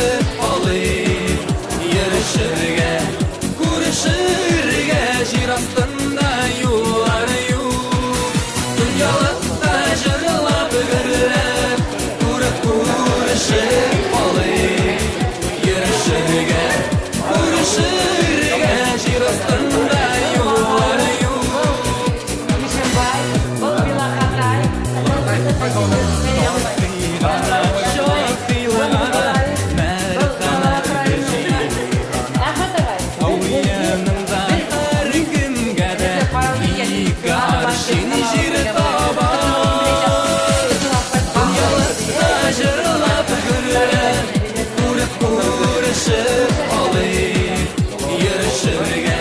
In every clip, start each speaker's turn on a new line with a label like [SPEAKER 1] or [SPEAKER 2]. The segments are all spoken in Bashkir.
[SPEAKER 1] күрешеп алыйк. Йөрешергә, күрешергә җир астында юллар юк. Дөньялыкта җырлап гөрләп, күреп күрешеп алыйк. Йөрешергә, күрешергә җир астында юллар юк.
[SPEAKER 2] Ишембай, был Билахатай.
[SPEAKER 1] Шактый гына мәрхәмәт
[SPEAKER 2] Әхмәт ағай.
[SPEAKER 1] Янында һәркемгә дә ике аршин җир таба. Дөньялыкта җырлап гөрләп, күреп күрешеп алыйк. Йөрешергә,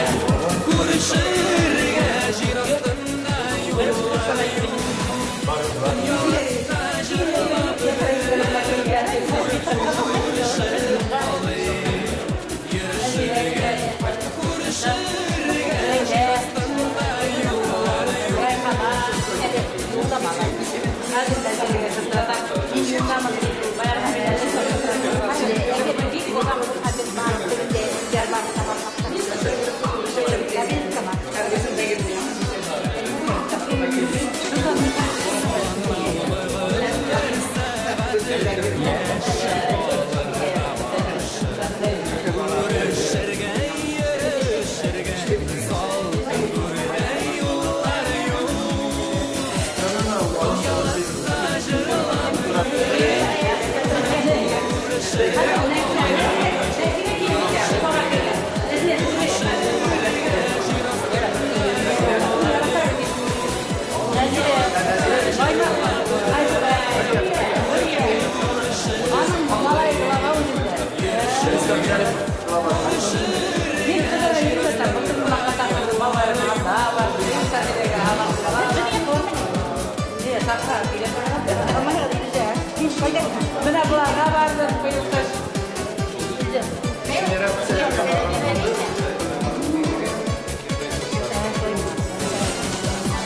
[SPEAKER 1] күрешергә җир астында юллар юк. Дөньялыкта җырлап гөрләп, күреп күрешеп алыйк. Йөрешергә, күрешергә җир астында юллар юк. Күрешергә, йөрешергә салкын түрдә юллар юк. Дөньялыкта җырлап гөрләп, күрешеп күрешергә җир астында юллар юк. Күрешеп алыйк. Йөрешергә, күрешергә җир астында юллар юк.
[SPEAKER 2] Менә боларга бардык быел кыш.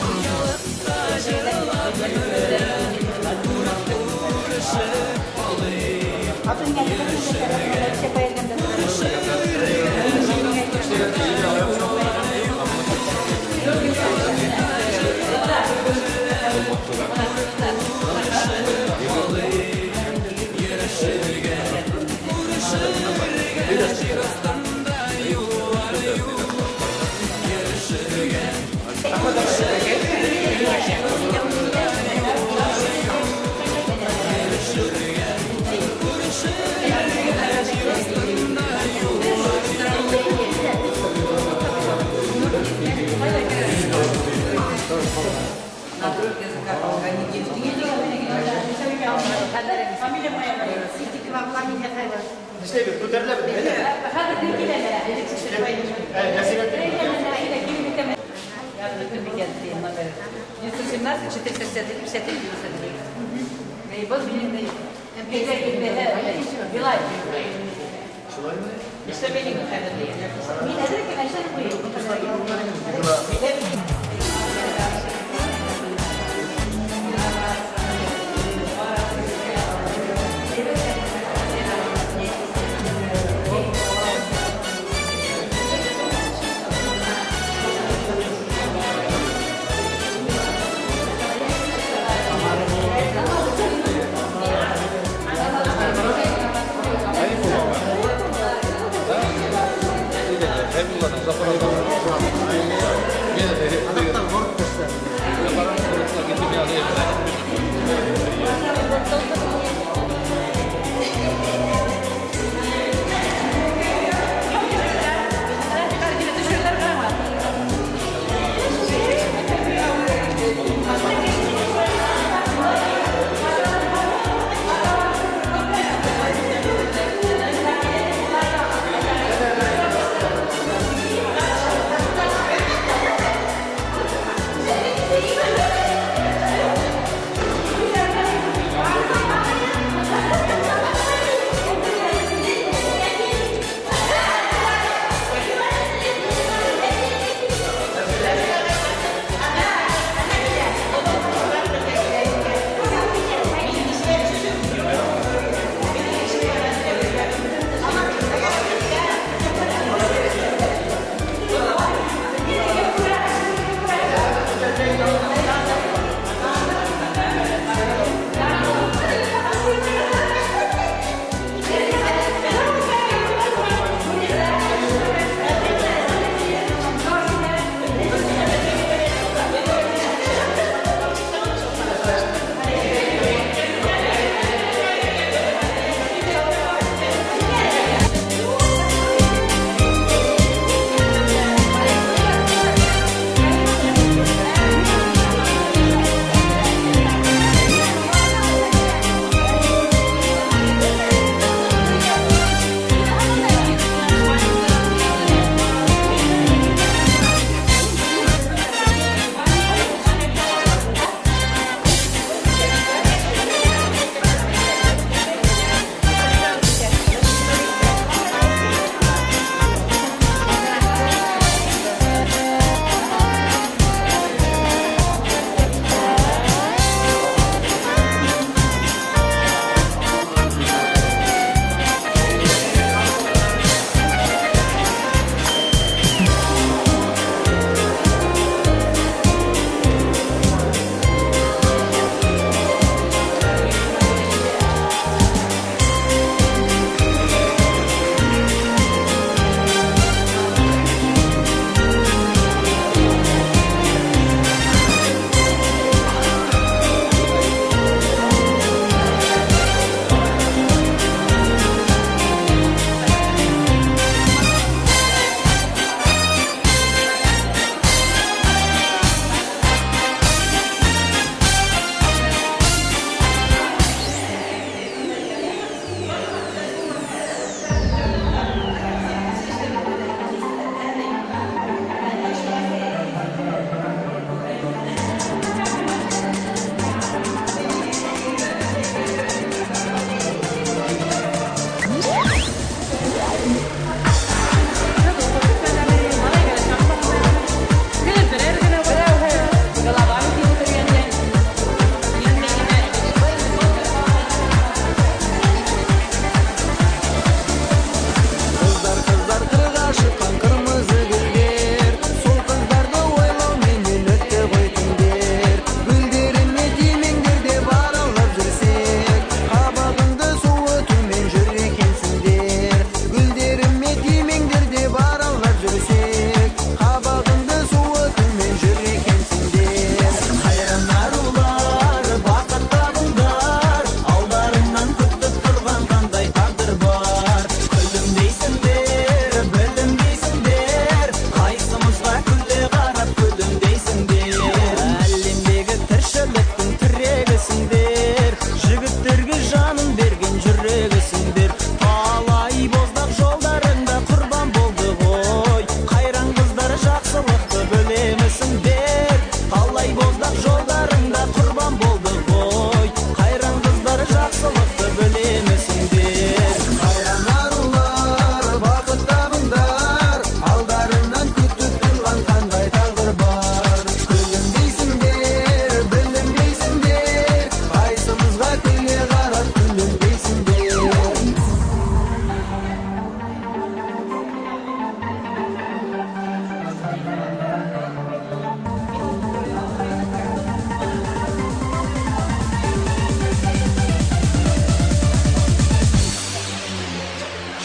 [SPEAKER 1] Дөньялыкта җырлап гөрләп, күреп күрешеп алыйк. Йөрешергә, күрешергә җир астында юллар юк. Дөньялыкта җырлап гөрләп, күреп күрешеп алыйк. Йөрешергә, күрешергә җир астында юллар юк. Йөрешергә, күрешергә җир астында юллар юк. Йөрешергә, күрешергә җир астында юллар юк.
[SPEAKER 3] Эшләйбез, күтәреләбез. Әйдә.
[SPEAKER 2] Хәҙер киләләр.
[SPEAKER 3] Нәсибә.
[SPEAKER 2] Номер 917 461 53 93. И вот Билай. Эшләмәйем хәҙер. Мин әҙер икән, эшләп ҡуйым.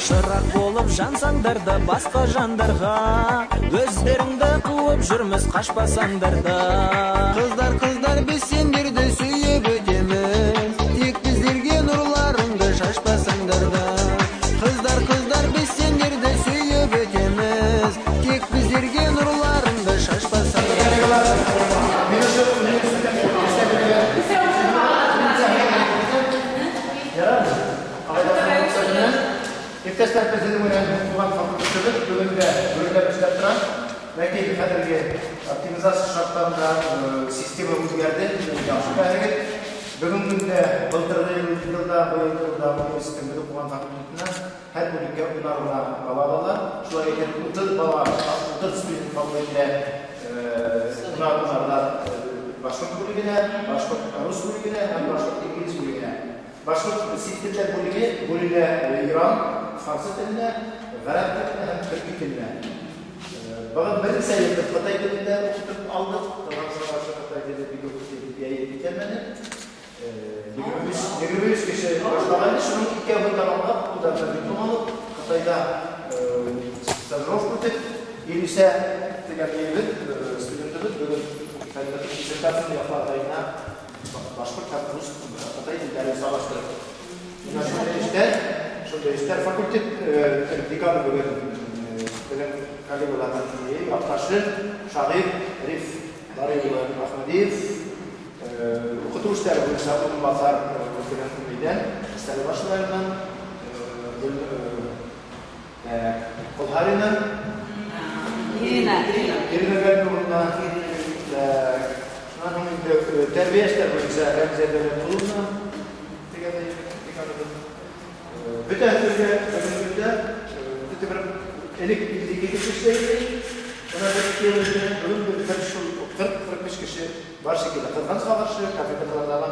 [SPEAKER 1] Шырақ болып жансаңдар да басқа жандарға, өздеріңді қуып жүрміз қашпасаңдар да.
[SPEAKER 4] Қыздар, қыздар, біз сендерді сүйіп өтеміз, тек біздерге нұрларыңды шашпасаңдар да. Қыздар, қыздар, біз сендерді сүйіп өтеміз, тек біздерге нұрларыңды шашпасаңдар да.
[SPEAKER 3] Иптәшләр, безнең белән туган факультетыбыз бүген дә гөрләп эшләп тора. Ләкин хәзерге оптимизация шартларында система үзгәрде, яхшы беләсегез. Бүгенге көндә былтыргы елда, быел елда университетның туган факультетына һәр бүлеккә унар гына бала ала. Шулай итеп, 30 бала, 30 студент кабул ителә. Унар унарлар башкорт бүлегенә, башкорт рус бүлегенә һәм башкорт инглиз бүлегенә. Башкорт телләр бүлеге бүленә Иран, фарсы теленә, гарәп теленә һәм төрки теленә. Быгын берничә ел без Кытай телендә укытып алдык. Кытай теле бик үк җәеп китәлмәде. 25 кеше башлаган иде, шуның икәвен тәмамлап, ул да диплом алып, Кытайда стажировка үтеп, Илүсә дигән егет, студентыбыз бүген диссертацияне якларга башкорт һәм рус, Кытай телләрен саклаштырып. Менә шундый эшләр, шундый эшләр. Факультет деканы бүген безнең коллегаларның якташы, шагыйрь Риф Барый улы Әхмәдиев, укыту эшләре буенча урынбасар Гөлфирә Мәйдан, Стәрлебаш районыннан, Колһарина,
[SPEAKER 2] Ирина.
[SPEAKER 3] Ирина Галимовна, шуннан һуң инде тәрбия эшләре буенча Рәмзия Дәүләткуловна дигән деканыбыз. Бөтә төрле бүгенге көндә бөтә бер элек 52 кеше эшләй иде. Менә бер ике ел эчендә бүген бер шул 40-45 кеше бар шикелле. Кызганычка каршы, кафедралардагы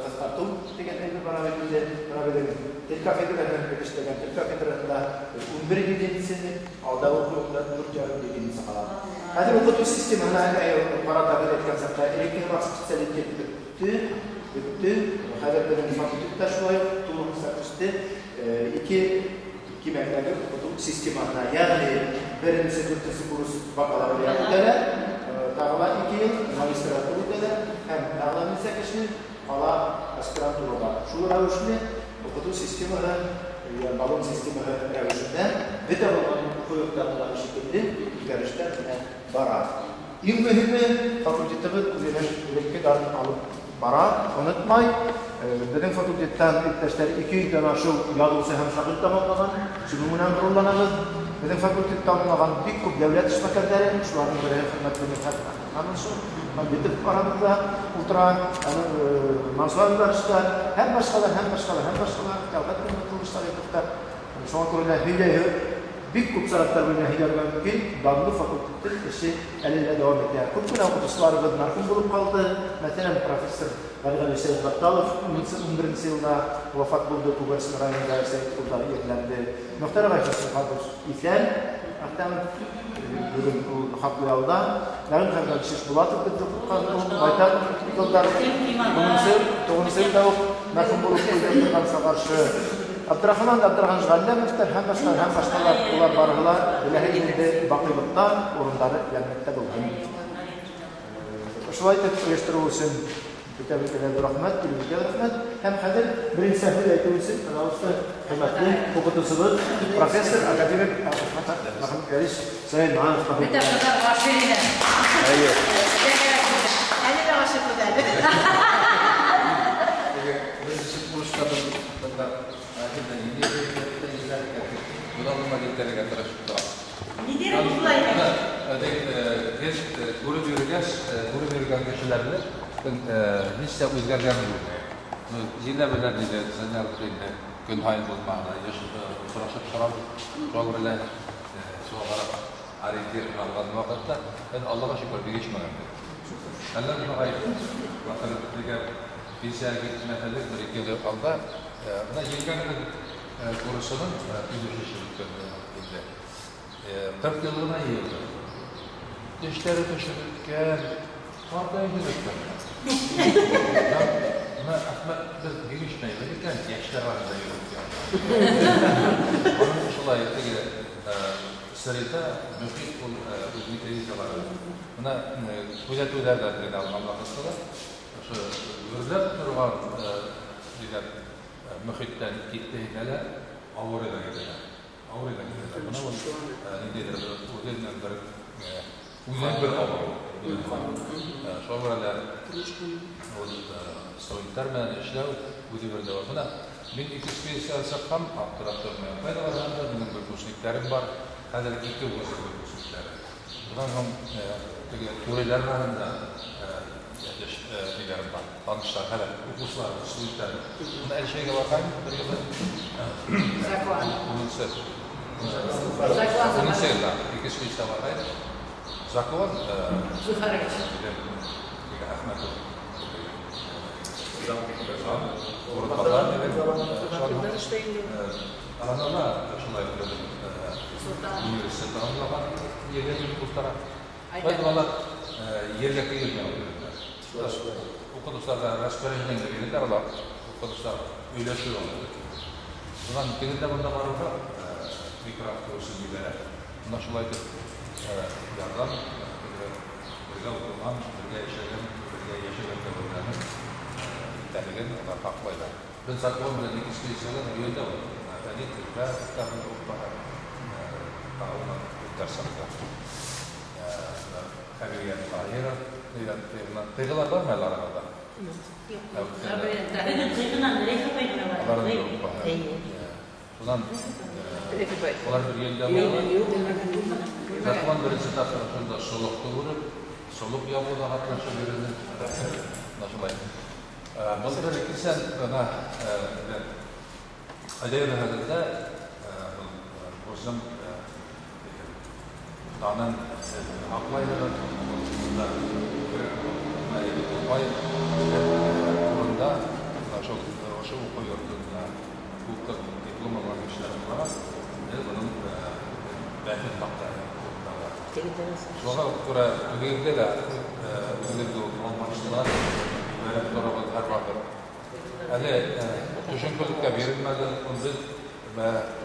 [SPEAKER 3] кыскарту дигән әйбер бара бит инде. Менә безнең тел кафедрасында бик эшләгән тел кафедрасында 11 единицаны, алдагы уку елында дүрт ярым единица кала. Хәзер укыту системасына карата бер әйткән чакта элекке специалитет бетте, бетте. Хәзер безнең факультетта шулай ук тулысынча үсте. Ике кимәктәге укыту системасына, ягъни беренче, дүртенче курс бакалавриат үтәләр, тагы да 2 ел магистратура үтәләр һәм тагы да ничә кеше кала аспирантурага. Шул рәвешле укыту системасы, баллон системасы рәвешендә бөтә булган уку йортларындагы шикелле үзгәрешләр менә бара. Иң мөһиме, факультетыбыз үзенең элекке дарын алып бара, онытмай. Безнең факультеттан иптәшләр 200дән ашык язучы һәм шагыйрь тәмамлаган, шуның белән горурланабыз. Безнең факультет тәмамлаган бик күп дәүләт эшмәкәрләре, шуларның бере хөрмәтле Мидхәт Әхмәтханович Мамбетов арабызда утыра, аның Мансур Анваровичта, һәм башкалар, һәм башкалар, һәм башкалар, Тәлгать Мөхәммәтуллович Талиповтар. Шуңа күрә дә һөйләй бик күп сәгатьләр буена һөйләргә мөмкин, данлы факультеттің эше әле дә дәвам итә. Күп кенә укытучыларыбыз мәрхүм булып калды. Мәсәлән, профессор Галигали Сәйдбатталов 11 елда вафат булды, Күгәрсен районында Сәйдкулда ерләнде. Мөхтәр агай Хәсәнханов исән, Әхтәмов бүген ул хаклы ялда. Нәгыйм хәзрәт Шишбулатов безне укыткан ул байтак еллар тугызынчы елда ук мәрхүм булып куйды Кызганычка каршы. Абдрахман Абдрахманович Галләмовтар һәм башкалар, һәм башкалар, улар барыгыла беләһе инде бакыйлыкта урыннары җәннәттә булган. Шулай итеп оештыру өчен бөтә-бөтә рәхмәт, килүегезгә рәхмәт. Һәм хәзер беренче сүз әйтү өчен, пожалуйста, хөрмәтле укытучыбыз, профессор, академик Мәхмүт Галич Сөләйманов.
[SPEAKER 2] Бөтә кызлар гашыйк иде.
[SPEAKER 3] Әйе.
[SPEAKER 2] Әле дә гашыйк бит әле.
[SPEAKER 5] Без өчен курста бында
[SPEAKER 2] Нидер булай?
[SPEAKER 5] Без күреп йөргәч, күреп йөргән кешеләрне һич тә үзгәргән юк. Җилә белән инде занятый инде көн һаен булмаганда еш очрашып торабыз. Шуңа күрә шуңа карап ориентир алган вакытта мин Аллага шөкер бик эчмәгән. Әллә ни вакыт дигән пенсиягә китмәсәлек бер ике ел алда менә җилкәннең курсының 53 инде. 40 еллыгына йыйылды. Тешләре төшеп беткән, картаеп беткән. Менә Әхмәт без бик эчмәйбез икән, яшьләр арасында йөреп икән. Аның Среда, мөхит ул үҙенең кризалары. Бына күҙәтеүҙәр ҙә генә алған ваҡытта ошо гөрләп торған дигән мөхиттән китте һиңә лә ауыр иҙә китә. Ауыр иҙә китә. Бына ул ниндәйҙер бер үҙенең бер үҙенең бер ауырыу. Шуға күрә лә ул студенттар менән эшләү үҙе бер дәүер. Бына мин экспедицияға сыҡҡан, аптырап тормайым. Ҡайҙа барһам да минең выпускниктарым бар. Хәҙер ике вуз выпускниктары. Унан һуң теге түрәләр араһында ниләрем бар, таныштар, хәҙер уҡыусылар, студенттар. Бына Әлшәйгә барған бер йылы.
[SPEAKER 2] Закон.
[SPEAKER 5] Унынсы.
[SPEAKER 2] Закон.
[SPEAKER 5] Унынсы йылда экспедиция барған. Закон
[SPEAKER 2] Зуфарович.
[SPEAKER 5] Әхмәтов. Урынбаҫар Арана шулай университет тамамлаған ергә килеп ултыра. Шулай алар ергә килмәй. Уҡытыусыларға распоряжение бирәләр, алар уҡытыусылар һөйләшеү ала. Унан тегендә бында барыуға микроавтобусын ебәрә. Бына шулай итеп ярҙам бергә уҡыған, бергә эшләгән, бергә йәшәгән дәүерҙәренең иҫтәлеген улар һаҡлайҙар. Беҙ закон менән экспедициялар йөрөтә ул. Фәнни телдә китабын уҡып бара. Тағы дәресендә. Хәбиргә Таһиров, тыйғылар бармы әле арағыҙҙа?
[SPEAKER 2] Юҡ.
[SPEAKER 5] Алар юҡ. Унан улар бер елдә булды. Закон беренсе тапҡыр шунда солоҡто күреп, солоҡ ябыуҙа ҡатнашып йөрөнө. Бына шулай. Был бер икенсән бына ҡайҙа йөрөһәгеҙ ҙә был вузың данын һаҡлайһығыҙ. Бында Туҡай турында шул ошо уҡыу йортонда уҡып диплом алған кешеләр булараҡ, беҙ бының бәхет хаҡтары. Шуға күрә үҙегеҙгә лә үҙегеҙҙе алмашсылар ебәреп тороғоҙ һәр ваҡыт. Әле төшөнкөлөккә бирелмәгеҙ, ул беҙ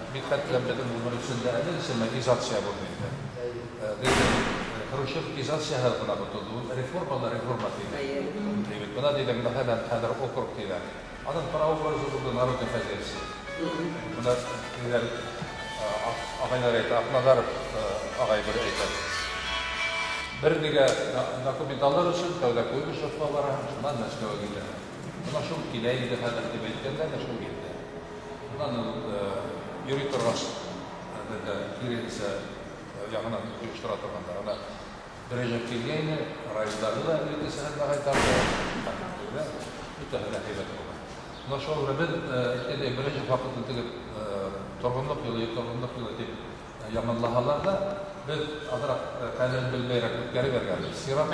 [SPEAKER 5] Мидхәт белән беҙҙең ғүмер эсендә әле изация булды инде. Хрущев изацияһы ғына тотолдо. Ул реформалар реформа тиҙе. Бына тиҙе, мәҫәлән, хәҙер округ тиҙе. Аның прообразы булды народный хозяйство. Бына тиҙәр, ағайлар әйтә, Аҡназаров ағай бер әйтә. Бер нигә документ алыр өсөн тәүҙә Куйбышевҡа бара, шунан Мәскәүгә китә. Бына шул килә инде хәҙер тип әйткәндә лә шул килде. Унан ул йөрөй торғас, кириллица яғынан ойоштора торғандар. Ана Брежнев килгәйне, райондарҙы ла элекке ҡайтарҙы. Бөтәһе лә һәйбәт булды. Бына шул беҙ әйткәндәй Брежнев ваҡытын теге торғонлоҡ йылы, торғонлоҡ йылы тип яманлаһалар ҙа, беҙ аҙыраҡ ҡәҙерен белмәйерәк үткәреп биргәнбеҙ. Сират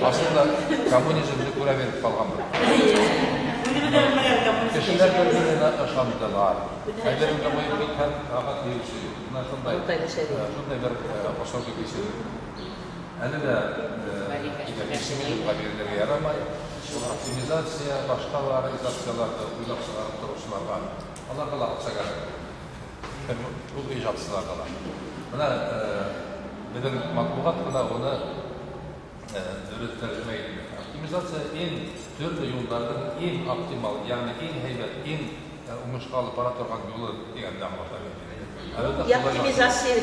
[SPEAKER 5] аслында коммунизмды күрә биреп ҡалғанбыҙ. Кешеләр бер-береһенә ышандылар. Әйҙәреңде ҡуйып китһәң, рәхәт йөрөүсе юҡ. Бына шундай бер осорҙо кисерҙек. Әле лә пессимизмға бирелергә ярамай. Ул оптимизация, башҡалар изацияларҙы уйлап сығарып тороусыларға, аларға ла аҡса кәрәк. Ул ижадсыларға ла. Бына беҙҙең матбуғат ҡына уны дөрөҫ тәржемә итмәй. Оптимизация иң төрлө юлдарҙың иң оптимал, йәғни иң һәйбәт, иң уңышҡа алып бара торған юлы тигәнде аңлата бит.
[SPEAKER 2] Оптимизация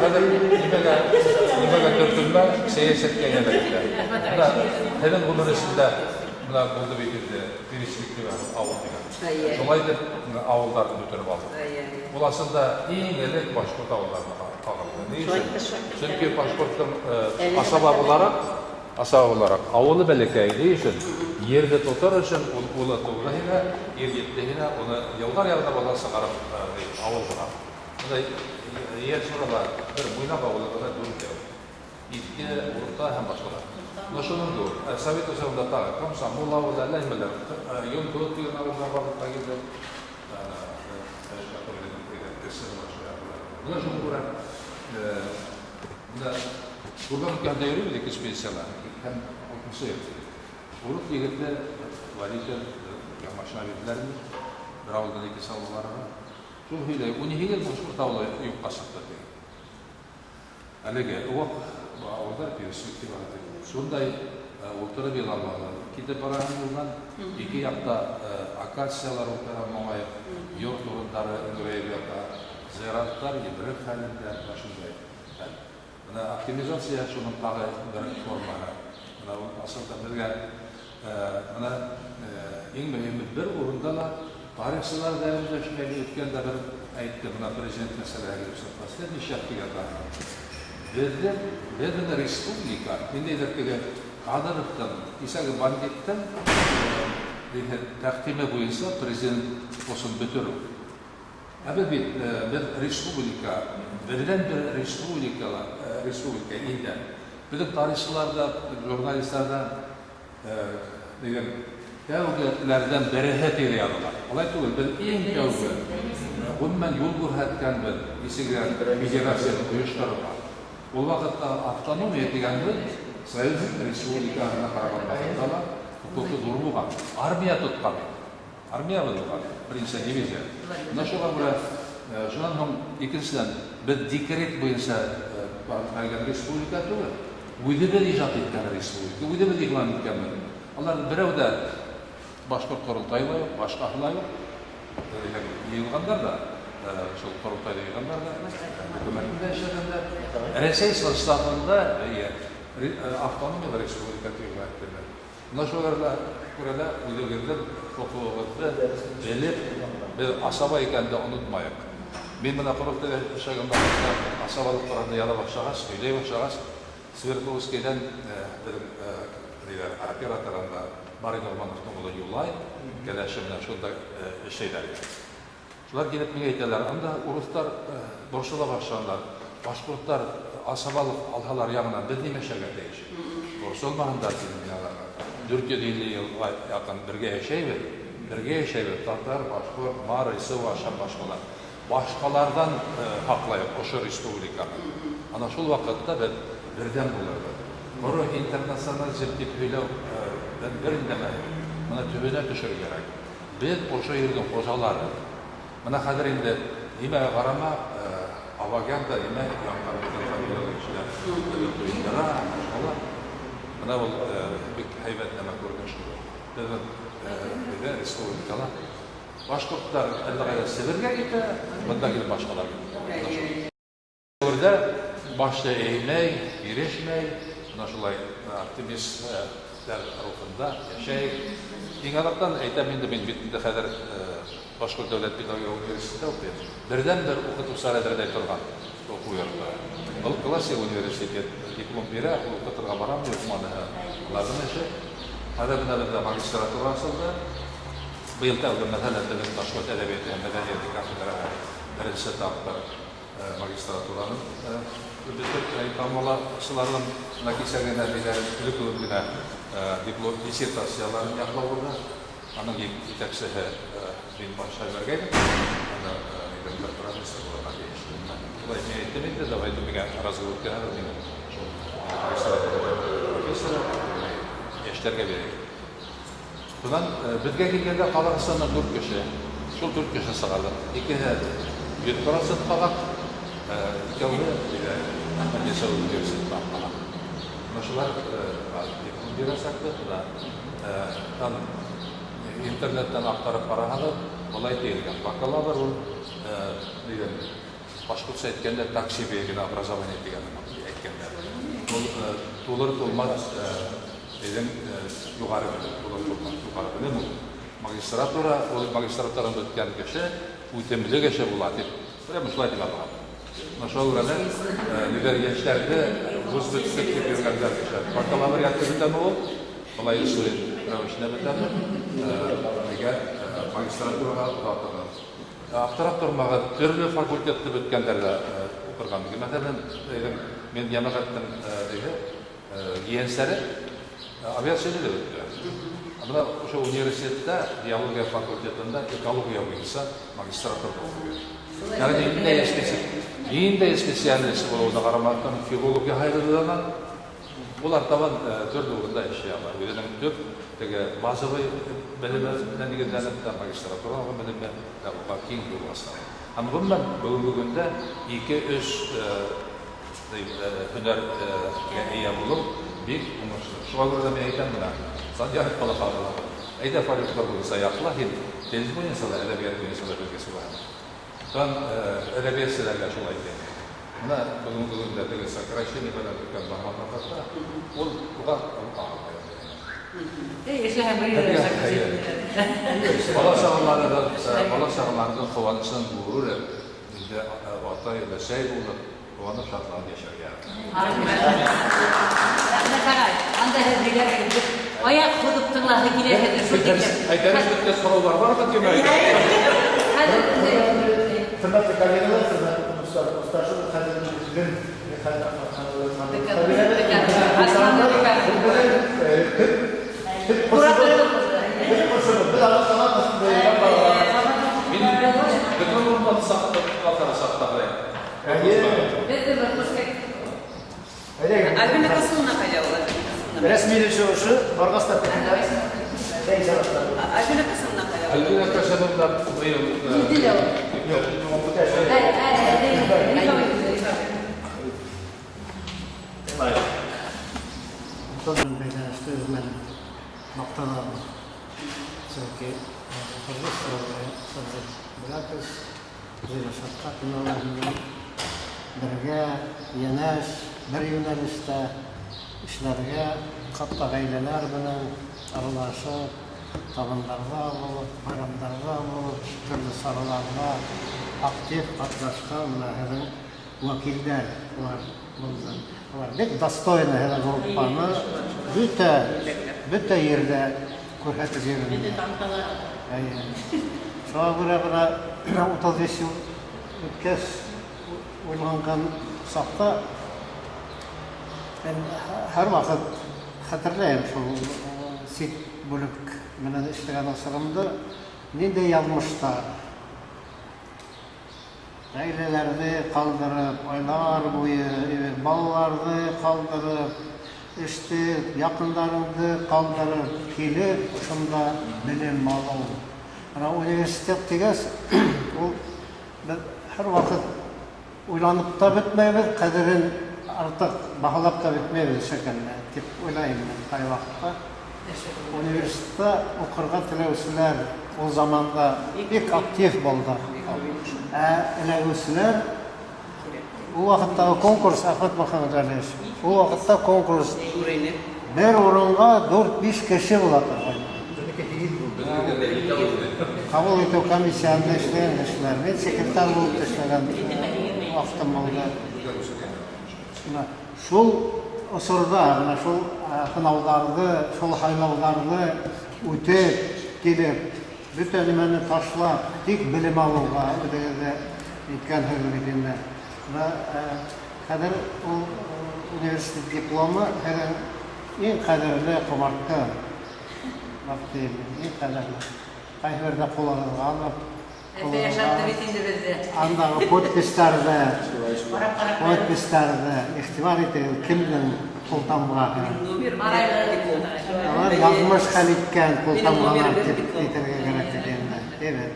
[SPEAKER 5] хәҙер нимәгә төртөлмә, сәйәсәткә йәлеп китә. Бына һеҙҙең ғүмер эсендә бына булды бит инде перспектива ауыл тигән. Шулай итеп ауылдарҙы бөтөрөп алдыҡ. Ул аслында иң элек башҡорт ауылдарына ҡағылды. Ни өсөн? Сөнки башҡорттоң асаба булараҡ ауылы бәләкәй, ни өсөн? Ерҙе тотор өсөн ул улы тыуҙы һиңә, ер етте һиңә, уны йылдар яғына бала сығарып ауыл ҡора. Бына Йәнсурала бер Буйнаҡ ауылы ғына дүртәү. Иҫке, Урта һәм башҡалар. Бына шуның кеүек. Совет осоронда тағы Комсомол ауылы, әллә нимәләр, Йондоҙ тигән ауылдар барлыҡҡа килде. Бына шуға күрә бына Курган өлкәһендә йөрөйбөҙ экспедициялар һәм алтынсы йыл. Урыҫ егете водитель машина бирҙеләр инде. Бер ауылдан икенсе ауылға барырға. Шул һөйләй, 18 башҡорт ауылы юҡҡа сыҡты ти. Әлеге ваҡ ауылдар перспектива ти. Шундай ултырып иламалы. Китеп бараһың юлдан, ике яҡта акациялар ултыра моңайып, йорт урындары еңгерәйеп ята, зираттар емерек хәлендә, менә шундай хәл. Менә оптимизация шуның тағы бер формаһы. Менә ул асылда беҙгә менә иң мөһиме бер урында ла тарихсылар да өндәшмәй үткәндә бер әйтте, менә президент мәсьәләһе килеп сыҡҡас, нишләп тигән бар. Беҙҙең республика, ниндәйҙер теге Кадыровтың, кисәге бандиттың тәҡдиме буйынса президент посын бөтөрөү. Ә беҙ бит, беҙ республика, берҙән-бер республикала, республика илдә. Беҙҙең тарихсылар да, журналистар да дигән тәүгеләрҙән береһе тип яҙалар. Улай түгел, беҙ иң тәүге, ғөмүмән юл күрһәткәнбеҙ исегән федерацияны ойоштороуға. Ул ваҡытта автономия тигәнбеҙ Союз республикаһына ҡараған ваҡытта ла хоҡуҡы ҙур булған. Армия тотҡан. Армия булған, беренсе дивизия. Менә шуға күрә, шунан һуң икенсенән, беҙ декрет буйынса барған республика түгел, үҙебеҙ ижад иткән республика, үҙебеҙ иғлан иткәнбеҙ. Алар берәү ҙә башҡорт ҡоролтайы ла юҡ, башҡаһы ла юҡ. Йыйылғандар ҙа, шул ҡоролтайҙа йыйғандар ҙа, хөкүмәтендә эшләгәндәр. Рәсәй составында автономиялы республика тип әйттеләр. Менә шуларга күрә лә үҙегеҙҙең хоҡуғығыҙҙы белеп, беҙ асаба икәнде онотмайыҡ. Мин менә ҡоролтайҙа эшләгән ваҡытта асабалыҡ тураһында яҙа башлағас, һөйләй башлағас, Свердловскийҙән беҙҙең операторында Барый Нормановтың улы Юлай, кәләше менән шунда эшләйҙәр. Шулар килеп миңә әйтәләр, анда урыҫтар борсола башлағандар, башҡорттар асабалыҡ алһалар яғынан беҙ нимә эшләргә тейеш? Борсолмаһындар тинем мин аларға. 450 йылға яҡын бергә йәшәйбеҙ, бергә йәшәйбеҙ, татар, башҡорт, мары, сыуаш һәм башҡалар. Башҡаларҙан һаҡлайыҡ ошо республиканы. Ана шул ваҡытта беҙ берҙәм булырбыҙ. Ҡоро интернационализм тип һөйләү бер нәмә. Бына төбөнә төшөр кәрәк. Беҙ ошо ерҙең хужалары. Бына хәҙер инде нимәгә ҡарама, Авагян да нимә яңғырап фамилиялы кешеләр туйындыра, башҡалар. Бына ул бик һәйбәт нәмә күренеш ул. Беҙҙең беҙҙә республикала башҡорттар әллә ҡайҙа Себергә китә, бында килеп башҡалар китә. Дәүерҙә башты эймәй, бирешмәй, бына шулай оптимисттар рухында йәшәйек. Иң аҙаҡтан әйтәм инде, мин бит инде хәҙер Башҡорт дәүләт педагогика университетында уҡыйым. Берҙән-бер уҡытыусылар әҙерләй торған уҡыу йорто. Был классик университет диплом бирә, ул уҡытырға барам, юҡмы уныһы уларҙың эше. Хәҙер бына беҙҙә магистратура асылды. Быйыл тәүге, мәҫәлән, беҙҙең башҡорт әҙәбиәте һәм мәҙәниәте кафедраһы беренсе тапҡыр магистратураны бөтөр тамамлаусыларҙың бына кисә генә ниләрен өлкән генә диплом диссертацияларын яҡлау булды. Аның етәксеһе мин баша бәргәйнем. Анда бер профессор булырға тейеш. Шулай мин әйттем инде, давайте миңә разговор үткәрәбеҙ, мин шул магистратура профессоры йәштәргә бирәйек. Шунан беҙгә килгәндә Ҡаҙағстандан 4 кеше, шул 4 кеше сығарҙыҡ. Икеһе 100% ҡаҙаҡ, икәүһе Әхмәт Ясауи университетынан ҡаҙаҡ. Бына шулар диплом бирәсәкбеҙ. Бына там интернеттан аҡтарып ҡараһағыҙ, былай тейелгән. Бакалавр ул дигән, башҡортса әйткәндә так себе генә образование тигән әйткәндәр. Ул тулыр тулмаҫ дигән юғары белем, тулыр тулмаҫ юғары белем ул. Магистратура, ул магистратураны бөткән кеше үтемле кеше була тип. Прямо шулай тип аталған. Менә шуға күрә лә, лидер йәштәрҙе вуз бөттөк тип йөрөгәндәр кеше. Бакалавриатты бөтәме ул? Былай студент рәүешендә бөтәме? Нигә магистратураға оҙатығыҙ? Аптырап тормағыҙ, төрлө факультетты бөткәндәр ҙә уҡырған. Мәҫәлән, мин йәмәғәттең ейәнсәре авиацияны ла бөттө. Бына ошо университетта биология факультетында экология буйынса магистратурада уҡый. Йәғни ниндәй специальность булыуына ҡарамаҫтан, филология һайланы. Улар табан төрлө урында эшләй ала. Үҙенең төп теге базовый белеме белән нигеҙләнеп тә магистратуралағы белеме дә уға киң юл аса. Һәм ғөмүмән бөгөнгө көндә 2-3 һөнәргә эйә булыу бик уңышлы. Шуға күрә лә мин әйтәм бына, Саньяров балаҡалары. Әйҙә фольклор буйынса яҡла, һин тел буйынса ла, әҙәбиәт буйынса ла белгес булаһың. Һәм әҙәбиәтселәргә шулай тиң. Бына бөгөнгө көндә теге сокращение белән үткән барған ваҡытта ул уға ағылмай. Бала сағаларының ҡыуанысын күреп, инде атай, әсәй булып, ҡыуанып шатланып йәшәргә.
[SPEAKER 2] Рәхмәт ағай, анда һеҙ һөйләгеҙ, аяҡ һуҙып тыңлаһы килә хәҙер шул тиклем.
[SPEAKER 5] Әйтәбеҙ бөткәс һораулар бармы тип әйтә.
[SPEAKER 2] Хәҙер
[SPEAKER 3] Хөрмәтле коллегалар, хөрмәтле дуҫтар, дуҫтар, хәҙер беҙҙең Михаил
[SPEAKER 6] Альбина Касымовна ҡайҙа ул?
[SPEAKER 3] Рәсми ошо барғас та
[SPEAKER 6] Альбина Касымовна ҡайҙа?
[SPEAKER 5] Альбина Касымовна быйыл
[SPEAKER 3] Юҡ.
[SPEAKER 7] Бәйләнешле үҙемә маҡтанам. Сөнки беләбеҙ, Зөя Шәфҡәтовна менән бергә йәнәш, бер йүнәлештә эшләргә, хатта ғаиләләр менән аралашып, табындарҙа булып, байрамдарҙа булып, төрлө сараларҙа актив ҡатнашҡан бына һеҙҙең вәкилдәр улар булды. Улар бик достойны һеҙҙең группаны бөтә ерҙә күрһәтеп йөрөнөләр. Шуға күрә бына 35 йыл үткәс уйланған саҡта мин һәр ваҡыт хәтерләйем шул сит бүлек менән эшләгән осоромдо, ниндәй яҙмыштар ғаиләләрҙе ҡалдырып, айлар буйы, балаларҙы ҡалдырып, эште, яҡындарыңды ҡалдырып килеп, ошонда белем алыу. Ана университет тигәс, ул беҙ һәр ваҡыт уйланып та бөтмәйбеҙ, ҡәҙерен артыҡ баһалап та бөтмәйбеҙ шикелле, тип уйлайым мин ҡай ваҡытта. Университетта уҡырға теләүселәр ул заманда бик актив булды. Ә эләгеүселәр ул ваҡыттағы конкурс, Әхмәт Мөхәммәтғәлиевич, ул ваҡытта конкурс бер урынға 4-5 кеше була торғайны. Ҡабул итеү комиссияһында эшләгән кешеләр, мин секретарь булып эшләгән ваҡытым булды. Бына шул осорҙа, бына шул һынауҙарҙы, шул һайлауҙарҙы үтеп килеп, бөтә нимәне ташлап, тик белем алыуға үҙегеҙҙе иткәнһегеҙ бит инде. Бына хәҙер ул университет дипломы һеҙҙең иң ҡәҙерле ҡомартҡы. Иң ҡәҙерле. Ҡайһы берҙә ҡулығыҙға алып, андағы подпистарҙы, иғтибар итегеҙ, кемдең ҡултамғаһы. Улар яҙмыш хәл иткән ҡултамғалар тип әйтергә кәрәк инде. Әйбәт.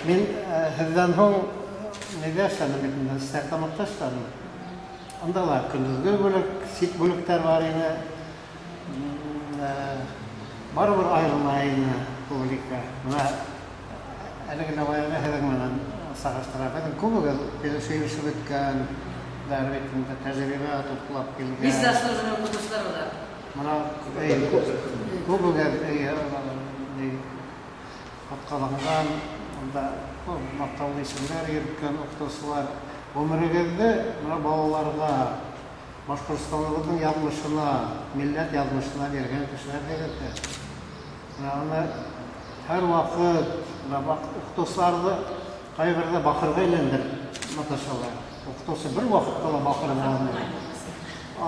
[SPEAKER 7] Мин һеҙҙән һуң ниҙә эшләнем бит инде, Стәрлетамаҡта эшләнем. Анда ла көндөҙгө бүлек, сит бүлектәр бар ине. Барыбер айырыла ине публика. Бына әле генә баяғы һеҙҙең менән сағыштыра. Беҙҙең күбегеҙ һөйләшеп бөткән, бит инде тәжрибә туплап килгән.
[SPEAKER 2] Бик заслуженный уҡытыусылар улар.
[SPEAKER 7] Бына күбегеҙ атҡаланған, унда маҡтаулы исемдәр йөрөткән уҡытыусылар. Ғүмерегеҙҙе бына балаларға, Башҡортостаныбыҙҙың яҙмышына, милләт яҙмышына биргән кешеләр һегеҙ. Бына уны һәр ваҡыт уҡытыусыларҙы ҡайһы берҙә баҡырға әйләндереп маташалар. Уҡытыусы бер ваҡытта ла баҡыр була алмай.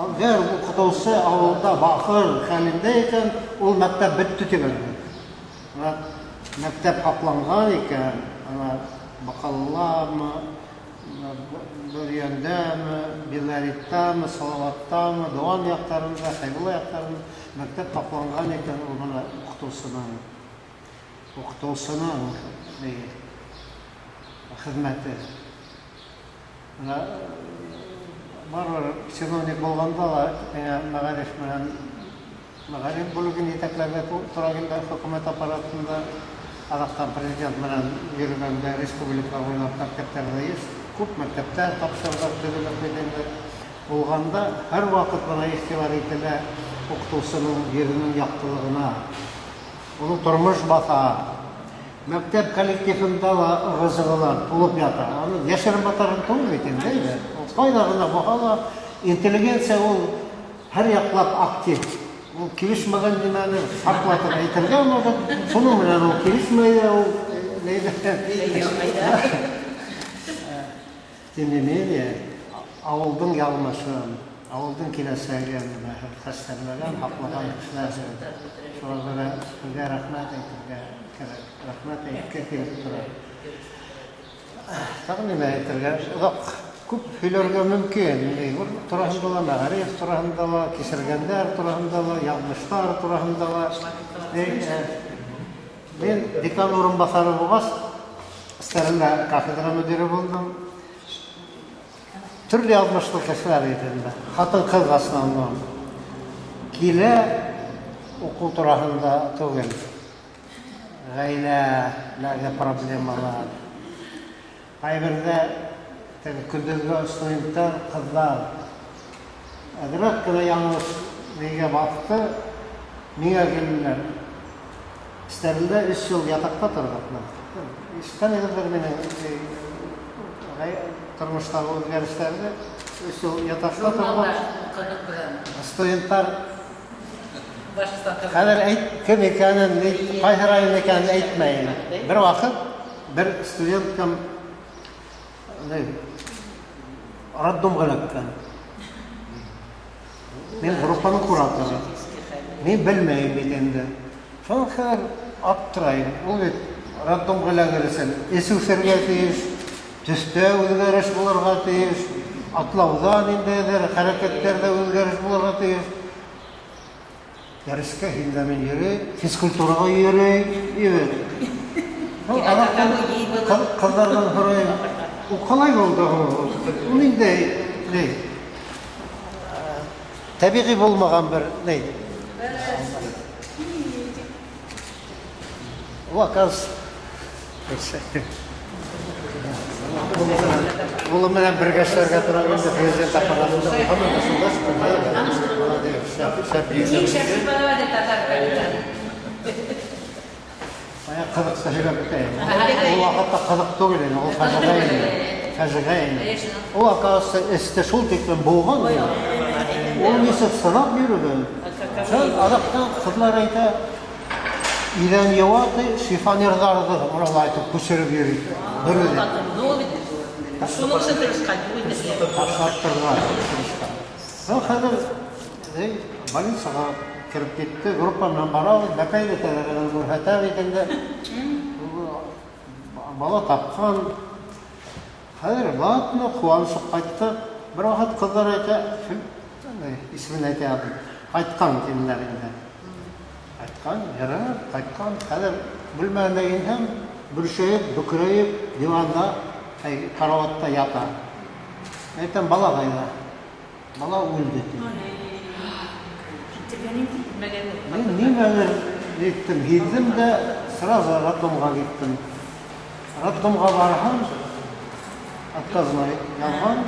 [SPEAKER 7] Әгәр уҡытыусы ауылда баҡыр хәлендә икән, ул мәктәп бөттө тигән һүҙ. Бына мәктәп һаҡланған икән, ана баҡалыламы, Бөрйәндәме, Белориттамы, Салаваттамы, Дыуан яҡтарында, Хәйбулла яҡтарында мәктәп һаҡланған икән, ул бына уҡытыусының хеҙмәте. Бына барыбер чиновник булғанда ла миңә мәғариф менән мәғариф бүлеген етәкләргә тура килде хөкүмәт аппаратында. Аҙаҡтан президент менән йөрөгәндә республика буйлап мәктәптәрҙә йыш күп мәктәптәр тапшырҙыҡ, төҙөлөп бит инде. Булғанда һәр ваҡыт бына иғтибар ителә уҡытыусының йөҙөнөң яҡтылығына. Уны тормош баҫа. Мәктәп коллективында ла ығы-зығылар тулып ята. Аны йәшерен батырын түгел бит инде, әйҙә. Ул ҡайҙа ғына булһа ла интеллигенция ул һәр яҡлап актив. Ул килешмәгән нимәне шартлатып әйтергә может, шуның менән ул килешмәй ҙә, ул нейҙә. Тем не менее, ауылдың яҙмышын, ауылдың киләсәген хәстәрләгән, һаҡлаған кешеләр. Шуға күрә һеҙгә рәхмәт әйтергә кәрәк. Рәхмәт әйткә килеп тора. Тағы нимә әйтергә? Оҙаҡ күп һөйләргә мөмкин. Тураһында ла, мәғариф тураһында ла, кисергәндәр тураһында ла, яҙмыштар тураһында ла. Мин декан урынбаҫары булғас, Стәрле кафедра мөдире булдым. Төрлө яҙмышлы кешеләр ине инде. Ҡатын-ҡыҙ в основном. Килә уҡыу тураһында түгел. Ғаиләләге проблемалар. Ҡайберҙә теге көндөҙгө студенттар, ҡыҙҙар әҙерәк кенә яңылыш нигә баҫты, миңә килделәр. Стәрледә 3 йыл ятаҡта торҙоҡ. Ишеткәнегеҙҙер минең тормоштағы үҙгәрештәрҙе. 3 йыл ятаҡта торҙоҡ. Студенттар хәҙер әйт, кем икәнен, ҡайһы район икәнен әйтмәйем. Бер ваҡыт бер студенткам роддомға эләккән. Мин группаның кураторы. Мин белмәйем бит инде. Шуның хәҙер аптырайым. Ул бит роддомға эләгер өсөн эс үҫергә тейеш, төҫтә үҙгәреш булырға тейеш, атлауҙа ниндәйҙер хәрәкәттәрҙә үҙгәреш булырға тейеш. Дәрескә һин дә мин йөрөй, физкультураға йөрөй, йөрөй. Ҡыҙҙарҙан һорайым, ул ҡалай булды һуң? Ул ниндәй, ни? Тәбиғи булмаған бер ни? Ул, оказывается, улы менән бергә эшләргә тура килде президент аппаратында. Һаман да шунда шәп.
[SPEAKER 2] Иң шәп преподаватель татар телен.
[SPEAKER 7] Бая ҡыҙыҡса һөйләп бөтәйем. Ул ваҡытта ҡыҙыҡ түгел ине, ул фажиғә ине. Фажиғә ине. Ул, оказывается, эсте шул тиклем булған. Ул нисек сыҙап йөрөгән. Шул аҙаҡтан ҡыҙҙар әйтә, иҙән йыуа ти, шифонерҙарҙы уралайтып күсереп йөрөй. Бер үҙе.
[SPEAKER 6] Шуның өсөн тырышҡан, юҡ инде.
[SPEAKER 7] Ташлап торған, тырышҡан. Был хәҙер больницаға кереп китте, группа менән барабыҙ, бәпәй ҙә тәҙрәнән күрһәтә бит инде. Бала тапҡан. Хәҙер ладно, ҡыуанышып ҡайттыҡ. Бер ваҡыт ҡыҙҙар әйтә, исемен әйтә алмыйм. Ҡайтҡан тинеләр инде. Ҡайтҡан, ярар, ҡайтҡан. Хәҙер бүлмәһенә инһәм, бөршәйеп, бөкрәйеп, диванда, караватта ята. Әйтәм, бала ҡайҙа? Бала үлде ти. Мин нимәлер иттем, һиҙҙем дә сразу роддомға киттем. Роддомға барһам, отказной яҙған.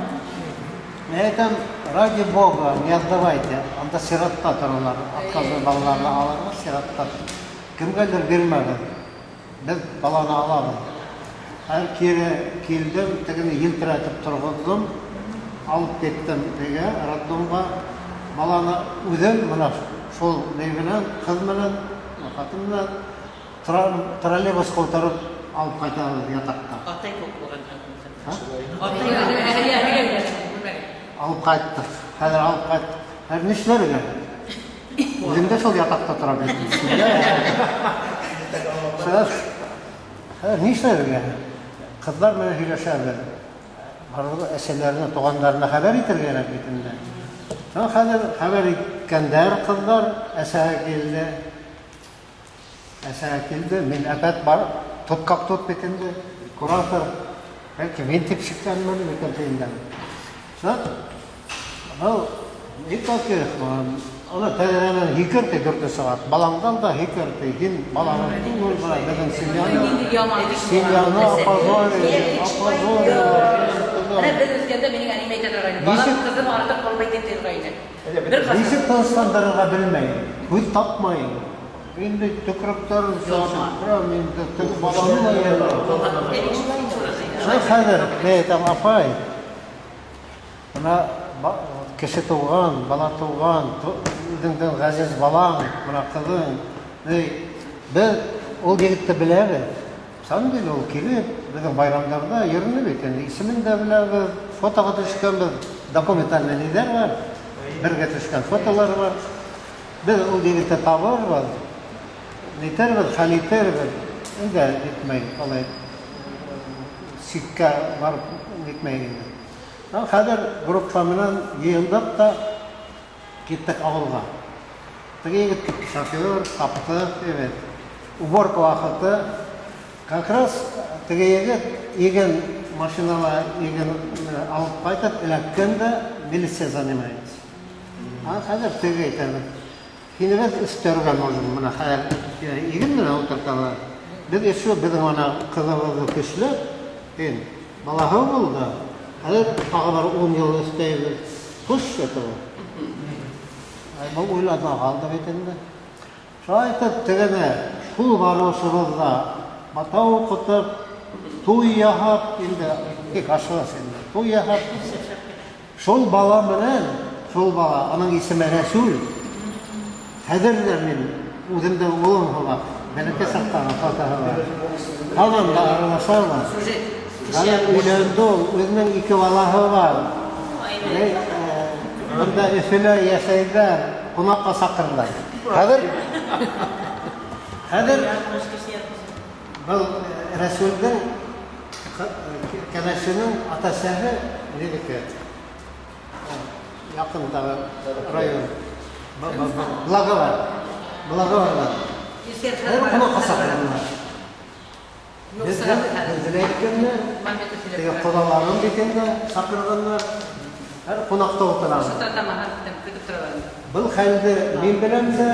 [SPEAKER 7] Мин әйтәм, ради бога, не отдавайте. Анда сиратта торалар. Отказной балаларны алырға сиратта. Кемгәлер бирмәгеҙ. Беҙ баланы алабыҙ. Хәҙер кире килдем, тегене елтерәтеп торғоҙҙом, алып киттем теге роддомға. Баланы үҙем бына шул ни менән, ҡыҙ менән, ҡатын менән троллейбусҡа ултырып алып ҡайтабыҙ ятаҡҡа.
[SPEAKER 6] Атай күп булған.
[SPEAKER 7] Ха?
[SPEAKER 6] Атай.
[SPEAKER 7] Алып ҡайттыҡ. Хәҙер алып ҡайттыҡ. Хәҙер ни эшләргә? Үҙем дә шул ятаҡта торам бит. Хәҙер ни эшләргә? Ҡыҙҙар менән һөйләшәбеҙ. Барыбер әсәләренә, туғандарына хәбәр итергә кәрәк бит инде. Шуңа хәзер хәбәр иткәндәр кызлар, әсәгә килде. Әсәгә килде, мин опять бар, тот как тот бит инде, куратор. Бәлки мин дип шикләнмәдем икән тегендән. Шуңа был никаких аны тәҙрәнән һикер ти дүртенсе сәғәт. Балаңдан да һикер ти. Һин балаң түгел, бына беҙҙең семьяны, семьяны опозорили, опозорили.
[SPEAKER 6] Менә беҙ үҫкәндә минең әнейем әйтә торғайны. Балам ҡыҙым артыҡ булмай тип торғайны. Бер ҡасан.
[SPEAKER 7] Нисек тынысландырырға белмәйем, һүҙ тапмайым. Инде төкөрөктәрен сәсеп, прям инде теге баланы ла йәлләй. Шул хәҙер, мин әйтәм, апай, бына кеше тыуған, бала тыуған, үҙеңдең ғәзиз балаң, бына ҡыҙың. Эй, беҙ ул егетте беләбеҙ. В самом деле ул килеп, беҙҙең байрамдарҙа йөрөнө бит инде, исемен дә беләбеҙ, фотоға төшкәнбеҙ, документальный ниҙәр бар, бергә төшкән фотолар бар. Беҙ ул егетте табырбыҙ, нитербеҙ, хәл итербеҙ. Инде нитмәй, алай ситкә барып нитмәй инде. Хәҙер группа менән йыйылдыҡ та киттек ауылға. Теге егет шофер, таптыҡ, evet. Уборка ваҡыты. Как раз теге егет иген машинала иген алып ҡайтып, эләккән дә милиция занимается. А хәҙер теге әйтәбеҙ. Һине беҙ өҫтәргә нужен, бына хәҙер иген менән ултырталар. Беҙ еще беҙҙең ана ҡыҙыбыҙҙы көсләп, һин балаһы булды. Хәҙер тағы бер 10 йыл өҫтәйбеҙ. Хуш этого. Был уйлана ҡалды бит инде. Шулай итеп тегене шул барышыбыҙҙа бата уҡытып, туй яһап, инде бик ашығыс инде. Туй яһап, шул бала менән, шул бала, аның исеме Рәсүл. Хәҙер ҙә мин үҙемдең улым һымаҡ, бәләкәй саҡтағы фотоһы бар. Һаман да аралашабыҙ. Хәҙер өйләнде ул, үҙенең ике балаһы бар. Бында Өфөлә йәшәйҙәр, ҡунаҡҡа саҡырҙылар. Хәҙер был Рәсүлдең кәләшенең ата-әсәһе нидеке? Яҡындағы район. Благовар. Благоварҙан. Хәҙер ҡунаҡҡа саҡырҙылар. Беҙҙе әйткәндәр, теге ҡоҙаларын бит инде саҡырғандар. Һәр ҡунаҡта ултырабыҙ. Был хәлде мин беләм дә,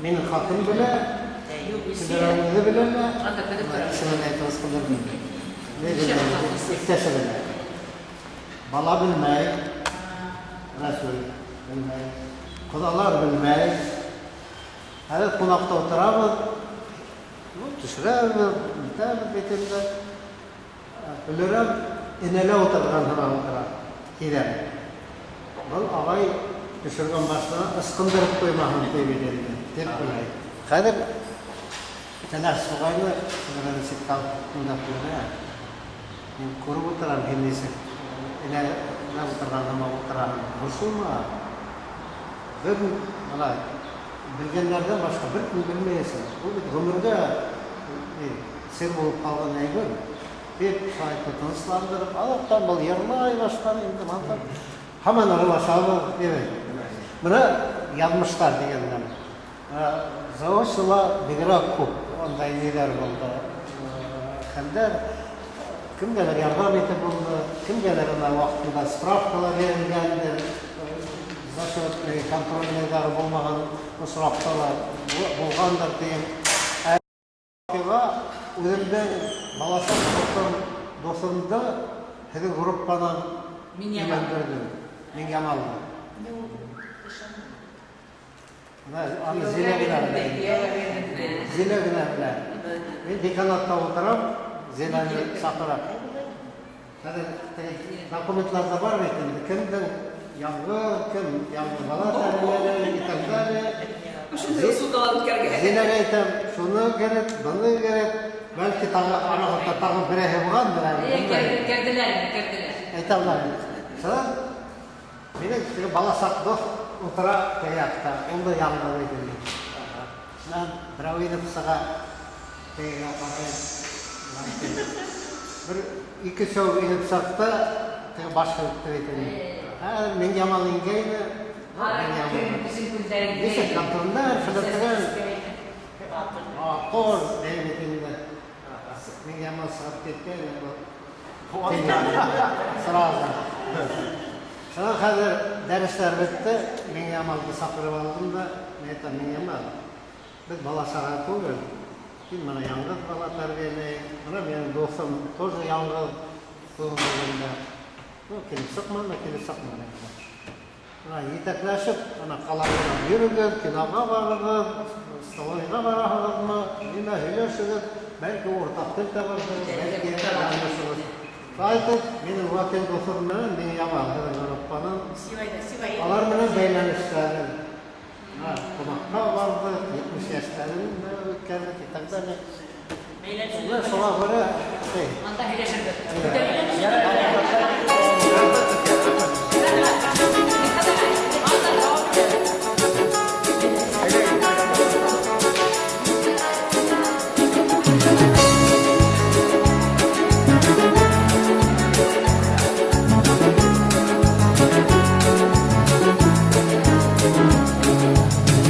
[SPEAKER 7] минең ҡатын белә, Сибәрә үҙе белә лә, исемен әйтеп ысҡындырмайым. Иптәше белә. Бала белмәй, Рәсүл белмәй, ҡоҙалар белмәй. Хәҙер ҡунаҡта ултырабыҙ, төшөрәбеҙ, нитәбеҙ бит инде. Өлөрәм энәлә ултырған һымаҡ ултыра, һиҙәм. Был ағай төшөргән башына ысҡындырып ҡуймаһын ти бит инде, тип уйлай. Хәҙер Тәләш суғайны, бер ситкә алып уйнап йөрөй. Мин күреп ултырам, һин нисек энәлә ултырған һымаҡ ултыраһың. Борсолма. Бер бына белгәндәрҙән башҡа бер кем белмәйәсәк. Ул бит ғүмергә сер булып ҡалған әйбер. Тип шулай тынысландырып, аҙаҡтан был йырлай башланы инде, мантар. Һаман аралашабыҙ, тип. Бына яҙмыштар тигәндән. Заочныла бигерәк күп ундай ниҙәр булды. Хәлдәр кемгәлер ярҙам итеп булды, кемгәлер ана ваҡытында справкалар бирелгәндер, зачетный, контрольныйҙары булмаған осраҡта ла булғандыр тием. Ә ваҡиға үҙемдең баласаҡ дуҫымды һеҙҙең группанан өйләндерҙем. Мин Ямалды. Бына аны Зилә генә белә. Зилә генә белә. Мин деканатта ултырам, Зиләне саҡырам. Хәҙер теге документларҙа бар бит инде, кемдең яңғыҙ, кем яңғыҙ бала тәрбиәләй и так далее. Зиләгә әйтәм, шуны кәрәк, быны кәрәк. Бәлки тағы арағыҙҙа тағы берәйһе булғандыр әле.
[SPEAKER 2] Керҙеләр, керҙеләр.
[SPEAKER 7] Әйтә алмайым. Шунан минең теге баласаҡ дуҫ ултыра теге яҡта, ул да яңғыҙ ине. Шунан берәү инеп сыға, тегегә ҡарай. Бер ике сәү инеп сыҡты. Теге баш һелкте бит инде. Хәҙер Миңйамал ингәйне. Нисек конторында филәтәгән матур бит инде. Миңйамал сығып киткән, сразу. Шунан хәҙер дәрестәр бөттө, Миңйамалды саҡырып алдым да, мин әйтәм, Миңйамал, беҙ бала саға түгел, мин бына яңғыҙ бала тәрбиәләйем, бына минең дуҫым тоже яңғыҙ бөгөнгө көндә. Ну, килеп сыҡманы, килеп сыҡманы. Бына етәкләшеп, бына ҡала буйлап йөрөгөҙ, киноға барығыҙ, столовыйға бараһығыҙмы, нимә һөйләшегеҙ, бәлки уртаҡ тел табырһығыҙ, бәлки аңлашығыҙ. Шулай минең вәкил дуҫым менән Миңйамал һеҙҙең группаның алар менән бәйләнештәре. Ҡунаҡҡа барҙыҡ, 70 йәштәрен үткәрҙек и так далее. Менә шуға күрә,
[SPEAKER 6] Анда һөйләшербеҙ.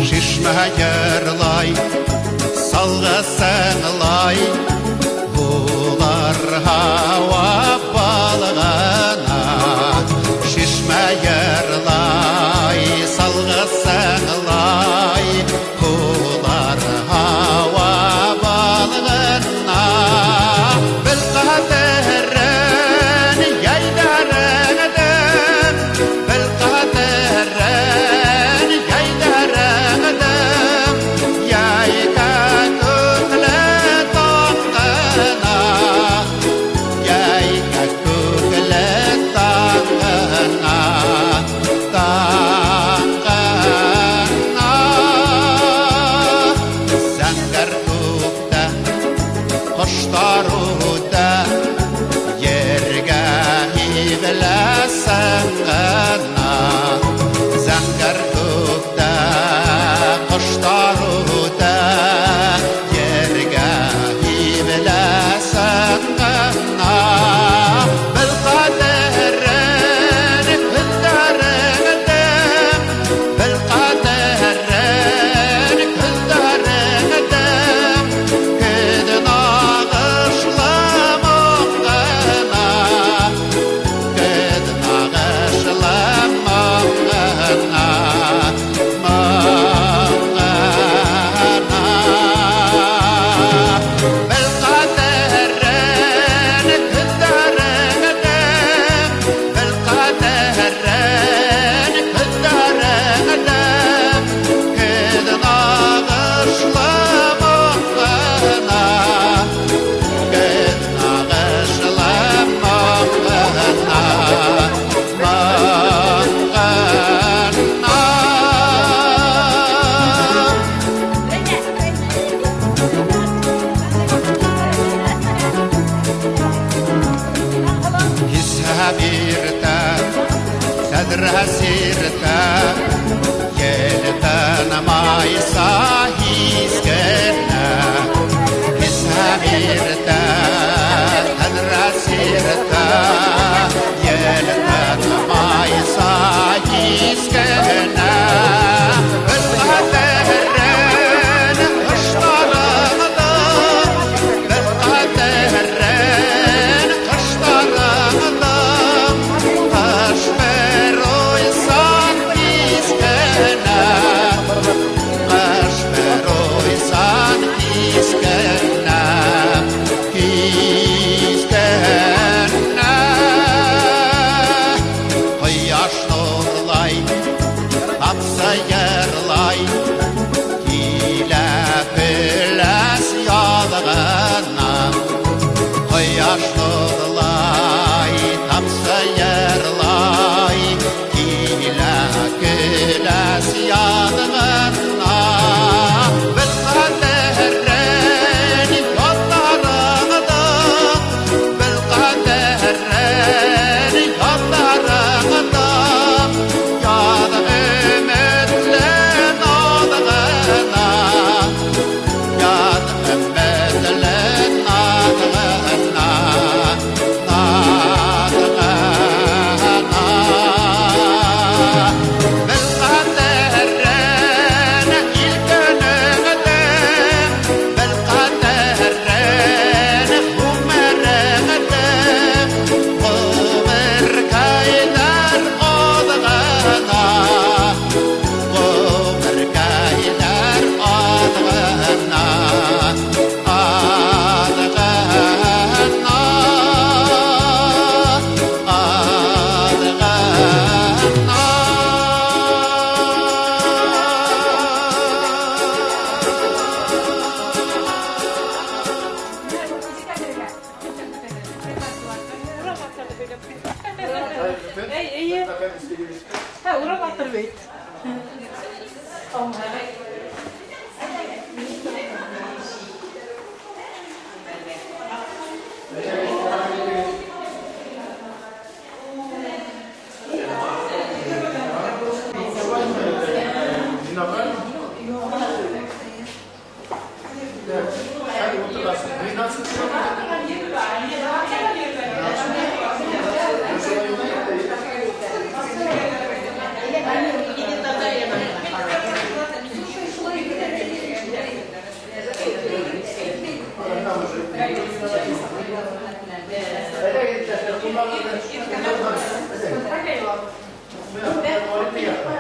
[SPEAKER 8] Шишмә йырлай, салғысыңлай, булар һауа балығына. Шишмә йырлай, салғысыңлай, булар һауа балығына. Бел ҡәҙерен йәйҙәреңдең, бел ҡәҙерен йәйҙәреңдең, йәйкә күкле таңғына, йәйкә күкле таңғына, таңғына. Зәңгәр күктә ҡоштар үтә, ергә һибеләсең генә. Зәңгәр күктә ҡоштар үтә, ергә һибеләсең генә. Бел ҡәҙерен көндәреңдең, бел ҡәҙерен көндәреңдең, көҙ нағышлы моң ғына, көҙ нағышлы моң ғына, моң ғына. Бел ҡәҙерен көндәреңдең, бел ҡәҙерен көндәреңдең, көҙ нағышлы моң ғына, көҙ нағышлы моң ғына, моң ғына. Кисһә биртә, тәҙрә сиртә, ел тынмайса һис кенә. Кисһә биртә, тәҙрә сиртә, ел тынмайса һис кенә. Бел ҡәҙерен ҡыштарыңдың, бел ҡәҙерен ҡыштарыңдың, ҡыш бер уйсан һис кенә, ҡыш бер уйсан һис кенә,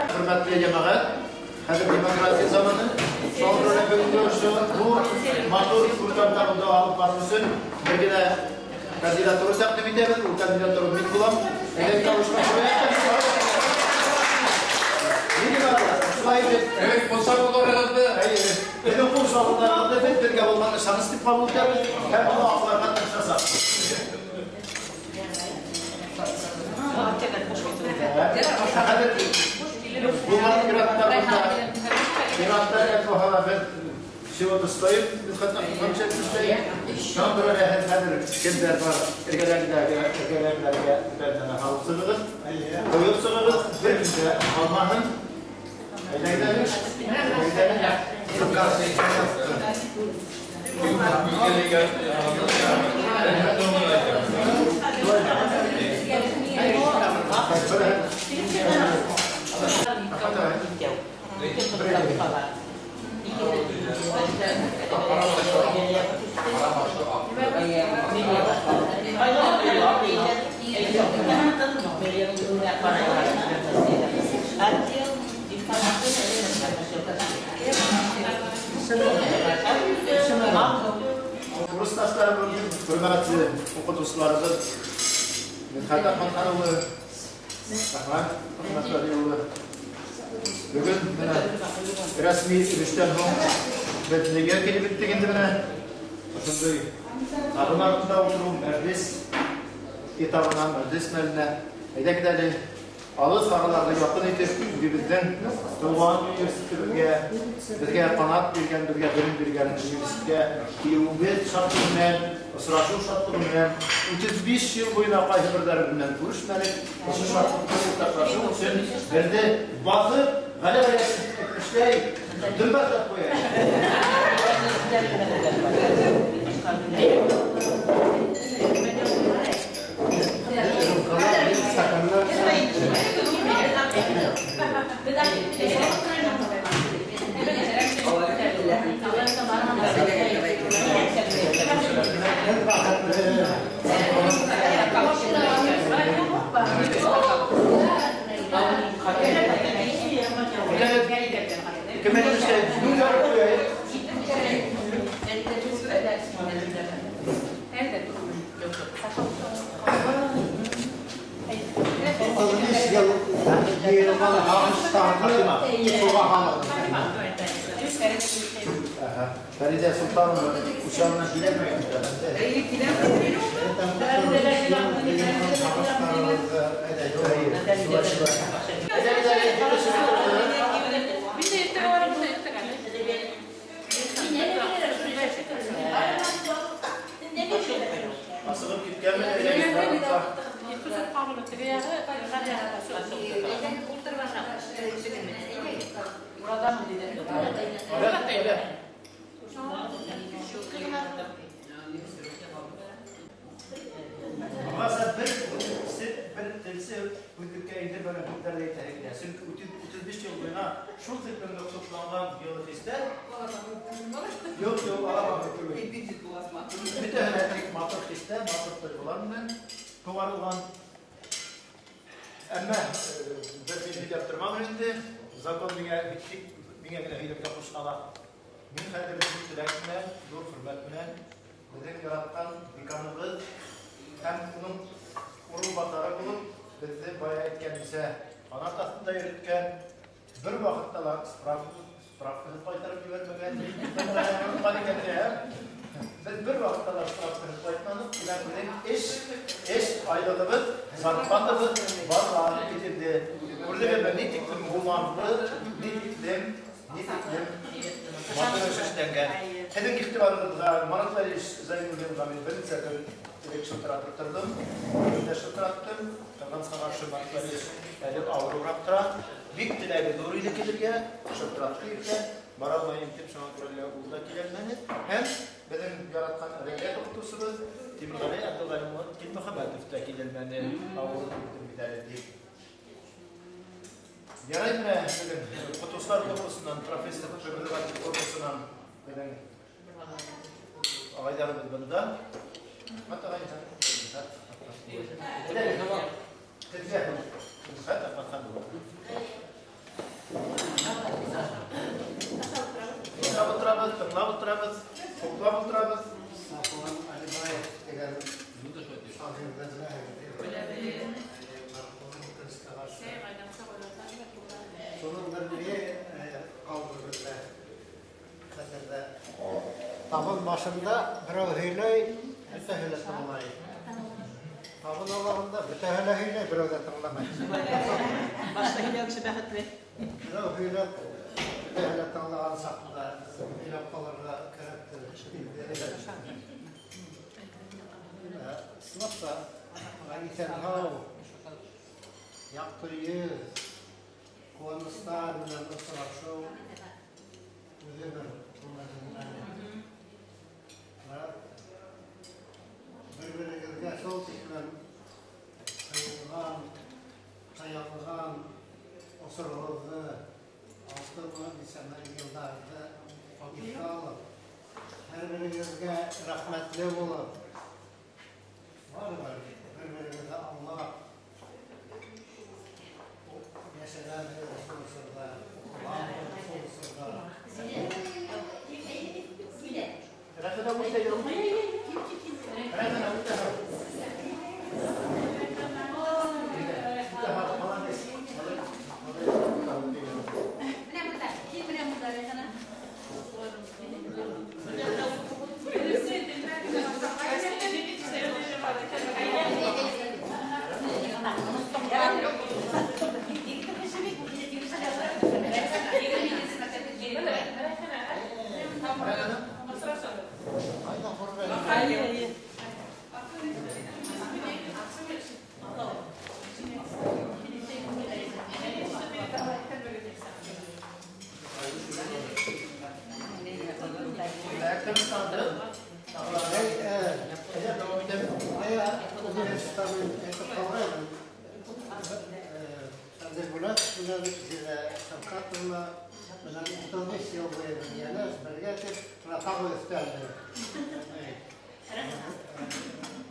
[SPEAKER 3] Хөрмәтле йәмәғәт, хәҙер демократия заманы. Шуға бөгөнгө ошо матур күркәм табынды алып барыу өсөн бер генә кандидатура тәҡдим итәбеҙ. Ул кандидатура мин булам. Әйҙә тавышҡа ҡуяйыҡ. Шулай итеп,
[SPEAKER 5] Evet, ҡул сабыуҙарығыҙҙы.
[SPEAKER 3] Беҙҙең ҡул сабыуҙарығыҙҙы беҙ бергә булған ышаныс тип ҡабул итәбеҙ һәм уны аҡларға тырышасаҡбыҙ. Булған пираттар әтваһала беҙ всего-то стоим, беҙ хатта хәҙер кемдәр бар, эргәләрендәге бәрҙәне алып сығығыҙ, ҡойоп сығығыҙ, бер кем дә ҡалмаһын. Әйҙәгеҙ, әйҙәгеҙ. Курсташтарыбыҙ, хөрмәтле уҡытыусыларыбыҙ, Мидхәт Әхмәтхан улы, Әхмәт Әхмәтвәли улы. Бөгөн менә рәсми өлөштән һуң беҙ нигә килеп еттек инде менә? Ошондай табын артында ултырыу, мәжлес этабына, мәжлес мәленә. Әйҙәгеҙ әле алыҫ араларҙы яҡын итеп, үҙебеҙҙең тыуған университетыбыҙға, беҙгә ҡанат биргән, беҙгә белем биргән университетҡа килеүебеҙ шатлығы менән, осрашыу шатлығы менән, 35 йыл буйына ҡайһы берҙәре менән күрешмәнек. Ошо шатлыҡты уртаҡлашыу өсөн берҙе баҫып, ғәләбә эшләй, дөмбәҫләп ҡуяйыҡ. Фәридә Солтанова учағына киләме? Асығып киткәнме? Бер телсе һүҙлеккә индермәгән һүҙҙәрҙе әйтәһе килә. Сөнки 35 йыл буйына шул тиклем тоҡланған йылы хистәр. Юҡ, юҡ, аламам түгел. Бөтәһе лә тик матур хистәр, матур тойғолар менән туғарылған. Әммә бер мин һөйләп тормам инде. Закон миңә бик миңә генә һөйләргә ҡушҡан. Мин хәҙер ҙур теләк менән, ҙур хөрмәт менән беҙҙең яратҡан деканыбыҙ һәм уның урынбаҫары булып, беҙҙе бая әйткәнсә ҡанат аҫтында йөрөткән, бер ваҡытта ла справкаһыҙ ҡайтарып ебәрмәгән, беҙ бер ваҡытта ла справкаһыҙ ҡайтманыҡ. Тимәк, беҙҙең эш айлығыбыҙ, зарплатабыҙ барланып кителде. Күрҙегеҙме, ни тиклем гуманлы, ни тиклем матур эш эшләнгән. Һеҙҙең иғтибарығыҙға Марат Валерьевич Зайнуллинға мин бер нисә көн элек шылтыратып торҙом. Бөгөн дә шылтыраттым. Ҡыҙғанысҡа ҡаршы Марат Валерьевич әле ауырыуыраҡ тора. Бик теләге ҙур ине килергә, шылтыратты иртән. Бара алмайым дип, шуңа күрә ул да киләлмәне. Һәм безнең яраткан әдәбият укытучыбыз Тимергали Абдулгалим Килмөхәммәтов та киләлмәне, авырып киттем бит әле дип. Ярай менә безнең укытучылар корпусыннан, профессор преподаватель корпусыннан безнең агайларыбыз бында. Рәхмәт агай, Сезгә Рәхмәт, Әхмәтхан. Тыңлап утырабыз, тыңлап утырабыз, хуплап утырабыз.
[SPEAKER 7] Сафуан Алибаев дигән шагыйрьне беләһегез. Шуның бер ни калды бездә хәтердә. Табын башында берәү һөйләй, бөтәһе лә тыңлай. Табын алағында бөтәһе лә һөйләй, берәү ҙә тыңламай.
[SPEAKER 6] Башта һөйләү кеше бәхетле.
[SPEAKER 7] Берәү һөйләп, бөтәһе лә тыңлаған саҡта һөйләп ҡалырға кәрәктер. Ысынлап та, иҫән-һау, яҡты йөҙ, ҡыуаныстар менән осрашыу үҙе бер күңелдең мәле. Бер-берегеҙгә шул тиклем һыйынған, таянған осороғоҙҙо, алтымы, нисәмә йылдарҙы иҫкә алып, һәр берегеҙгә рәхмәтле булып, барыбер бер-берегеҙҙе аңлап йәшәгәнһегеҙ шул осорҙа, уҡығанһығыҙ шул осорҙа.
[SPEAKER 3] Рәхмәт үтә юл. Рәхмәт үтә. Молодец.
[SPEAKER 2] Менә монда, кил менә монда, Рәйхана.
[SPEAKER 7] Ҡайҙа күрмәнем.
[SPEAKER 3] Ayaklarını kaldırın. Devam edelim.
[SPEAKER 7] Ая университетта мин әйтеп ҡалғайным. Әнзел Булат менән Зилә Шәүкәтовна менән 35 йыл буйы йәнәш бергә тип, менә тағы өҫтәлде.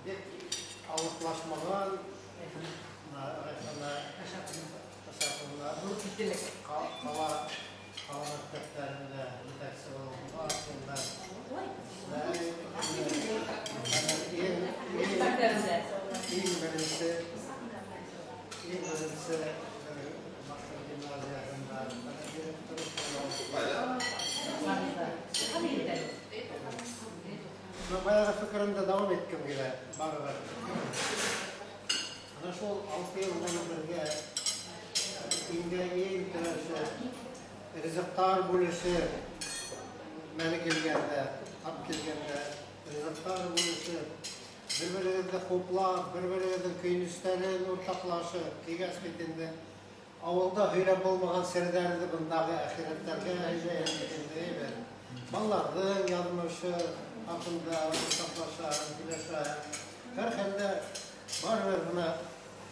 [SPEAKER 7] Бик алыҫлашмаған, менә Рәйхана Кашаповна ҡала мәктәптәрендә етәксе булып шунда. Иң беренсе Башҡорт гимназияһында директор булып. Баяғы фекеремде дауам иткем килә барыбер. Ана шул 6 йыл буйы бергә иңгә иң көрәшеп, ризыҡтар бүлешеп, мәле килгәндә, тап килгәндә ризыҡтар бүлешеп, бер-берегеҙҙе хуплап, бер-берегеҙҙең көйөнөстәрен уртаҡлашып, кигәс бит инде ауылда һөйләп булмаған серҙәрҙе бындағы әхирәттәргә һөйләйем бит инде, әйбәт. Балаларҙың яҙмышы хаҡында уртаҡлаша, һөйләшә. Һәр хәлдә барыбер бына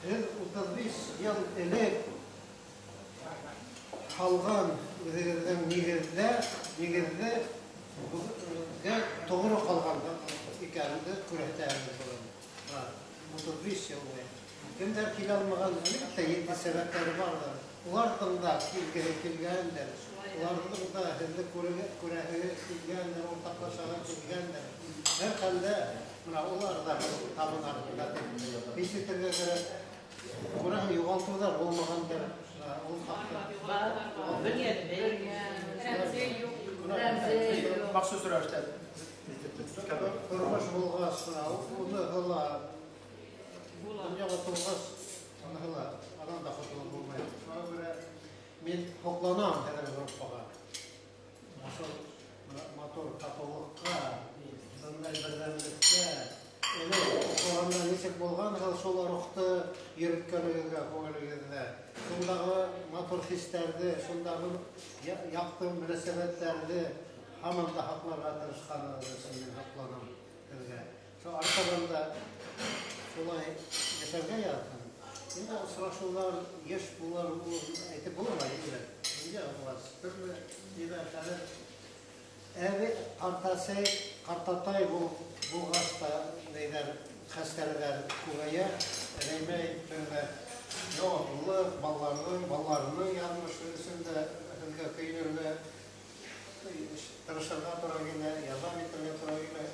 [SPEAKER 7] һеҙ 35 йыл элек һалған үҙегеҙҙең нигеҙҙе тоғро ҡалған икәнде күрһәтәбеҙ бөгөн. 35 йыл буйы. Кемдәр килә алмаған, әлбиттә, етди сәбәптәре барҙыр. Уларҙың да килгеһе килгәндер, уларҙың да һеҙҙе күрәһе килгәндер, уртаҡлашаһы килгәндер. Һәр хәлдә бына улар ҙа табын артында тип хис итергә кәрәк. Күрәһең, юғалтыуҙар булмағандыр. Ул хаҡта.
[SPEAKER 3] Махсус рәүештә.
[SPEAKER 7] Тормош булғас, уныһы ла донъяға тыуғас, уныһы ла анан да ҡотолоп булмай. Шуға күрә мин һоҡланам һеҙҙең группаға. Ошол матур татыулыҡҡа, бындай берҙәмлеккә, элек уҡығанда нисек Нисек булғанһығыҙ, шул рухты йөрөткәнегеҙгә күңелегеҙҙә. Шундағы матур хистәрҙе, шундағы яҡты мөнәсәбәттәрҙе һаман да һаҡларға тырышҡанығыҙ өсөн мин һоҡланам һеҙгә. Шул артабан да шулай йәшәргә яҙһын. Инде осрашыуҙар йыш булыр, әйтеп булмай инде. Инде улар төрлө ниҙәр хәҙер. Әбей, ҡартасай, ҡартатай булғас та ниҙәр хәстәрҙәр күбәйә, Рәймә әйткәндә яуаплылыҡ, балаларының яҙмышы өсөн дә һеҙгә көйнөргә, тырышырға тура килә, ярҙам итергә тура килә,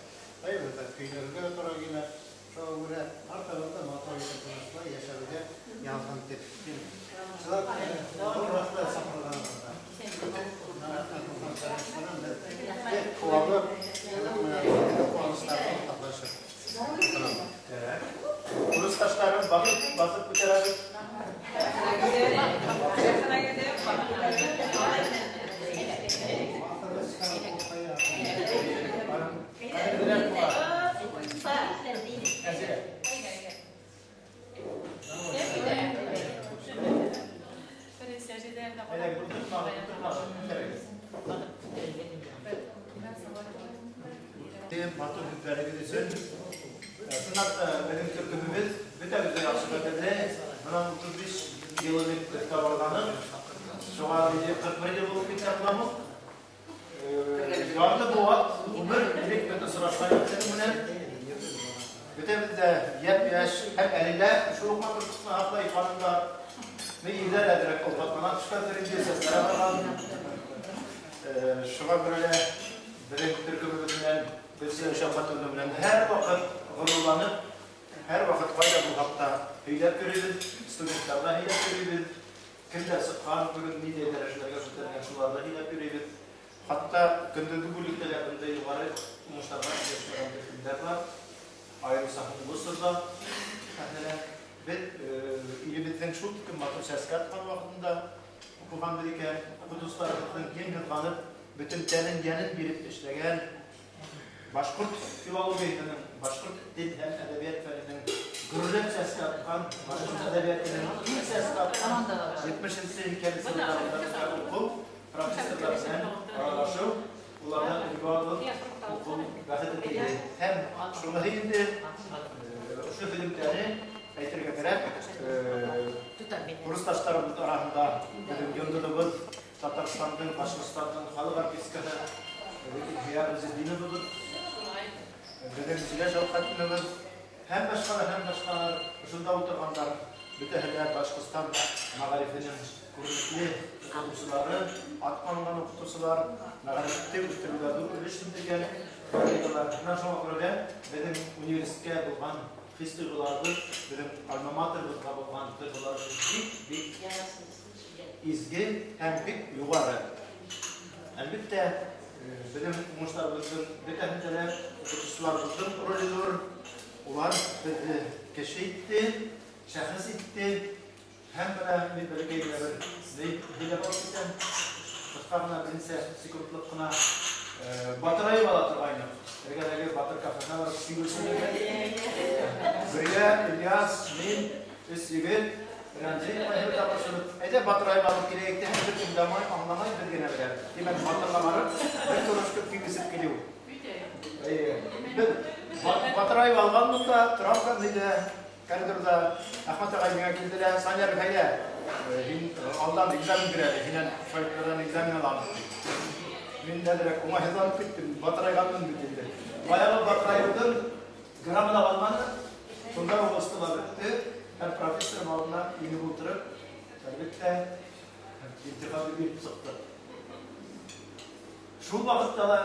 [SPEAKER 7] ҡайберҙә көйнөргә тура килә. Шуға күрә артабан да матур итеп тыныслай йәшәргә яҙһын тип. Ҙур рәхмәт саҡырғанығыҙға. Бик ҡыуанып, ҡыуаныстарҙы уртаҡлашып.
[SPEAKER 3] Курсташтарым баҫып күтәрәбеҙ. Матур һүҙҙәрегеҙ өсөн. Сынлап та беҙҙең төркөмөбөҙ бөтәбеҙ ҙә яҡшы хәтерҙә. Бынан 35 йыл элек өҫкә барғанын, шуға 41 йыл булып китә ҡыламыҡ. Ярты быуат ғүмер элек беҙ осрашҡан егеттәр менән. Бөтәбеҙ ҙә йәп-йәш һәм әле лә шул уҡ матурлыҡты һаҡлай ханымдар. Мин ирҙәр әҙерәк олпатлана төшкәндер инде, сәстәре ағарған. Шуға күрә лә беҙҙең төркөмөбөҙ менән Гөлсинә Шәүкәтовна менән һәр ваҡыт ғорурланып, һәр ваҡыт ҡайҙа булһаҡ та һөйләп йөрөйбөҙ, студенттарға һөйләп йөрөйбөҙ, кемдәр сыҡҡан, бөгөн ниндәй дәрәжәләргә күтәрелгән, шуларҙы һөйләп йөрөйбөҙ. Хатта көндөҙгө бүлектә лә бындай юғары уңыштарға өлгәшкән төркөмдәр бар. Айырыуса һуңғы осорҙа, мәҫәлән, беҙ илебеҙҙең шул тиклем матур сәскә атҡан ваҡытында уҡығанбыҙ икән, уҡытыусыларыбыҙҙың ең һыҙғанып, бөтөн тәнен, йәнен биреп эшләгән башҡорт филологияһының, башҡорт тел һәм әҙәбиәт фәненең гөрләп сәскә атҡан, башҡорт әҙәбиәтенең иң сәскә атҡан 70-нсе йылдарында уҡыу, профессорҙар менән аралашыу, уларҙан өлгө алып уҡыу бәхете тейҙе. Һәм шуныһы инде ошо һөҙөмтәне әйтергә кәрәк, курсташтарыбыҙ араһында беҙҙең йондоҙобоҙ Татарстандың, Башҡортостандың халыҡ артисткаһы Илһөйәр Ғизетдиновабыҙ, беҙҙең Зилә Шәүкәтовнабыҙ һәм башҡалар, ошонда ултырғандар бөтәһе лә Башҡортостан мәғарифының күренекле уҡытыусылары, атҡанған уҡытыусылар, мәғарифте үҫтереүгә ҙур өлөш индергән коллегалар. Бынан шуға күрә лә беҙҙең университетҡа булған хис-тойғоларыбыҙ, беҙҙең альма-матерыбыҙға булған тойғоларыбыҙ бик-бик изге һәм бик юғары. Әлбиттә, беҙҙең уңыштарыбыҙҙың бөтәһендә лә уҡытыусыларыбыҙҙың роле ҙур. Улар беҙҙе кеше итте, шәхес итте. Һәм бына мин бәләкәй генә бер һөйләп алып китәм. Ҡыҫҡа ғына, бер нисә секундлыҡ ҡына. Батырайып ала торғайныҡ. Эргәләге Батыр кафеһына барып сөйләшеп. Бергә Ильяс, мин, өс егет, Рәмзи ҡайһы тапшырып, әйҙә батырайып алып киләйек тә, бер кем дә аңламай, бер генә беләбеҙ. Тимәк, батырға барып, бер кружка пиво килеү. Эйе. Беҙ батырайып алғанбыҙ ҙа, торам өйҙә, коридорҙа Әхмәт ағай миңә килде лә, Саня, әйҙә, һин алдан экзамен бир әле, һинән шарттарҙан экзамен алабыҙ, ти. Мин әҙерәк уңайһыҙланып киттем, батырайғанмын бит инде. Баяғы батырайыуҙың граммы ла ҡалманы, шунда уҡ ысты ла бөттө. Һәм профессор алдына инеп ултырып, әлбиттә, имтиханды биреп сыҡты. Шул ваҡытта ла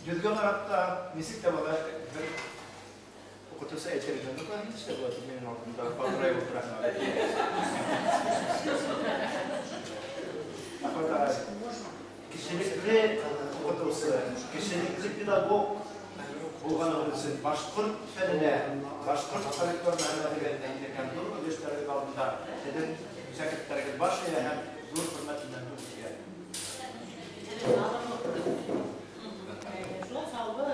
[SPEAKER 3] йөҙгә ҡарап та, нисек тә була, бер уҡытыусы әйтер ине, ну-ка, нишләп була минең алдымда батырайып ултыраһың әле? Әхмәт ағай, кешелекле уҡытыусы, кешелекле педагог булғанығыҙ өсөн башҡорт фәненә, башҡорт фольклорына һәм әҙәбиәтенә индергән ҙур өлөштәрегеҙ алдында һеҙҙең шәкерттәрегеҙ баш эйә һәм ҙур хөрмәт менән һеҙгә.
[SPEAKER 2] Шулай саубы.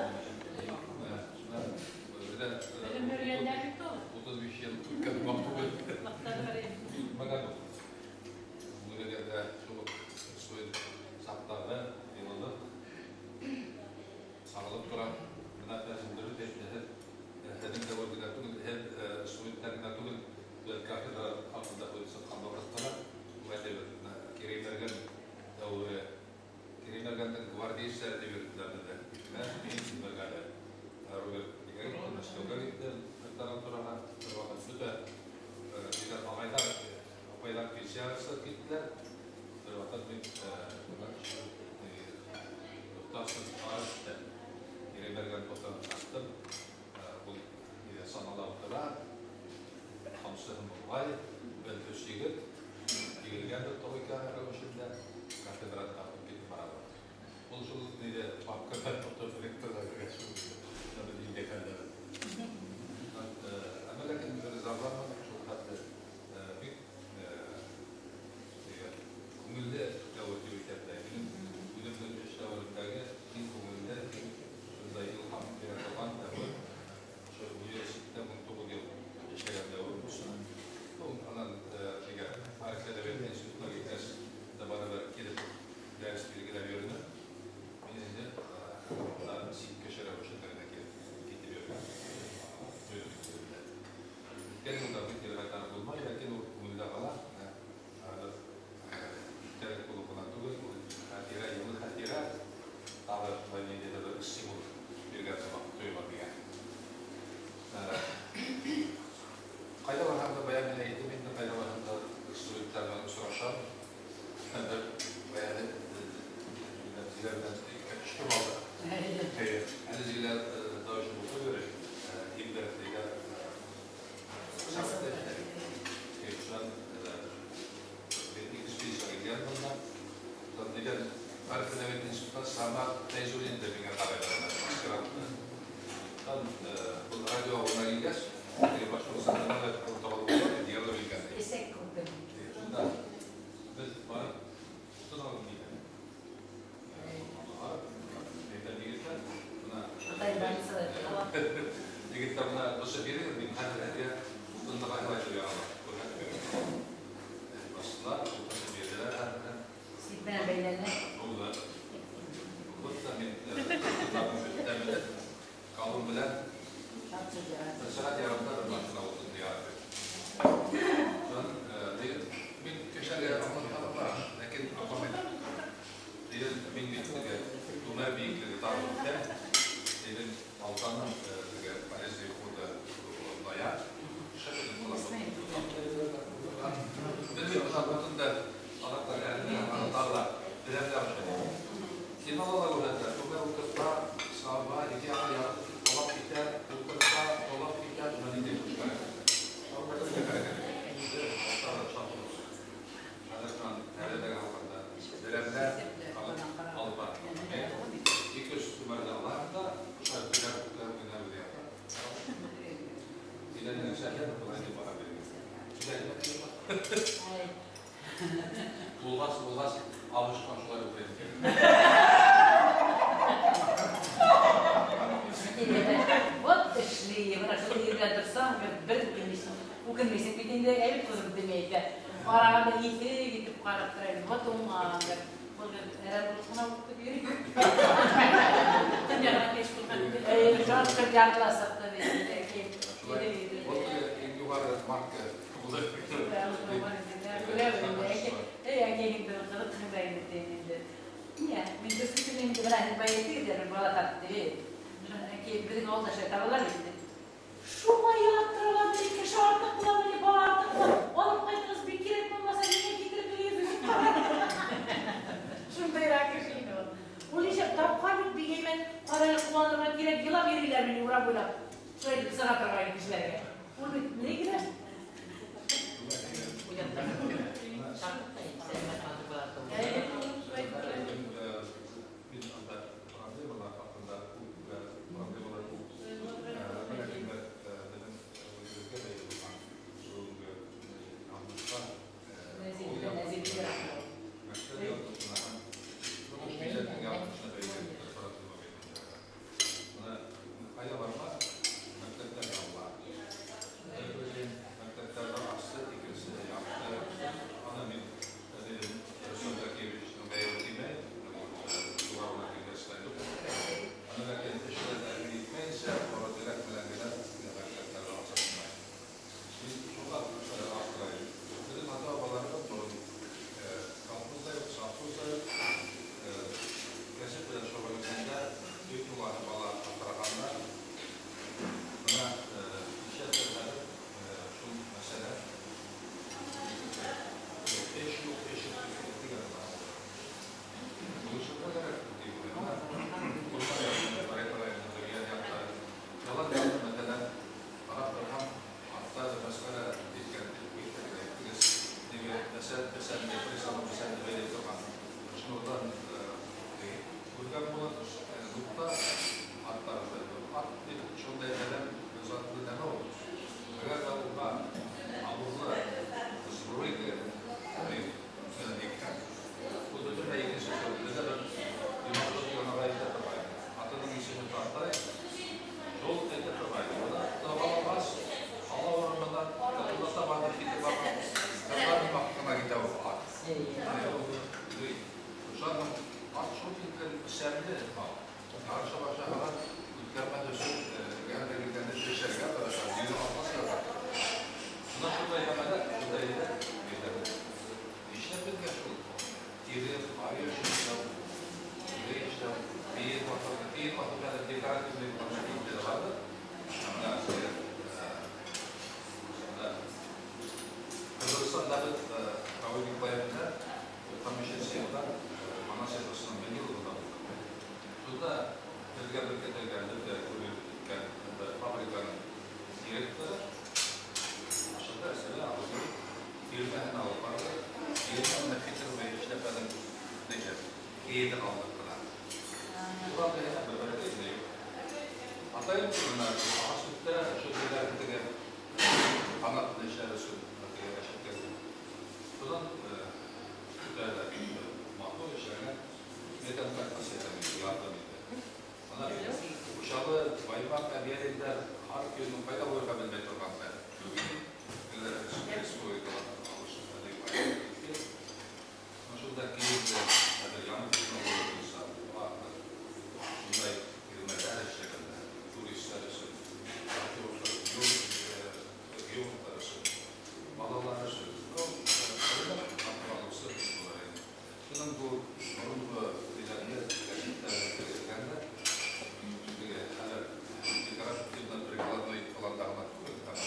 [SPEAKER 5] Кафедра хаҡында һүҙ сыҡҡан ваҡытта ла Кирәймәргән дәүере, Кирәймәргәндең гвардейстары тип йөрөттөләр беҙҙе. Мин бергәле Роберт Мәскәүгә китте докторантураға. Бер ваҡыт бөтә ағайҙар, апайҙар пенсияға сығып киттеләр. Бер ваҡыт мин дуҫтарсын барып Кирәймәргән фотоны таптым. Ул санала ултыра, ҡамсыһын болғай, бер өс егет егелгән бер тройка рәүешендә кафедраны тартып китеп баралар. Ул шул ниҙе папкадан тотоп ректорға кергәс шул ниндәй хәлдә. Әммә ләкин бер зарланманым, шул хәтле бик күңелле дәүер тип әйтәм дә. Минең үҙемдең эш дәүеремдәге иң күңелле, иң шундай илһам бирә торған дәүер. Ошо университетта 19 йыл эшләгән дәүер булсын. Анан теге тарих әҙәбиәт институтына киткәс тә барыбер килеп дәрес билгеләп йөрөнөм. Мин инде сит кеше рәүешендә генә килеп китеп йөргән. Үткән йылдарҙы кире ҡайтарып булмай, ләкин ул күңелдә ҡала. Иҫтәлек булып ҡына түгел, ул хәтирә, йылы хәтирә, тағы шулай ниндәйҙер бер стимул биргән һымаҡ тойола миңә. Ҡайҙа барһам да бая мин әйтем инде, ҡайҙа барһам да студенттар менән осрашам. Бер бая Зилә менән төштөм алда. Әле Зилә тауышын уҡып йөрөй. Имбер тигән шунан экспедицияға килгән бында. Нидән тарих әҙәбиәт институтынан Самат Фәйзуллин да миңә ҡарайҙар, аспирантны. Был радио ауылына килгәс, Башҡортостанда диалог икән.
[SPEAKER 2] Эсәк күптем.
[SPEAKER 5] Шунда беҙ барып утын алып килдек. Әйтәм, егеттәр, бына егеттәр, бына ошо бирегеҙ, мин хәҙер һеҙгә утынды ҡайһылай итеп яғалам, күрһәтеп бирәм. Бастылар, утынды бирҙеләр хәҙер.
[SPEAKER 2] Сит менән бәйләнә.
[SPEAKER 5] Булды. Булды да мин тәмләп, колун белән бер сәғәт ярымда бер машина утынды яғып бирҙем. Мин кешеләргә аңлатам, ләкин аңламайҙар. Дидем, мин бит теге түмәр бейеклеге тағы үтә. Дидем, Алтаның теге полезный ходы лая. Белмәйем, бына утынды алаҡтар әле аңлаталар, беләмдәр шулай. Син алалар күрһәтә, түмәр ултырта, саба, ике яҡҡа ярып талап китә, ултырта, талап китә, бына ниндәй хәрәкәт. Хәрәкәт. Хәҙер әледәге алғанда берәмдәр алып бар. 200 түмәрҙе алам да, ошо күтәреп күтәреп генә үҙе ята. Зиләнең шәһәр былай дип бара биргән. Булғас, булғас, алышҡан шулай уҡыйым.
[SPEAKER 2] Вот эшли, бына шул ерҙә торсаң, бер үкенмейһең. Үкенмейһең бит инде, әйбит ҡыҙым тимәй әйтә. Ҡарағанда иҫе китеп ҡарап тора инде. Вот уңғандыр. Был әрәм булып ҡына уҡып йөрөй. Донъяға кеш булған. Жан яртыла сыҡты бит.
[SPEAKER 5] Шулай. Был иң юғары марка булды.
[SPEAKER 2] Эй, әкәйеңде ҡыҙыҡһың да инде инде. Ниә, мин дөрөҫ һөйләйем инде, бына һин бай әйтегеҙ әле, бала тапты тип. Әкәй беҙҙең ауылда шулай табалар бит инде. Шуға илап торалар, бер кеше артыҡ була, бер бала артыҡ була. Алып ҡайтығыҙ, бик кәрәк булмаһа, ниңә килтереп йөрөйһөгөҙ? Шундайыраҡ кеше ине ул. Ул нишләп тапҡан бит, бик әйбәт, ҡарай ҡыуанырға кәрәк, илап йөрөйләр мине урап буйлап. Шулай итеп сыға торғайны кешеләргә. Ул бит ни генә?
[SPEAKER 5] Мин анда проблемалар хаҡында күп, проблемалар күп. Ләкин беҙҙең үҙебеҙгә бәйле булған бөгөнгө яҙмышҡа, мәктәп яҙмышына һәм тормош милләтенең яҙмышына бәйле проблема бит. Бына ҡайҙа барма, мәктәптәр ябыла. Мәктәптәрҙе асты, икенсеһе япты. Ана мин Рөстәм Закиевичтың ғәйбе тимәй. Кием аҫып декоративный булған киемдәре барҙыр. Мына Ҡырғыҙстанда беҙ Рауил Николаевна 95 йылда Манас эпосының 1000 йыллығында булдыҡ. Шунда беҙгә беркетелгән, беҙгә күреп киткән фабриканың директоры шунда әсәлә алып, тирмәһен алып барҙы. Тирмәһенә фитр эшләпәнең нисә кейемен алдыҡ ҡына. Улар ҙа бер бәләкәй юҡ. Атайым бына ағас өҫтә шул ерҙәрҙе теге ҡанат эшләр өсөн теге әшәккә. Шунан көтә лә матур эшләгән металл ярҙам итә. Бына Учалы, Баймаҡ, Әбйәлилдәр һәр көнөн ҡайҙа ҡуйырға белмәй торған хәл. Республикала шунда кейемде хәҙер яңы технология буйынса шундай тирмәләр эшләгәндәр, туристар өсөн, геологтар өсөн, балалар өсөн. Шунан был боронғо диләрҙе гәзиттәрҙе кергәндә теге хәҙер декоративно-прикладной планда ғына түгел, һәм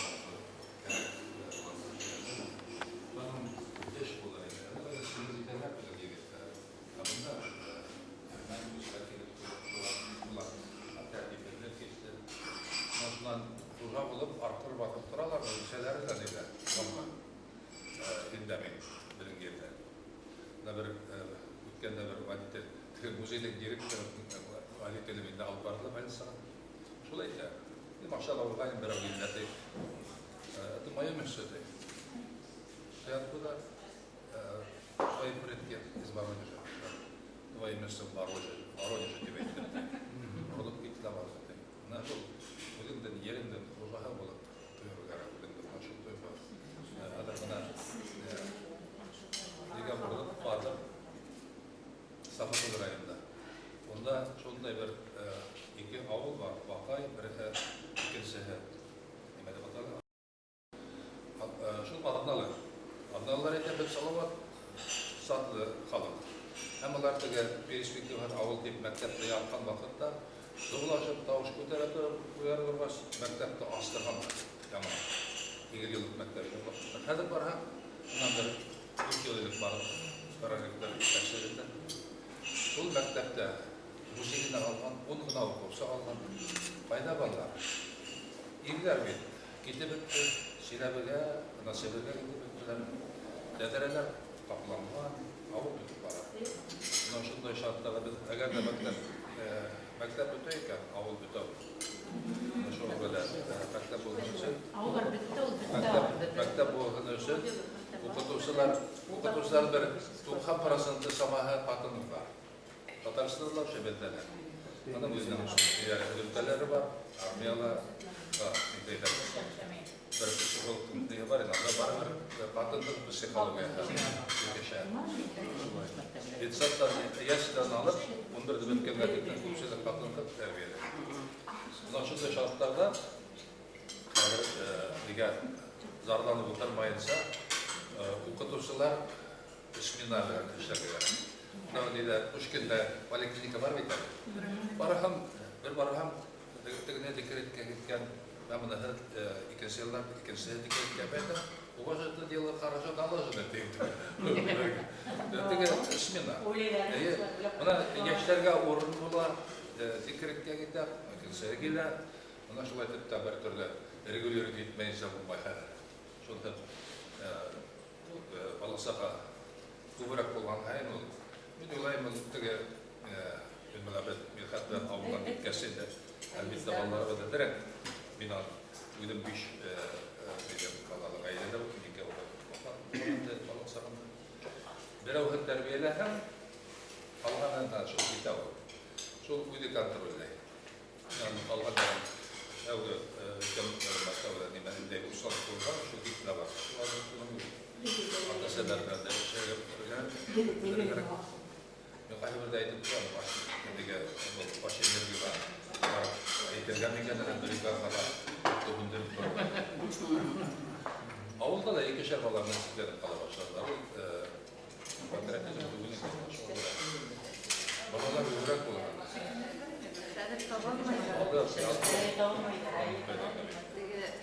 [SPEAKER 5] кәрәк планда эшләгәндә. Шунан эш булыр ине. Әле сеңел итәләр беҙҙең егеттәр. Ә бында әрмән үҙгә килеп улар тәртипһеҙлек кисте. Шунан хужа булып арҡыры баҫып торалар, үсәләре лә ниҙә, индәмәй беҙҙең ерҙә. Бына бер үткәндә бер водитель, теге музейҙың директоры водителе мине алып барҙы больницаға. Шул әйтә, мин аҡса алырға берәү килде, ти. Это мое место, ти. Ты откуда? Твои предки из Воронежа. Твое место в Воронеже, Воронеже тип әйтте. Боролоп китте лә барҙы, ти. Бына шул үҙеңдең ереңдең хужаһы булып тойорға кәрәк, үҙеңде бына шул тойғо. Хәҙер бына нигә боролоп барҙыҡ Сафатул районында. Унда шундай бер ике ауыл бар, Баҡай, береһе, икенсеһе нимә тип атала? Шул Аҙналы. Аҙналылар әйтә, беҙ Салауат затлы халыҡ. Һәм улар теге перспектива ауыл тип мәктәпте япҡан ваҡытта ҙурлашып тауыш күтәрә тороп ҡуяр торғас мәктәпте астырғандар. Яңы 2 йыллыҡ мәктәп. Хәҙер барһаҡ, бынан бер 3 йыл элек барып, проректор тәкъсирендә. Шул мәктәптә музейына алған, 10 ғына уҡыусы алған. Ҡайҙа балалар? Ирҙәр бит китеп бөттө, Силәбегә, бына Себергә китеп бөттөләр. Тәҙрәләр ҡапланған, ауыл бөтөп бара. Бына шундай шарттарҙа беҙ әгәр ҙә мәктәп бөтә икән, ауыл бөтә. Бына шуға күрә мәктәп булған өсөн,
[SPEAKER 6] Ауылдар бөттө, ул бөттө.
[SPEAKER 5] Мәктәп булған өсөн уҡытыусылар бер 90% самаһы ҡатын-ҡыҙҙар. Татарстанда ла ошо беҙҙә лә. Уның үҙенең элемтәләре бар, армияла, бер психологтың ниһе бар ине, анда барыбер ҡатын-ҡыҙ психологияһы кешә. Детсадтан, яслән алып, 11-ҙе бөткәнгә тиклем күпселек ҡатын-ҡыҙ тәрбиәләй. Бына шундай шарттарҙа хәҙер нигә зарланып ултырмайынса, уҡытыусылар смена менән эшләргә кәрәк. Бына ниҙә Пушкинда поликлиника бар бит әле. Барһам, бер барһам, тегене декретка киткән, мин бына икенсе йылдан икенсеһе декретка бәйтә. У вас это дело хорошо налажено, тип. Теге смена. Бына йәштәргә урын була, декретка китә, икенсеһе килә. Бына шулай итеп тә бер төрлө регулировать итмәйенсә булмай хәҙер. Шунда бала-саға күберәк булған һайын ул. Мин уйлайым, ул теге мин бына беҙ Мидхәт белән ауылдан киткәс инде, әлбиттә, балаларыбыҙ әҙерәк. Мин үҙем 5 балалы ғаиләлә булдым, икәү бала сағында. Берәүһен тәрбиәләһәң, ҡалғанын шул китә ул. Шул үҙе контролләй. Ягъни ҡалғандарын тәүге өлкән мәктәптә нимә ниндәй усал булған, шул китә лә бар. Ата-әсәләр белән дә эшләргә. Мин ҡайһы берҙә әйтеп торам, теге баш энергияға барып әйтелгән икән, бригадага һүндереп торам. Ауылда ла икешәр бала менән сикләнеп ҡала башланылар. Ул патриотизм түгел икән, шуға күрә балалар күберәк булған.
[SPEAKER 2] Хәҙер табылмай.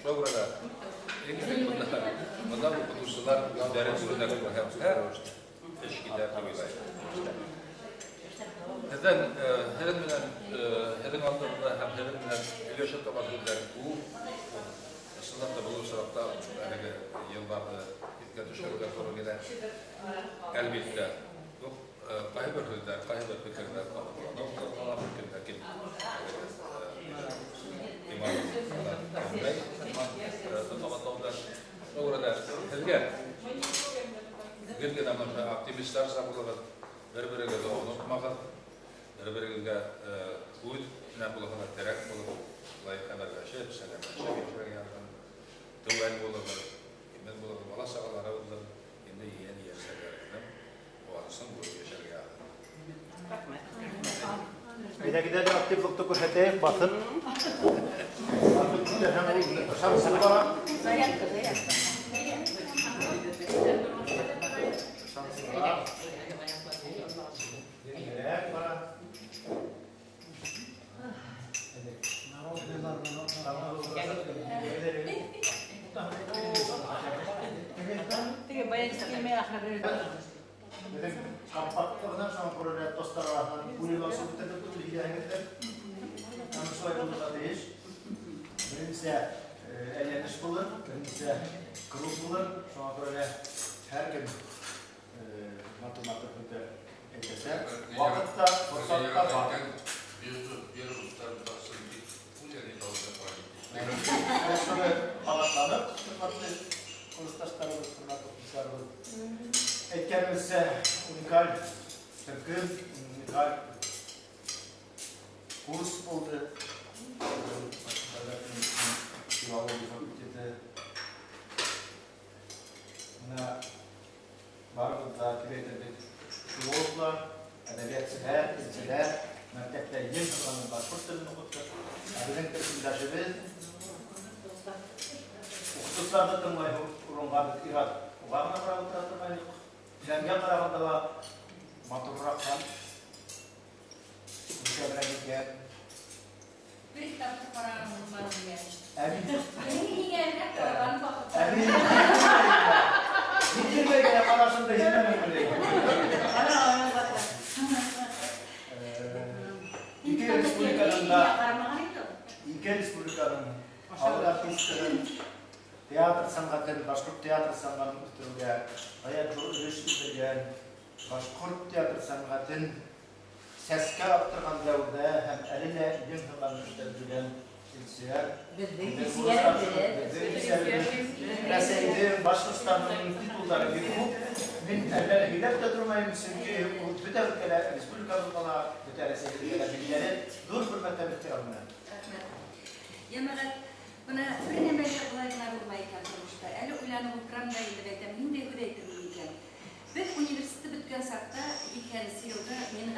[SPEAKER 5] Шуға күрә лә иң элек бында уҡытыусылар үҙҙәрен үрнәк күрһәтһә, эш китә дип уйлайым. Һеҙҙән, һеҙҙең менән, һеҙҙең алдығыҙҙа һәм һеҙҙең менән һөйләшә торған һүҙҙәр күп. Ысынлап та был осраҡта әлеге йылдарҙы иҫкә төшөрөргә тура килә. Әлбиттә, ҡайһы бер һүҙҙәр, ҡайһы бер фекерҙәр ҡабатланыу ҡыҙғала мөмкин, ләкин иман ҡабатлауҙар. Шуға күрә лә һеҙгә гел генә бына оптимистарса булығыҙ, бер-берегеҙҙе онотмағыҙ, бер-берегеҙгә үҙ менән булһа ла терәк булып, шулай хәбәрләшеп, сәләмләшеп йәшәргә яҙһын. Теүәл булығыҙ, имен булығыҙ, бала сағаларығыҙҙың инде ейән ейәнсәләренең ҡыуанысын күреп йәшәргә яҙһын.
[SPEAKER 3] Әйҙәгеҙ әле активлыҡты күрһәтәйек, баҫып. Баҫып күтәрһәң, ул ышаныслы бара.
[SPEAKER 2] Зарядка, зарядка.
[SPEAKER 3] Ышаныслы бара. Еңелерәк бара.
[SPEAKER 7] Народныйлар.
[SPEAKER 2] Теге баянчы килмәй ахыры.
[SPEAKER 3] Беҙҙең компактлығынан шуға күрә лә тостар араһынан пулялар сығып бөтә түгел һөйләһәгеҙҙәр. Һәм шулай булырға тейеш. Беренсе әйләнеш булыр, беренсе круг булыр. Шуға күрә лә һәр кем матур-матур һүҙҙәр әйтәсәк. Ваҡыт та, форсат та бар. Шуны ҡабатланыҡ, хөрмәтле курсташтарыбыҙ, хөрмәтле уҡыусыларыбыҙ. Әйткәнебеҙсә, уникаль төркөм, уникаль курс булды. Филология факультеты. Бына барыбыҙ ҙа тип әйтерлек филологлар, әҙәбиәтселәр, телселәр, мәктәптә ел торған башҡорт телен уҡыттыҡ. Ә беҙҙең төркөмдәшебеҙ уҡытыусыларҙы тыңлай урынға беҙ ир-ат уға ғына ҡарап ултыра торғайныҡ. Фәнгә ҡарағанда ла матурыраҡ һәм күркәмерәк икән.
[SPEAKER 2] Бер китапты ҡараған булманы миңә.
[SPEAKER 3] Ә мин
[SPEAKER 2] Мин һиңә генә ҡараған ваҡыт.
[SPEAKER 3] Ә мин Мин тирмәй генә ҡарашымды һиҙмәнем әле. Ике республиканың да, ике республиканың халыҡ артисттарын театр сәнғәтен, башҡорт театр сәнғәтен үҫтереүгә ғәйәт ҙур өлөш индергән, башҡорт театр сәнғәтен сәскә аттырған дәүерҙә һәм әле лә иң һынған эштәр йөрөгән Илсөйәр.
[SPEAKER 2] Беҙҙең
[SPEAKER 3] Беҙҙең илсөйәребеҙ. Рәсәйҙең, Башҡортостандың титулдары бик күп. Мин әллә һөйләп тә тормайым, сөнки ул бөтә өлкәлә, республикабыҙға ла, бөтә Рәсәйебеҙгә лә билдәле ҙур хөрмәт һәм ихтирам менән.
[SPEAKER 9] Рәхмәт. Йәмәғәт, бына бер нәмә лә былай ғына булмай икән тормошта. Әле уйланып ултырам да инде әйтәм, ниндәй һүҙ әйтермен икән. Беҙ университетты бөткән саҡта, икенсе йылда мин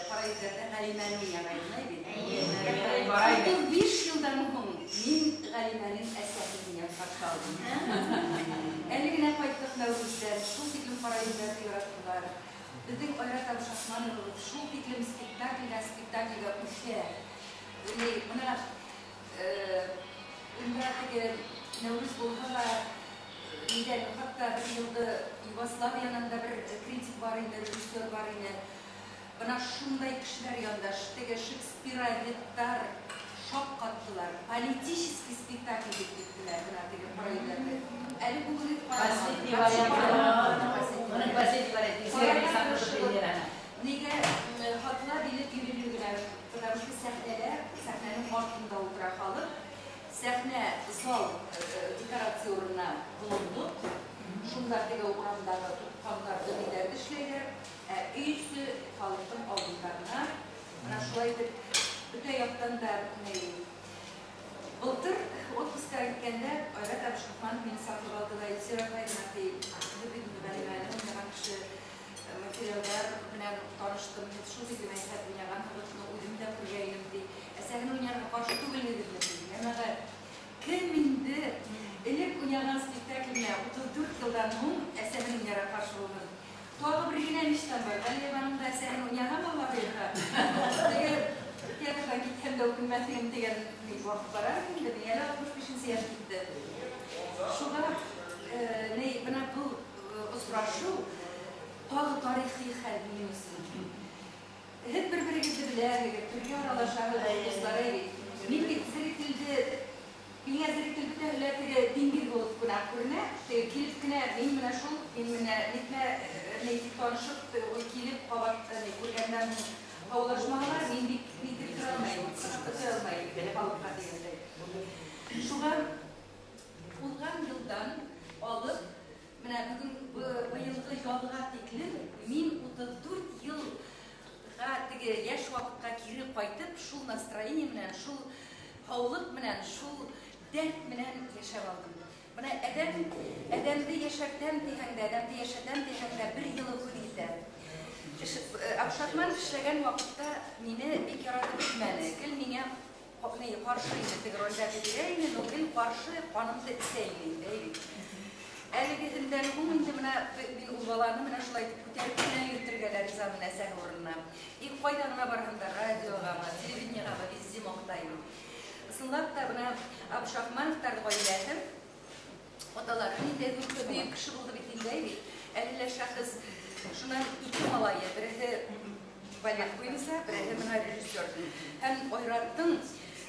[SPEAKER 9] Ҡарайҙарҙа Ғәлимәне уйнағайным, әй бит. 35 йылдан һуң мин Ғәлимәнең әсәһен уйнап ҡаршы алдым. Әле генә ҡайттыҡ Нәүрүҙҙән, шул тиклем Ҡарайҙарҙы яраттылар. Беҙҙең Айрат Абшахмановыбыҙ шул тиклем спектаклдән спектаклгә үҫә. Бына унда теге Нәүрүҙ булһа ла, нидән, хатта бер йылды Югославиянан да бер критик бар ине, режиссер бар ине. Бына шундай кешеләр янында, теге шекспироведтар шаҡ ҡаттылар. Политический спектакль тип киттеләр, бына теге Ҡарайҙарҙы. Әле бөгөн
[SPEAKER 2] Последний вариант. Уның последний вариант.
[SPEAKER 9] Нигә хатла билет йөрөй генә, потому что сәхнәләр, сәхнәнең артында ултыра халыҡ. Сәхнә зал декорация урынына болондоҡ. Шунда теге урамдағы тотҡандарҙы ниләрҙе эшләйҙәр. Ә өй эсе халыҡтың алдында ғына. Бына шулай итеп бөтә яҡтан да былтыр отпускка киткәндә Айрат Абшахманов мине саҡырып алды ла, Илсөйәр апай, бына ти, беҙ бит инде Ғәлимәне уйнаған кеше, материалдар менән таныштым, һеҙ шул тиклем әйбәт уйнағанһығыҙ, шуны үҙем дә күргәйнем, ти. Әсәһен уйнарға ҡаршы түгелһегеҙме, ти. Йәмәғәт, кем инде элек уйнаған спектакленә 34 йылдан һуң әсәһен уйнарға ҡаршы булһын? Тағы бер генә мечтам бар. Ғәлиәбаның да әсәһен уйнаған Алла бойорһа. Теге театрҙан дә үкенмәҫ инем тигән ваҡыт бара инде, миңә лә 65 йәш китте. Шуға ни бына был осрашыу тағы тарихи хәл минең өсөн. Һеҙ бер-берегеҙҙе беләһегеҙ, бергә аралашаһығыҙ, дуҫлар бит. Мин бит зрителде, миңә зритель бөтәһе лә теге диңгеҙ булып кенә күренә. Теге килеп кенә, мин менә шул, мин менә нитмә, ни танышып, килеп ҡабат күргәндән һаулашмаһалар, мин бик нитеп тора алмайым, сығып бөтә алмайым халыҡҡа тигәндәй. Шуға уҙған йылдан алып, менә бөгөн быйылғы ялға тиклем мин 34 йылға теге йәш ваҡытҡа кире ҡайтып, шул настроение менән, шул һаулыҡ менән, шул дәрт менән йәшәп алдым. Бына әҙәмде йәшәртәм тиһәң дә, әҙәмде йәшәтәм тиһәң дә бер йылы һүҙ итә. Абшахманов эшләгән ваҡытта мине бик яратып бөтмәне. Гел миңә ҡаршы ине, теге ролдәрҙе бирә ине, но гел ҡаршы ҡанымды эсә ине инде, әй бит. Әлегеһендән һуң инде бына мин ул баланы менә шулай итеп күтәреп кенә йөртергә лә ризамын әсәһе урынына. И ҡайҙа ғына барһам да, радиоғамы, телевидениеғамы, везде маҡтайым. Ысынлап та бына Абшахмановтар ғаиләһе, аталары ниндәй ҙур бөйөк кеше булды бит инде, әй бит. Әле лә шәхес, шунан ике малайы, береһе балет буйынса, береһе бына режиссер. Һәм Айраттың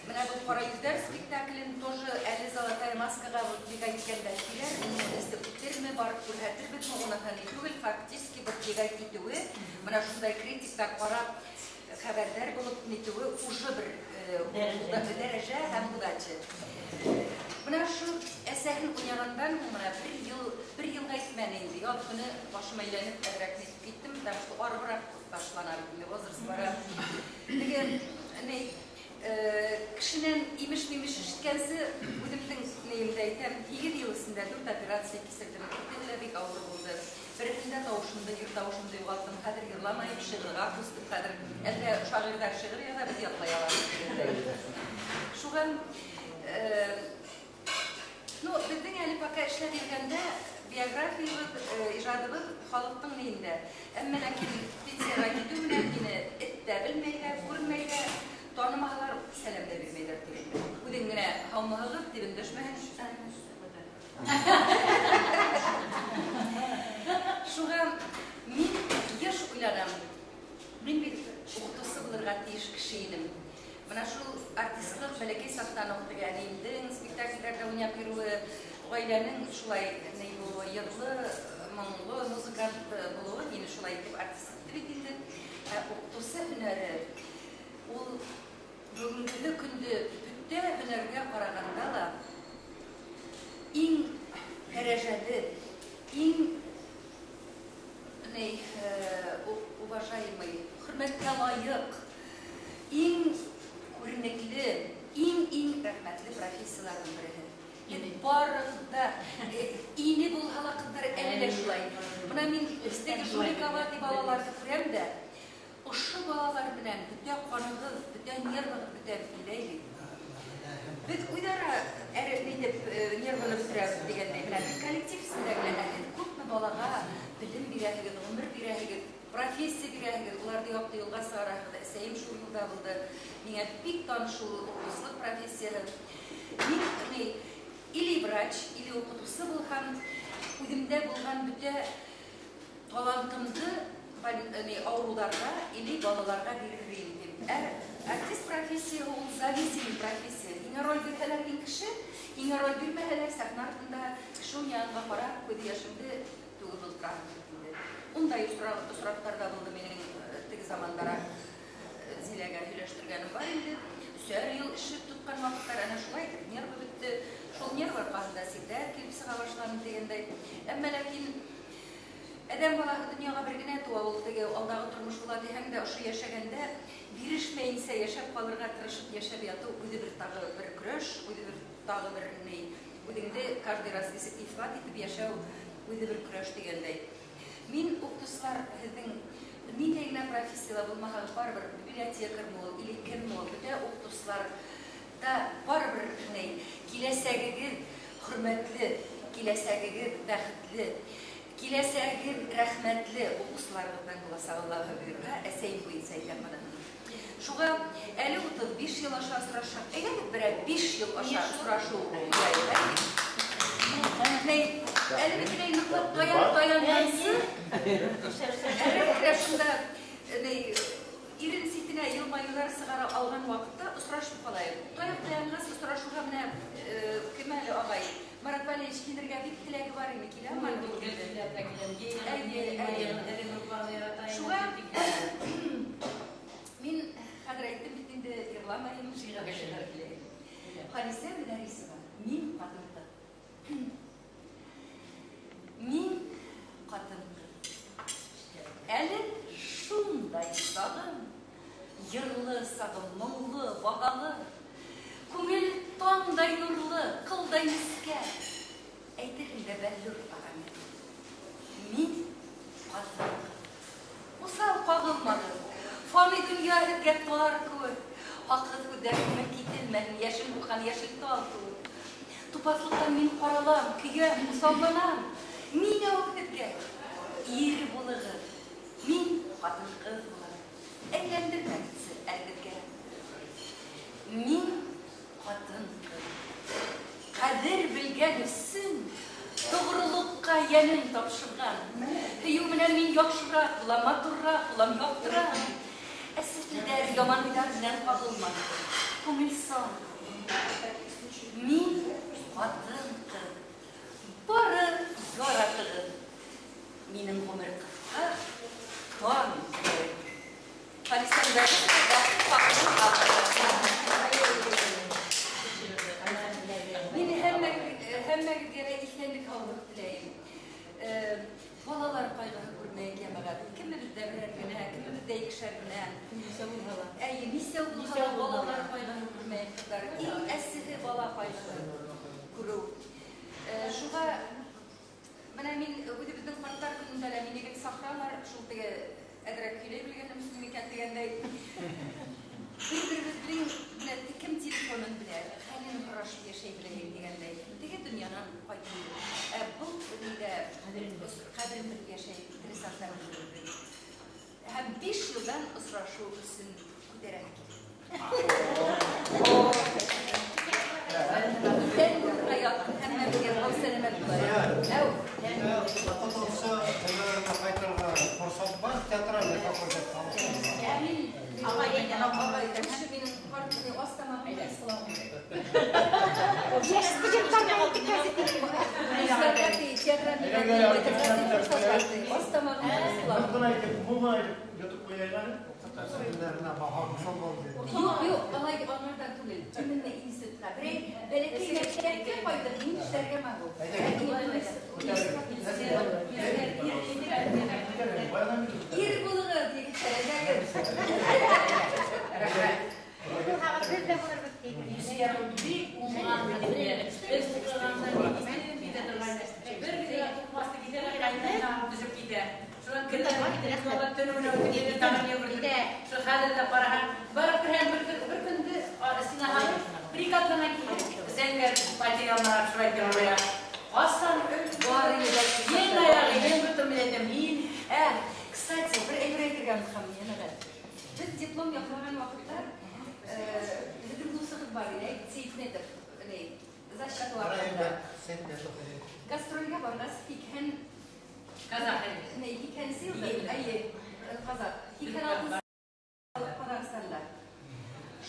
[SPEAKER 9] менә был Ҡара йөҙҙәр спектаклен тоже әле Золотая маскаға выдвигать иткәндә килер, монысы үтерме, барып күрһәтербеҙме, уныһы ни түгел, фактически выдвигать итеүе, менә шундай критиктар ҡарап хәбәрҙәр булып нитеүе уже бер дәрәжә һәм удача. Бына шул әсәһен уйнағандан һуң менә бер йылға етмәне инде. Яҙ көнө башым әйләнеп әҙерәк нитеп киттем, потому что арыбыраҡ башлана бит инде, возраст бара. Теге ни кешенән имеш-мимеш ишеткәнсе үҙемдең нейемде әйтәм, 8 йыл эсендә 4 операция кисерҙем. Икеһе лә бик ауыр булды. Береһендә тауышымды, йыр тауышымды юғалттым. Хәҙер йырламайым, шиғырға күстем. Хәҙер әллә шағирҙар шиғыр яҙа, беҙ ятлай алабыҙ тигәндәй. Шуға, ну, беҙҙең әле пока эшләп йөрөгәндә биографиябыҙ, ижадыбыҙ халыҡтың нейендә. Әммә ләкин пенсияға китеү менән мине эт тә белмәй ҙә, күрмәй ҙә, танымаһалар, сәләм дә бирмәйҙәр тигәндәй. Үҙең генә һаумыһығыҙ тип өндәшмәһәң. Шуға мин йыш уйланам. Мин бит уҡытыусы булырға тейеш кеше инем. Бына шул артистлыҡ бәләкәй саҡтан уҡ теге әнейемдең спектаклдәрҙә уйнап йөрөүе, ғаиләнең шулай ни булыуы, йырлы, моңло музыкант булыуы мине шулай итеп артист итте бит инде. Ә уҡытыусы һөнәре ул бөгөнгө көндө бөтә һөнәргә ҡарағанда ла иң дәрәжәле, иң уважаемый, хөрмәткә лайыҡ, иң күренекле, иң-иң рәхмәтле профессияларҙың береһе. Барығыҙ да ине булһа ла ҡыҙҙар әле лә шулай. Бына мин теге Жуликова тип балаларҙы күрәм дә, ошо балалар менән бөтә ҡанығыҙ, бөтә нервығыҙ бөтә бит, әй бит. Беҙ үҙ-ара нитеп нервыны бөтөрәбеҙ тигәндәй, менә беҙ коллектив эсендә генә һеҙ күпме балаға белем бирәһегеҙ, ғүмер бирәһегеҙ, профессия бирәһегеҙ, уларҙы яҡты юлға сығараһығыҙ. Әсәйем шул юлда булды. Миңә бик таныш ул уҡытыусылыҡ профессияһы. Мин или врач, или уҡытыусы булһам, үҙемдә булған бөтә талантымды ауырыуҙарға или балаларға бирер инем тип. Артист профессияһы ул зависимый профессия. Һиңә роль бирһәләр һин кеше, һиңә роль бирмәһәләр сәхнә артында кеше уйнағанға ҡарап күҙ йәшеңде түгеп ултыраһың бит инде. Ундай осраҡтар ҙа булды минең теге замандара Зиләгә һөйләштергәнем бар инде. Өсәр йыл эше тотҡан ваҡыттар әнә шулай итеп нервы бөттө. Шул нервы арҡаһында сирҙәр килеп сыға башланы тигәндәй. Әммә ләкин әҙәм балаһы донъяға бер генә тыуа, ул теге алдағы тормош була тиһәң дә, ошо йәшәгәндә бирешмәйенсә йәшәп ҡалырға тырышып йәшәп ятыу үҙе бер тағы бер көрәш, үҙе бер тағы бер ни, үҙеңде каждый раз иҫбат итеп йәшәү үҙе бер көрәш тигәндәй. Мин уҡытыусылар һеҙҙең ниндәй генә профессияла булмаһағыҙ, барыбер библиотекармы ул, или кемме ул, бөтә уҡытыусылар да барыбер ни, киләсәгегеҙ хөрмәтле, киләсәгегеҙ бәхетле, киләсәгегеҙ рәхмәтле уҡыусыларығыҙҙан буласаҡ, Аллаһы бойорһа, әсәйем буйынса әйтәм быны. Шуға әле 35 йыл аша осрашһаҡ, әйҙәгеҙ берәр 5 йыл аша осрашу уйлайыҡ. Әле бөтөнләй ныҡлап таянғансы, әле шунда ирен ситенә йылмайыуҙар сығара алған ваҡытта осрашып ҡалайыҡ. Таяҡ таянғас осрашыуға менә кем әле ағай, Марат Валерьевич килергә бик теләге бар ине, килә алманы. Шуға мин хәҙер әйттем бит инде, йырламайым, шиғыр киләйем. Халисә Мөдәррисова, мин ҡатын-ҡыҙ. Мин ҡатын-ҡыҙ. Әле шундай сағым, йырлы сағым, моңло, баһалы. Күңел таңдай нурлы, ҡылдай нескә. Әйтерһең дә бәллүр ағам. Мин ҡатын-ҡыҙ. Уҫал ҡағылмағыҙ, фани донъя һеҙгә тар кеүек. Хаҡһыҙ һүҙҙәр күңел кителмәһен, йәшел булған йәшел тал кеүек. Тупаҫлыҡтан мин ҡаралам, көйәм, уҫалланам. Ниңә ул һеҙгә? Ир булығыҙ, мин ҡатын-ҡыҙ булам. Әйләндермәгеҙсе әрһеҙгә. Мин ҡатын-ҡыҙ. Ҡәҙер белгән өсөн тоғролоҡҡа йәнен тапшырған. Һөйөү менән мин яҡшыраҡ булам, матурыраҡ булам, яҡтыраҡ. Әсе телдәр, яман уйҙар менән ҡағылмағыҙ. Күңел саф. Мин ҡатын-ҡыҙ. Бары яратығыҙ. Минең ғүмер ҡыҫҡа, таң кеүек. Халисә Мөдәррисова, Мин һәммәгеҙгә лә иҫәнлек һаулыҡ теләйем. Балалар ҡайғыһы күрмәйек, йәмәғәт. Кемебеҙҙә берәр генә, кемебеҙҙә икешәр генә.
[SPEAKER 2] Нисәү булһа ла.
[SPEAKER 9] Әйе, нисәү булһа ла балалар ҡайғыһы күрмәйек, ҡыҙҙар. Иң әсеһе бала ҡайғыһы күреү. Шуға менә мин үҙебеҙҙең ҡарттар көнөндә лә мине гел саҡыралар, шул теге әҙерәк һөйләй белгәнем өсөн микән тигәндәй. Бер-беребеҙ менә кем телефонын белә, хәлен һорашып йәшәй беләйек тигәндәй. Теге донъянан ҡайтып. Ә был ниҙә ҡәҙерен белеп йәшәй, тере саҡта бер-беребеҙ. Һәм 5 йылдан осрашыу өсөн күтәрәһе килә. Иҫән булырға яҡын, һәммәбеҙгә һау сәләмәт булайыҡ. Әү.
[SPEAKER 7] Уҡытыусы һөнәренә ҡайтырға форсат бар, театральный факультет
[SPEAKER 9] Ағай, ағай, кеше минең ҡарт ас тамағым ҡылам.
[SPEAKER 10] Йәш студенттар
[SPEAKER 9] Ас тамағым ҡылам.
[SPEAKER 3] Бына әйтеп, бына әйтеп, йотоп ҡуяйыҡ әле.
[SPEAKER 7] Һөнәренә баһа шул булды.
[SPEAKER 9] Юҡ, юҡ, алай аңарҙан түгел. Именно институтҡа. Берәй бәләкәй мәктәпкә ҡайтып, мин эшләргә могу. Ир булығыҙ, егеттәр, әйҙәгеҙ.
[SPEAKER 10] Беҙ ҙә булырбыҙ тигеҙ.
[SPEAKER 2] Бик уңған беҙ уҡығанда китә торғайны. Бер генә туҡмасты китә лә ҡайтып төшөп китә. Шунан көн төнө менән үтеп китә, тағын йүгертеп. Шул хәҙер ҙә ҡараһаң, барып керһәң, бер көндө стена һалып, бер ике атланан килә. Зәңгәр материалдар шулай торорға. Ҡасан
[SPEAKER 9] Бар ине.
[SPEAKER 2] Ең аяғы, ең бөтөн мин әйтәм, һин.
[SPEAKER 9] Кстати, бер әйбер әйтергә онотҡанмын, йәмәғәт. Беҙ диплом яҡлаған ваҡытта беҙҙең дуҫыбыҙ бар ине, Сейфметов, защита ваҡытында. Гастролгә барғас, һикһән
[SPEAKER 2] Казах.
[SPEAKER 9] Һикһәнсе йылда, әйе, казах. 86 Ҡаҙағстанда.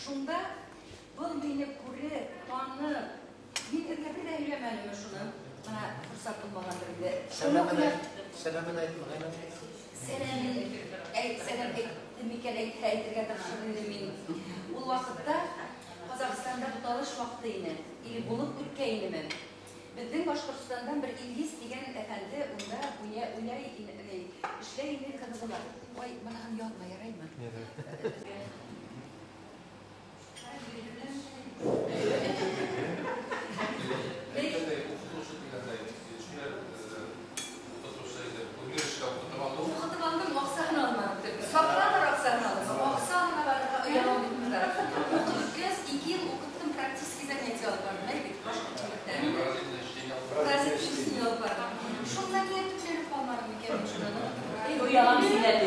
[SPEAKER 9] Шунда был мине күреп, танып, мин һеҙгә бер ҙә һөйләмәнеме шуны? Бына форсат булмағандыр инде.
[SPEAKER 7] Сәләмен әйтмәгән.
[SPEAKER 9] Сәләмен сәләм әйттем микән, әйтһә әйтергә тырышыр инем мин. Ул ваҡытта Ҡаҙағстанда буталыш ваҡыты ине, или булып үткәйнеме. Беҙҙең Башҡортостандан бер Илгиз тигән әфәнде унда уйлай эшләй ине КГБ-ла. Ой, быныһын яҙма, яраймы?
[SPEAKER 5] Уҡытыусы тигәндәй, шундай уҡытыусы ине, университетта уҡытып алдым.
[SPEAKER 9] Уҡытып алдым, аҡсаһын алманым. Саҡыралар, аҡсаһын алдым. Аҡса ғына барырға оялам бит ҡыҙҙар. Уҡып бөткәс, 2 йыл уҡыттым, практический занятие алып барҙым, әй бит, башҡорт егеттәре. Разведчик алып барҙым. Шунда ниңә төпләнеп ҡалманым икән мин шунан?
[SPEAKER 2] Оялам һөйләде.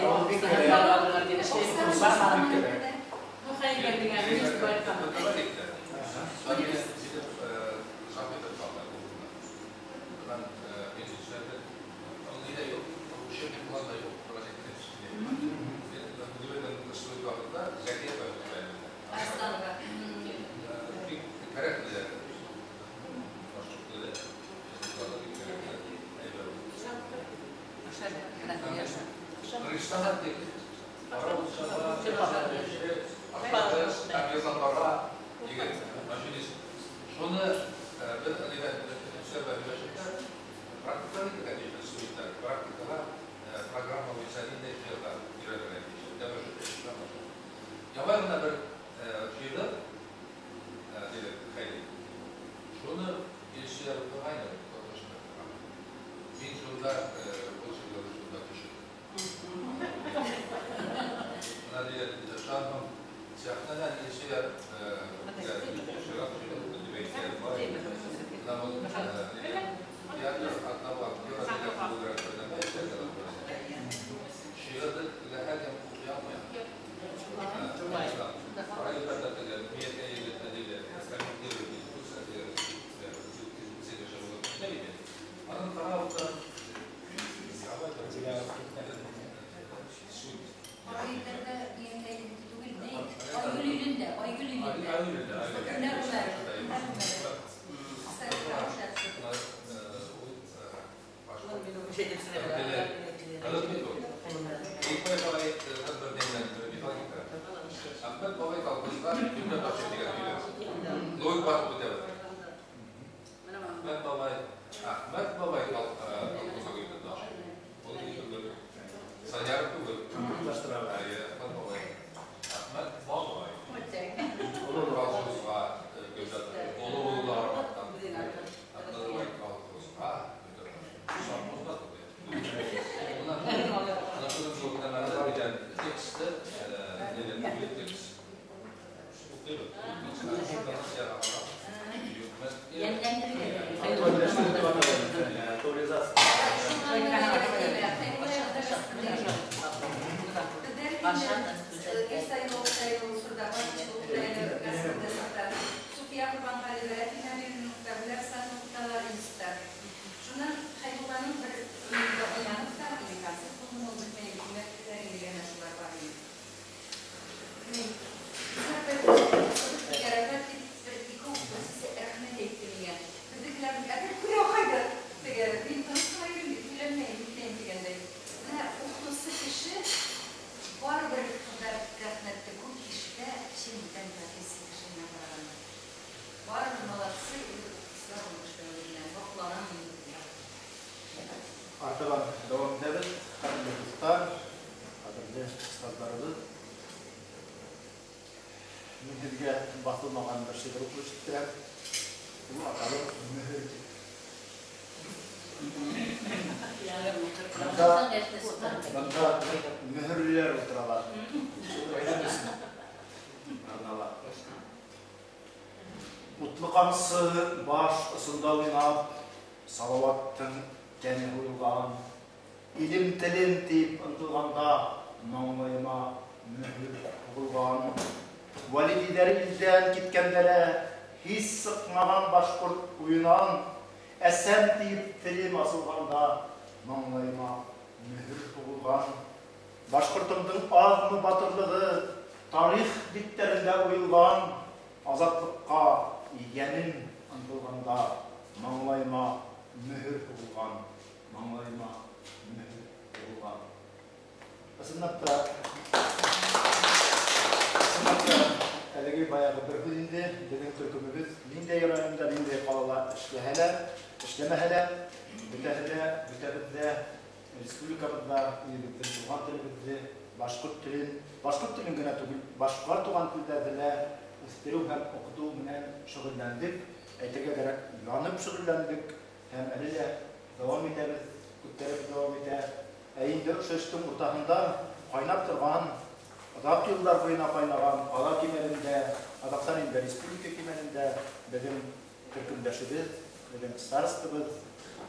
[SPEAKER 3] Беҙҙең старостабыҙ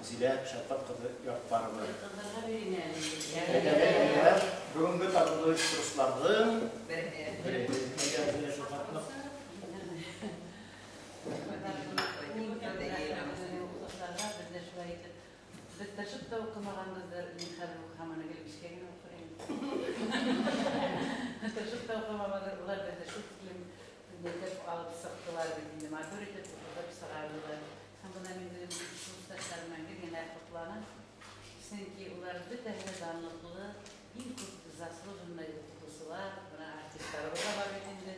[SPEAKER 3] Зилә Шәфҡәт ҡыҙы Яппарова. Бөгөнгө табынды ойоштороусыларҙың береһе. Зилә Шәфҡәтовна.
[SPEAKER 2] Беҙ тырышып та уҡымағанбыҙҙыр, мин хәҙер уҡыһам, уны гел бишкә генә уҡыр инем. Тырышып та уҡымағанбыҙҙыр, улар беҙҙе шул тиклем нитеп алып сыҡтылар бит инде, матур итеп уҡытып сығарҙылар. Һәм бына мин үҙем курсташтарым менән гел генә һоҡланам, сөнки улар бөтәһе лә данлыҡлы, иң күп заслуженный уҡытыусылар, бына артистарыбыҙ ҙа бар бит инде,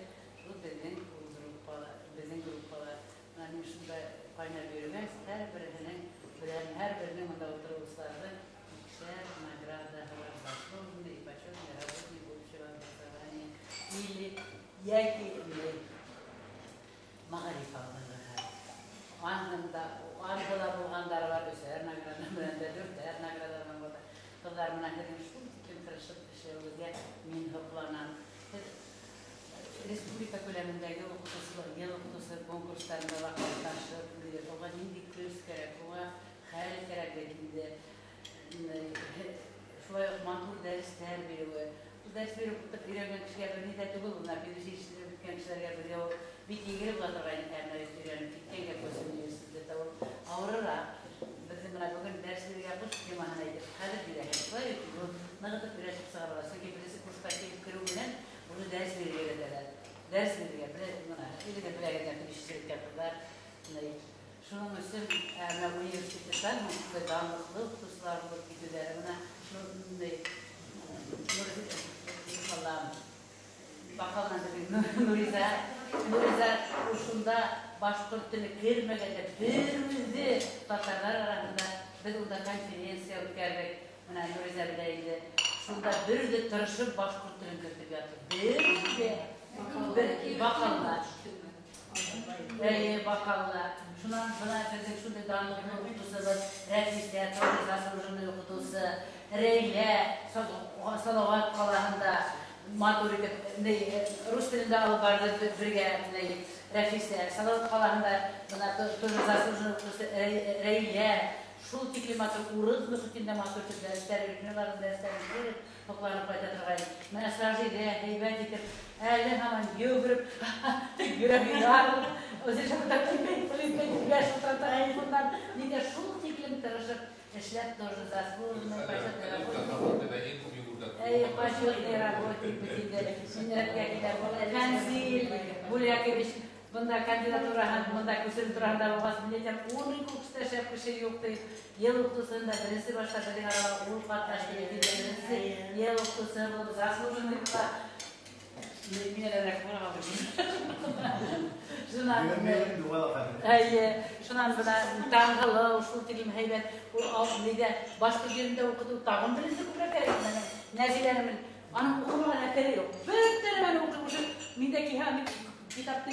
[SPEAKER 2] шул беҙҙең группала, беҙҙең группала. Бына мин шунда ҡайнап йөрөгәс, һәр береһенең белән һәр беренең унда ултырыусыларҙың икешәр наградаһы бар, заслуженный и почетный работник общего образования или йәки мәғариф алдынғы. Анһында, анһы ла булғандары бар, өсәр награда менән дә, дүртәр награда менән булды. Ҡыҙҙар, менән һеҙҙең шул тиклем тырышып эшләүегеҙгә мин һоҡланам. Һеҙ республика күләмендәге уҡытыусылар, йыл уҡытыусы конкурстарында ла ҡатнашып, уға ниндәй көс кәрәк, уға хәл кәрәк бит инде. Шулай уҡ матур дәрестәр биреүе. Ул дәрес биреү уҡытып өйрәнгән кешегә бер ни ҙә түгел, бына педучилищеда бөткән кешеләргә бергә ул бик еңел була торғайны, ә бына өйрәнеп киткәнгә күсеү университетта ул ауырыраҡ. Беҙҙең бына бөгөн дәрес бирергә ҡуш темаһын әйтеп, хәҙер бирәһең. Шулай бит, ул нығытып өйрәтеп сығарыла. Сөнки беренсе курсҡа килеп кереү менән уны дәрес бирергә өйрәтәләр. Дәрес бирергә, бына, үҙегеҙ беләгеҙ, педучилищеда бөткән ҡыҙҙар. Шуның өсөн бына университеттан шундай данлыҡлы уҡытыусылар булып китеүҙәре, бына шундай Нуриза, Нуриза ушунда башҡорт теле кермәгәндә бер үҙе татарҙар араһында беҙ унда конференция үткәрҙек. Бына Нуриза белә инде. Шунда бер үҙе тырышып башҡорт телен кертеп ятты. Бер үҙе. Бер баҡалла. Әйе, баҡалла. Шунан бына беҙҙең шундай данлыҡлы уҡытыусыбыҙ Рәфисә, тоже заслуженный уҡытыусы, Рәйлә, Салауат ҡалаһында матур итеп, рус телендә алып барҙы бергә Рәфисә. Салауат ҡалаһында бына тоже заслуженный уҡытыусы Рәйлә, шул тиклем матур урыҫ мөхитендә матур итеп дәрестәр биреп, уларҙың дәрестәрен биреп, һоҡланып ҡайта торғайны. Бына Сажиҙә һәйбәт итеп, әле һаман йүгереп, йөрәге ярылып, үҙе шунда килмәй, шылтырата телефондан, нигә шул тиклем тырышып эшләп тоже заслуженный почетный работник. Әй, почетный работник бит инде. Мин рәткә киләм. Фәнзил Бүләкович, бында кандидатура һәм бында күсерем тураһында булғас, мин әйтәм, уның курста шәп кеше юҡ тип. Йыл уҡытыусыһында беренсе башта беҙҙең арала ул ҡатнашты, беренсе йыл уҡытыусы булып заслуженный була. Мин әле Шунан, әйе, шунан бына Таңһылыу, шул тиклем һәйбәт, ул нигә башҡорт ерендә уҡытыу тағын беренсе күберәк кәрәк. Нәзиләне мин, аның уҡымаған әҫәре юҡ. Бөтә нәмәне уҡып, уже мин дә киһә, мин китапты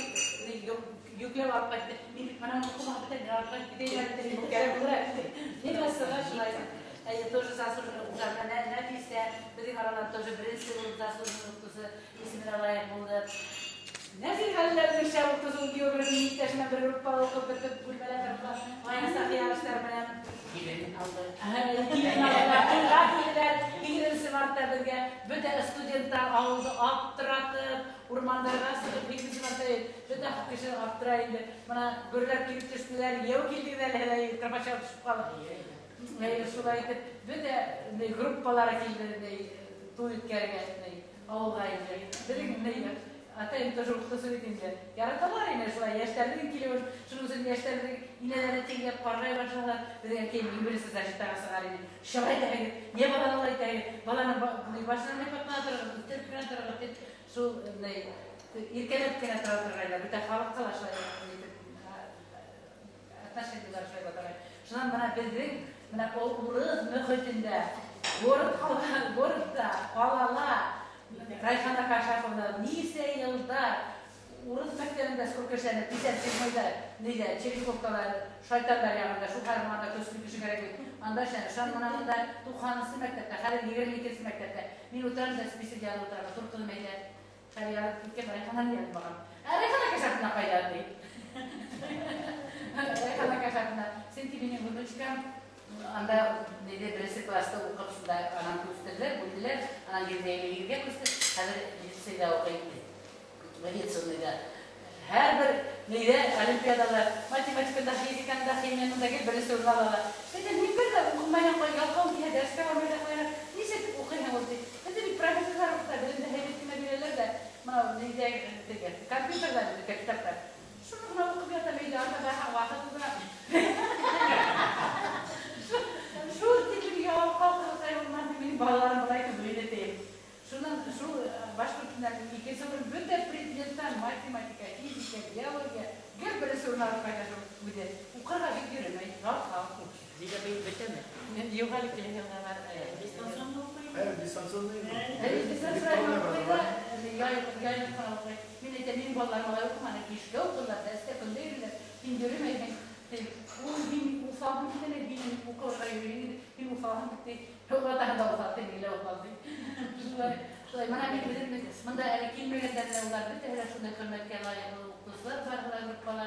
[SPEAKER 2] йөкләп алып ҡайтты. Мин бит бынан уҡымаған бөтә, мин алып ҡайтып китәйем әле, мин кәрәк булыр әле. Нимә сыға шулай. Әйе, тоже заслуженный уҡытыусылар. Нәфисә, беҙҙең аралан тоже беренсе булып заслуженный уҡытыусы исеменә лайыҡ булды. Нәзир Хәлиловның шәп уҡытыусы география иптәше менән бер группала уҡып бөтөп, бүлмәлә тороп, Лайна ярыштар менән килен алды. Килен алдылар, туйға килделәр. 8 мартта беҙгә бөтә студенттар ауылды аптыратып, урмандарға сығып, 8 мартта бөтә кеше аптыра инде. Бына гөрләп килеп төштөләр, йәү килдегеҙ әле, Кропачев төшөп ҡалып. Шулай итеп, бөтә группалары килде, туй үткәрергә ауылға инде. Беҙҙең атайым тоже уҡытыусы бит инде. Яраталар ине шулай йәштәрҙең килеүен, шуның өсөн йәштәрҙең инәләре тиңләп ҡарғай башлалар. Беҙҙең әткәйем иң беренсе защитаға сығар ине. Шулай итәһегеҙ, не баланы улай итәһегеҙ, баланың башынан һыйпап ҡына торығыҙ, үҫтереп кенә торығыҙ тип, шул иркәләп кенә тора торғайнылар. Бөтә халыҡҡа ла шулай итеп отношениелар шулай була торғайны. Шунан бына беҙҙең бына ул урыҫ мөхитендә, городта, ҡалала Райхана Кашаповна нисә йылдар урыҫ мәктәбендә сколько эшләне, 57-йҙа, нейҙә, Черниковкала, шайтандар яғында, шул һәр көслө кеше кәрәк бит. Анда эшләне. Шунан бына бында 90-нсы мәктәптә, хәҙер 22-нсе мәктәптә. Мин ултырам да список яҙып ултырам, тор ҡыҙым әйтә, хәҙер яҙып киткән Райхананы яҙмаған. Ә Райхана Кашаповна ҡайҙа ти? Райхана Кашаповна Сөнки минең внучкам анда неде беренсе класста уҡып шунда анан күстеләр, бүлделәр, анан 152-гә күсте, хәҙер лицейҙа уҡый, авиационныйҙа. Һәр бер нейҙә олимпиадала математикада, физиканда, химиянда гел беренсе урын ала. Әйтәм, мин бер ҙә уҡымайһың, ялҡау тиһә, дәрескә бармай ҙа ҡуя. Нисек уҡыйһың ул ти. Беҙҙе бит профессорҙар уҡыта, белемде һәйбәт кенә бирәләр ҙә, мынау нейҙә теге компьютерҙа бөтә китаптар. Шуны ғына уҡып ятам өйҙә, анда барһаң ваҡыт уҙа. Шул тиклем ялҡау ҡыҙыҡай булмаһын, минең балаларым былай түгел ине тием. Шунан шул башҡорт теленән икенсе урын бөтә предметтан математика, физика, биология гел беренсе урын алып ҡайта шул үҙе. Уҡырға бик йөрөмәй, ялҡау.
[SPEAKER 6] Зилә быйыл бөтәме?
[SPEAKER 2] Юҡ әле, киләһе йылға бар.
[SPEAKER 6] Дистанционно уҡыймы?
[SPEAKER 3] Ә, дистанционно.
[SPEAKER 2] Дистанционно уҡый ҙа, яйлыҡ ҡына уҡый. Мин әйтәм, минең балаларым алай уҡыманы, кискә уҡырҙар, дәрескә көндә йөрөйҙәр. Һин йөрөмәйһең. Ул һин уҫалһың бит әле, һин уҡырға йөрөйһең, һин уҫалһың бит, ти. Атаһың да уҫал, һин генә уҫал, ти. Шулай, шулай. Бына мин үҙем бында әле килмәгәндәр ҙә улар бөтәһе лә шундай хөрмәткә лайыҡ уҡытыусылар бар ҙа группала.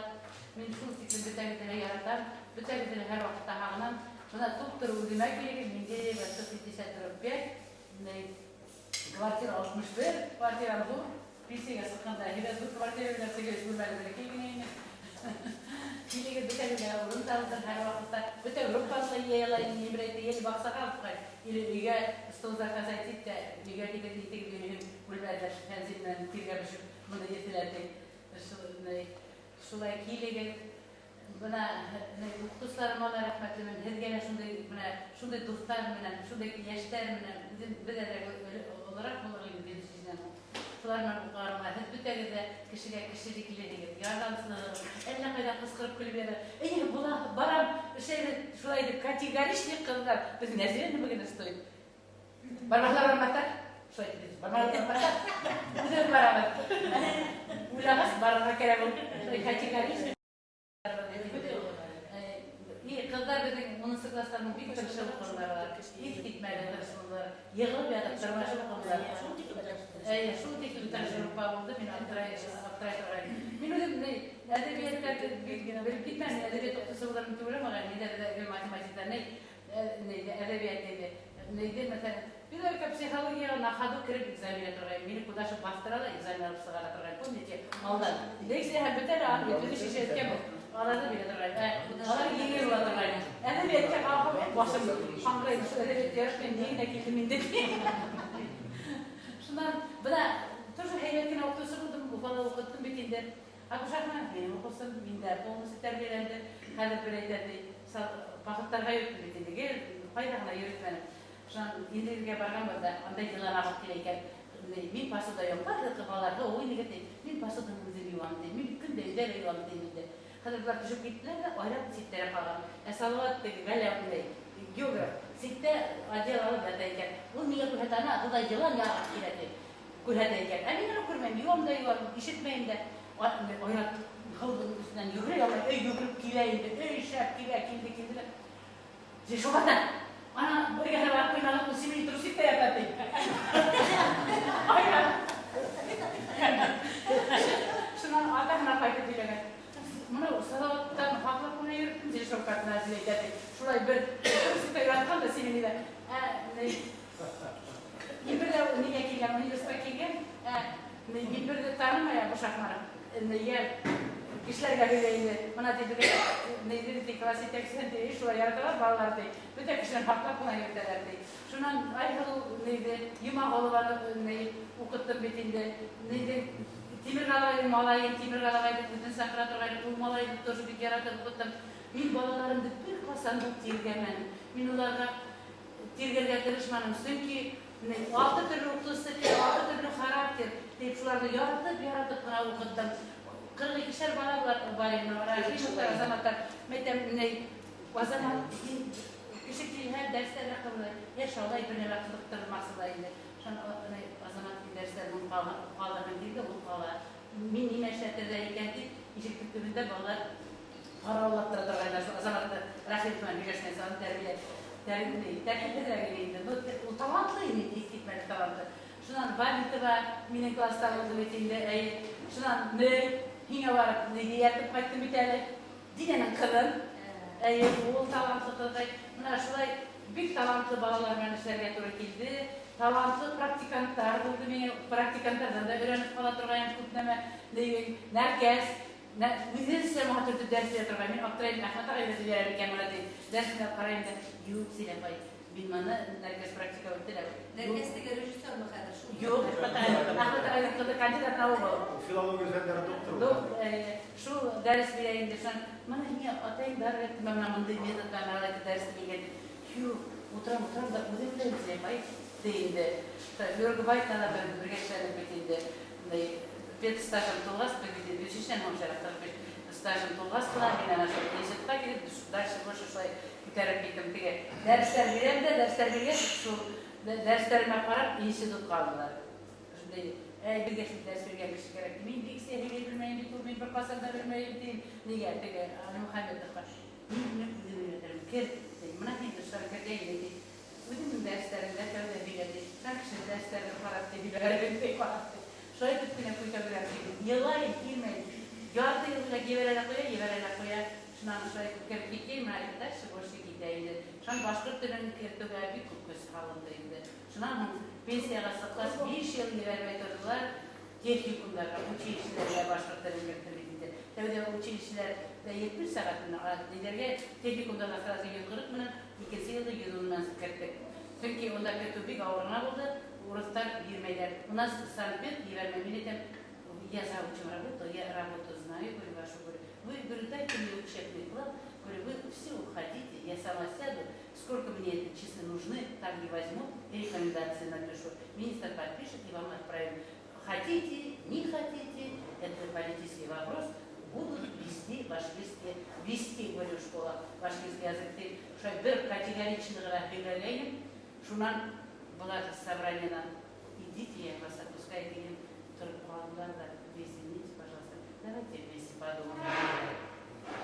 [SPEAKER 2] Мин шул тиклем бөтәгеҙҙе лә яратам, бөтәгеҙҙе лә һәр ваҡытта һағынам. Бына туп-тура үҙемә килегеҙ, Менделеева 155, квартира 61, квартирам ҙур, пенсияға сыҡҡанда һәйбәт ҙур квартира бирҙеләр, теге өс бүлмәле бәләкәй генә ине. Килегеҙ, бөтәгеҙгә урын табылыр һәр ваҡытта. Бөтә группаны ла йыя ла, ни бер әйтә, ел баҡсаға алып ҡайт, или өйгә стол заказать ит тә, өйгә китеп итегеҙ йөрөйһөң, бүлмәлә Фәнзил менән тиргә бешеп, бында еҫеләр ти. Шулай килегеҙ. Бына уҡытыусыларыма ла рәхмәтлемен, һеҙгә лә шундай, бына шундай дуҫтар менән, шундай йәштәр менән, үҙем беҙ әҙерәк олораҡ булыр инде беҙ өсөн. Шулар менән уҡығаныма һеҙ бөтәгеҙ ҙә кешегә кешелеклеһегеҙ, ярҙамсылығыҙ, әллә ҡайҙа ҡысҡырып көлөп ята. Эйе, була, барам, эшләйбеҙ, шулай итеп категоричный ҡыҙҙар. Беҙ Нәзирә нимә генә стоит. Бармаҡлар бармаҡтар, шулай итеп, бармаҡлар бармаҡтар. Үҙебеҙ барабыҙ. Уйлағас барырға кәрәк ул. Шулай категоричный. Ҡыҙҙар беҙҙең унынсы кластарҙың бик тырышып уҡығандар алар. Иҫ китмәле тырышылар. Йығылып ятып тырмашып уҡығандар. Эйе, шул тиклем тырышып булды, мин аптырай торғайным. Мин үҙем әҙәбиәттәрҙе бик белеп китмәнем, әҙәбиәт уҡытыусы булырмын тип уйламағайным. Мин дә гел математикта, әҙәбиәт инде. Нейҙе, мәҫәлән, педагогика психологияға на ходу кереп экзамен бирә торғайным. Мине ҡудашып баҫтыра ла экзамен алып сығара торғайным. Помните, алдан. Лекция һәм бөтә лә, аны бит үҙе шешәткән был. Аларҙы бирә торғайным. Алар еңел була торғайны. Әҙәбиәткә ҡалһам, башым ҡаңғырай, шул әҙәбиәт яратмайым, ни генә килдем инде. Шунан бына тоже һәйбәт кенә уҡытыусы булдым, Уфала уҡыттым бит инде. Акушахманов минең уҡыусым, мин дә полностью тәрбиәләнде. Хәҙер бер әйтә, ти, походтарға йөрөттөм бит инде, гел ҡайҙа ғына йөрөтмәнем. Шунан Индигә барғанбыҙ ҙа, анда йылан ағып килә икән. Мин посуда йыуам, барлыҡ балаларға уйнарға ти, мин посуданы үҙем йыуам ти, мин көн дә өйҙә лә йыуам ти инде. Хәҙер былар төшөп киттеләр ҙә, айрат ситтәрә ҡалған. Ә Салауат теге Ғәләм уйнай, географ, ситтә отдел алып ята икән. Ул миңә күрһәтә, ана, һыуҙа йылан ағып килә ти, күрһәтә икән. Ә мин уны күрмәйем, йыуам да йыуам, ишетмәйем дә. Айрат һыуҙың өҫтөнән йүгерә алмай, өй йүгереп килә инде, өй шәп килә, килде, килде лә. Шуғата, ана эргәһенә барып ҡуймаған, ул симен трусикта ята ти. Айрат. Шунан атаһына ҡайтып һөйләгән. Бына Салауаттан һаҡлап ҡына йөрөттөм, Зелшовкасына әйтә ти. Шулай бер трусикта ятҡан да симен ине. Мин бер ҙә нигә килгән, университетҡа килгән, мин бер ҙә танымай Бушахманов. Нигә кешеләргә һөйләй инде. Бына ти, беҙгә нейҙе ти, класс етәксеһен ти, шулай яраталар балалар ти. Бөтә кешенән һаҡлап ҡына йөрөтәләр ти. Шунан Айһылыу нейҙе, Йомағолованы ней уҡыттым бит инде. Нейҙе, Тимерғалай малайын, Тимерғалағайҙы үҙен саҡыра торғайны, ул малайҙы тоже бик яратып уҡыттым. Мин балаларымды бер ҡасан да тиргәмәнем. Мин уларға тиргәргә тырышманым, сөнки алты төрлө уҡытыусы, алты төрлө характер тип шуларҙы яратып, яратып ҡына уҡыттым. 42-шәр бала бар ине, Рахимовтар, Азаматтар. Мәйтәм, Азамат, һин кеше килһә, дәрестәргә ҡабул, йә шулай бер нәмә ҡыҙыҡтырмаҫ ла инде. Шунан Азамат дәрестәрен ҡалдырған килде, ул ҡала. Мин нимә эшләтерҙәр икән тип, ишек төбөндә балалар ҡарауыллап тора торғайнар. Шул Азаматты Рахимов менән һөйләшкән сағын тәрбиә, тәртипһеҙерәк ине инде. Ул талантлы ине, иҫ китмәле талантлы. Шунан Валитова минең класста булды бит инде, әйе. Шунан Ней, һиңә барып, нейгә эйәртеп ҡайттым бит әле. Динәнең ҡыҙын. Әйе, ул талантлы ҡыҙ. Менә шулай бик талантлы балалар менән эшләргә тура килде. Талантлы практиканттар булды миңә. Практиканттарҙан да өйрәнеп ҡала торған күп нәмә. Нәркәс, үҙенсә матур итеп дәрес бирә торған. Мин аптырайым, Әхмәт ағай үҙе бирә икән моны тип. Дәресенә ҡарайым да, юҡ, Зилә апай, мин моны Нәркәс практика үтте лә.
[SPEAKER 9] Нәркәс теге режиссермы хәҙер шул?
[SPEAKER 2] Юҡ, Әхмәт ағай, Әхмәт ағайҙың ҡыҙы кандидат наук ул.
[SPEAKER 3] Филология фәндәре докторы.
[SPEAKER 2] Шул дәрес бирә инде. Шунан, моны һиңә атайым бар бит, мына мындай метод менән алай итеп дәрес биргән. Юҡ, утырам, утырам да үҙем беләм, Зилә апай, ти инде. Йөргебай тана бергә эшләнек бит инде. Мындай пед стажым тулғас, бер бит инде өсөнсөнән һуң шәрәф 45 стажым тулғас ҡына, мин ана шул институтҡа килеп, дальше больше шулай күтәреп киттем. Теге дәрестәр бирәм дә, дәрестәр биргәс, шул дәрестәремә ҡарап институтҡа алдылар. Шундай, беҙгә шул дәрес биргән кеше кәрәк. Мин лекция һөйләй белмәйем бит ул, мин бер ҡасан да белмәйем тим. Нигә теге Али Мөхәммәтовҡа мин үҙем өйрәтерем, кер, ти. Бына һин дуҫтар кергәйне ти. Үҙеңдең дәрестәреңдә тәүҙә һөйлә ти. Һәр кеше дәрестәрен ҡарап ти, ебәреп ти, ҡарап ти. Шулай итеп кенә күтәреләм ти. Йылайым килмәй. Ярты йыл гына ебәрә лә ҡуя, ебәрә лә ҡуя. Шунан шулай итеп кереп киткәйем, менә дальше больше китә инде. Шунан башҡорт телен кертеүгә бик күп көс һалынды инде. Шунан һуң пенсияға сыҡҡас 5 йыл ебәрмәй торҙолар. Техникумдарға, училищеләргә башҡорт телен керттелек инде. Тәүҙә училищеләрҙә 70 сәғәт менән, ниләргә, техникумдарға сразу 140 менән, икенсе йылда 110-нан керттек. Сөнки унда кертеү бик ауыр ғына булды, урыҫтар бирмәйҙәр. У нас санпед ебәрмәй, мин әйтәм, я заучим работу, я работу знаю, говорю, вашу, говорю, вы, говорю, дайте мне учебный план, говорю, вы все уходите, я сама сяду, сколько мне это часы нужны, так и возьму, и рекомендации напишу. Министр подпишет и вам отправим. Хотите, не хотите, это политический вопрос, будут вести башкирский, вести, говорю, школа, башкирский язык. Ты шулай бер категорично ғына һөйләгәйнем, шунан былар собраниенан идите, я вас отпускаю, тигән тороп ҡалдылар ҙа, вы извините, пожалуйста, давайте вместе подумаем.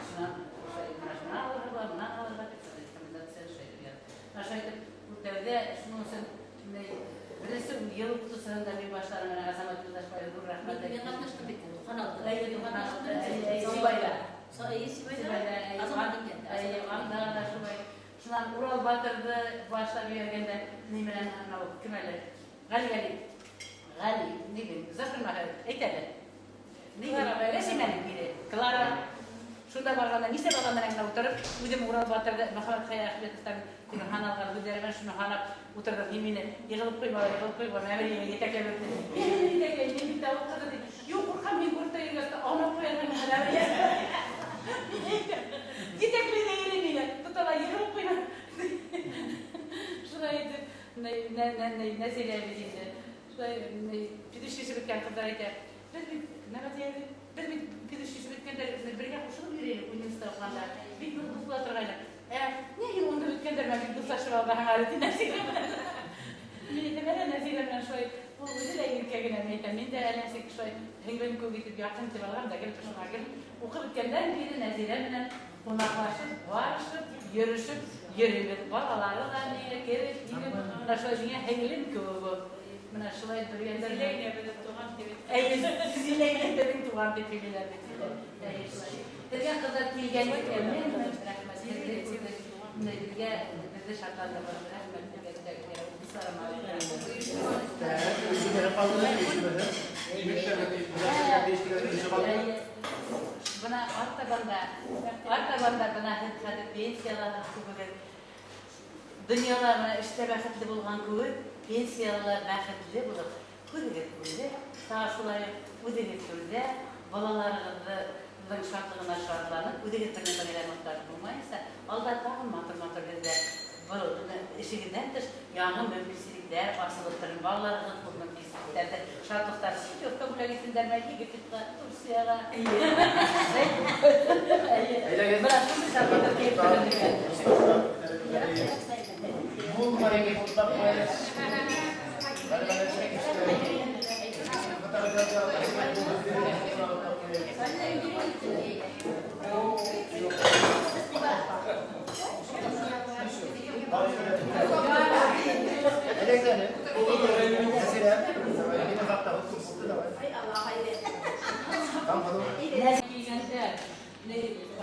[SPEAKER 2] Шунан шулай бына шуны алырға була, бына алырға тип шундай рекомендация шулай итеп яҙҙы. Бына шулай итеп, ул тәүҙә шуның өсөн беренсе йыл уҡытыусыһында мин башланым, менә Азамат Юлдашбаев ҙур рәхмәт.
[SPEAKER 6] Мин ҡатнаштым бит, Туҡһан 6.
[SPEAKER 2] Әйе, 96, әйе, Сибайҙа.
[SPEAKER 6] Әйе, Сибайҙа.
[SPEAKER 2] Сибайҙа, әйе.
[SPEAKER 6] Азамат икән.
[SPEAKER 2] Әйе, анда ла шулай. Шунан Урал Батырҙы башлап ебәргәндә, ни менән анау, кем әле? Ғәли, Ғәли. Ғәли, ни бит, Зафар Махмуд, әйт әле. Ни бит? Рәсимәнең ире, Клара. Шунда барғанда нисә бала менән генә ултырып, үҙем Урал Батырҙы Мөхәммәт Хәй Әхмәтовтан теге һаналған һүҙҙәре менән шуны һанап ултырҙыҡ. Һин мине йығылып ҡуйма, йығылып ҡуйма, мә бер етәкләп үтте. Мин һине етәкләйем, мин бит ауыл ҡыҙы тип. Юҡ, ҡурҡам, мин күреп тә йөргәс тә аунап ҡуярһың, мә бер. Етәкләй ҙә йөрөй мине, тота ла йығылып ҡуйма. Шулай итеп, Нәзилә бит инде. Шулай, педучилище бөткән ҡыҙҙар әйтә, беҙ бит, нәмә тиәбеҙ? Беҙ бит педучилище бөткәндә бергә ҡушылып йөрөйөк университетта уҡығанда. Бик ныҡ дуҫ була торғайныҡ. Ни һин унда бөткәндәр менән бик дуҫлашып алғанһың әле, ти Нәзилә менән. Мин әйтәм, әле Нәзилә менән шулай, ул үҙе лә иркә генә, мин әйтәм, мин дә әле нисек шулай һеңлем кеүек итеп яҡын итеп алғам да, гел шуңа гел уҡып бөткәндән бирле Нәзилә менән ҡунаҡлашып, барышып, йөрөшөп йөрөйбөҙ. Балалары ла миңә кереп, инеп, бына шулай миңә һеңлем кеүек ул. Бына шулай бергәндәр.
[SPEAKER 11] Зилә инә беҙҙең туған тип.
[SPEAKER 2] Әйе, Зилә инә беҙҙең туған тип һөйләйләр бит инде. Әйе, шулай. Беҙгә ҡыҙҙар килгән икән, рәхмәт. Һеҙҙе күрҙек. Бына беҙгә, беҙҙе шатландырҙылар. Рәхмәт һеҙгә, дуҫларыма. Бына артабанда бына һеҙ хәҙер пенсиялаһығыҙ күбегеҙ. Донъяла бына эштә бәхетле булған кеүек, пенсияла бәхетле булып, күҙегеҙ күрҙе, тағы шулай уҡ үҙегеҙ түрҙә, балаларығыҙҙың шатлығына шатланып, үҙегеҙ бер нәмәгә лә мохтаж булмайынса, алда тағы матур-матур һеҙҙә был эшегеҙҙән тыш яңы мөмкинселектәр асылып торор, балаларығыҙ был мөмкинселектәрҙе шатлыҡтар путевка бүләк итһендәрме, Египетҡа, Турцияға. Әйе. Бына шундай шатлыҡтар килеп торор.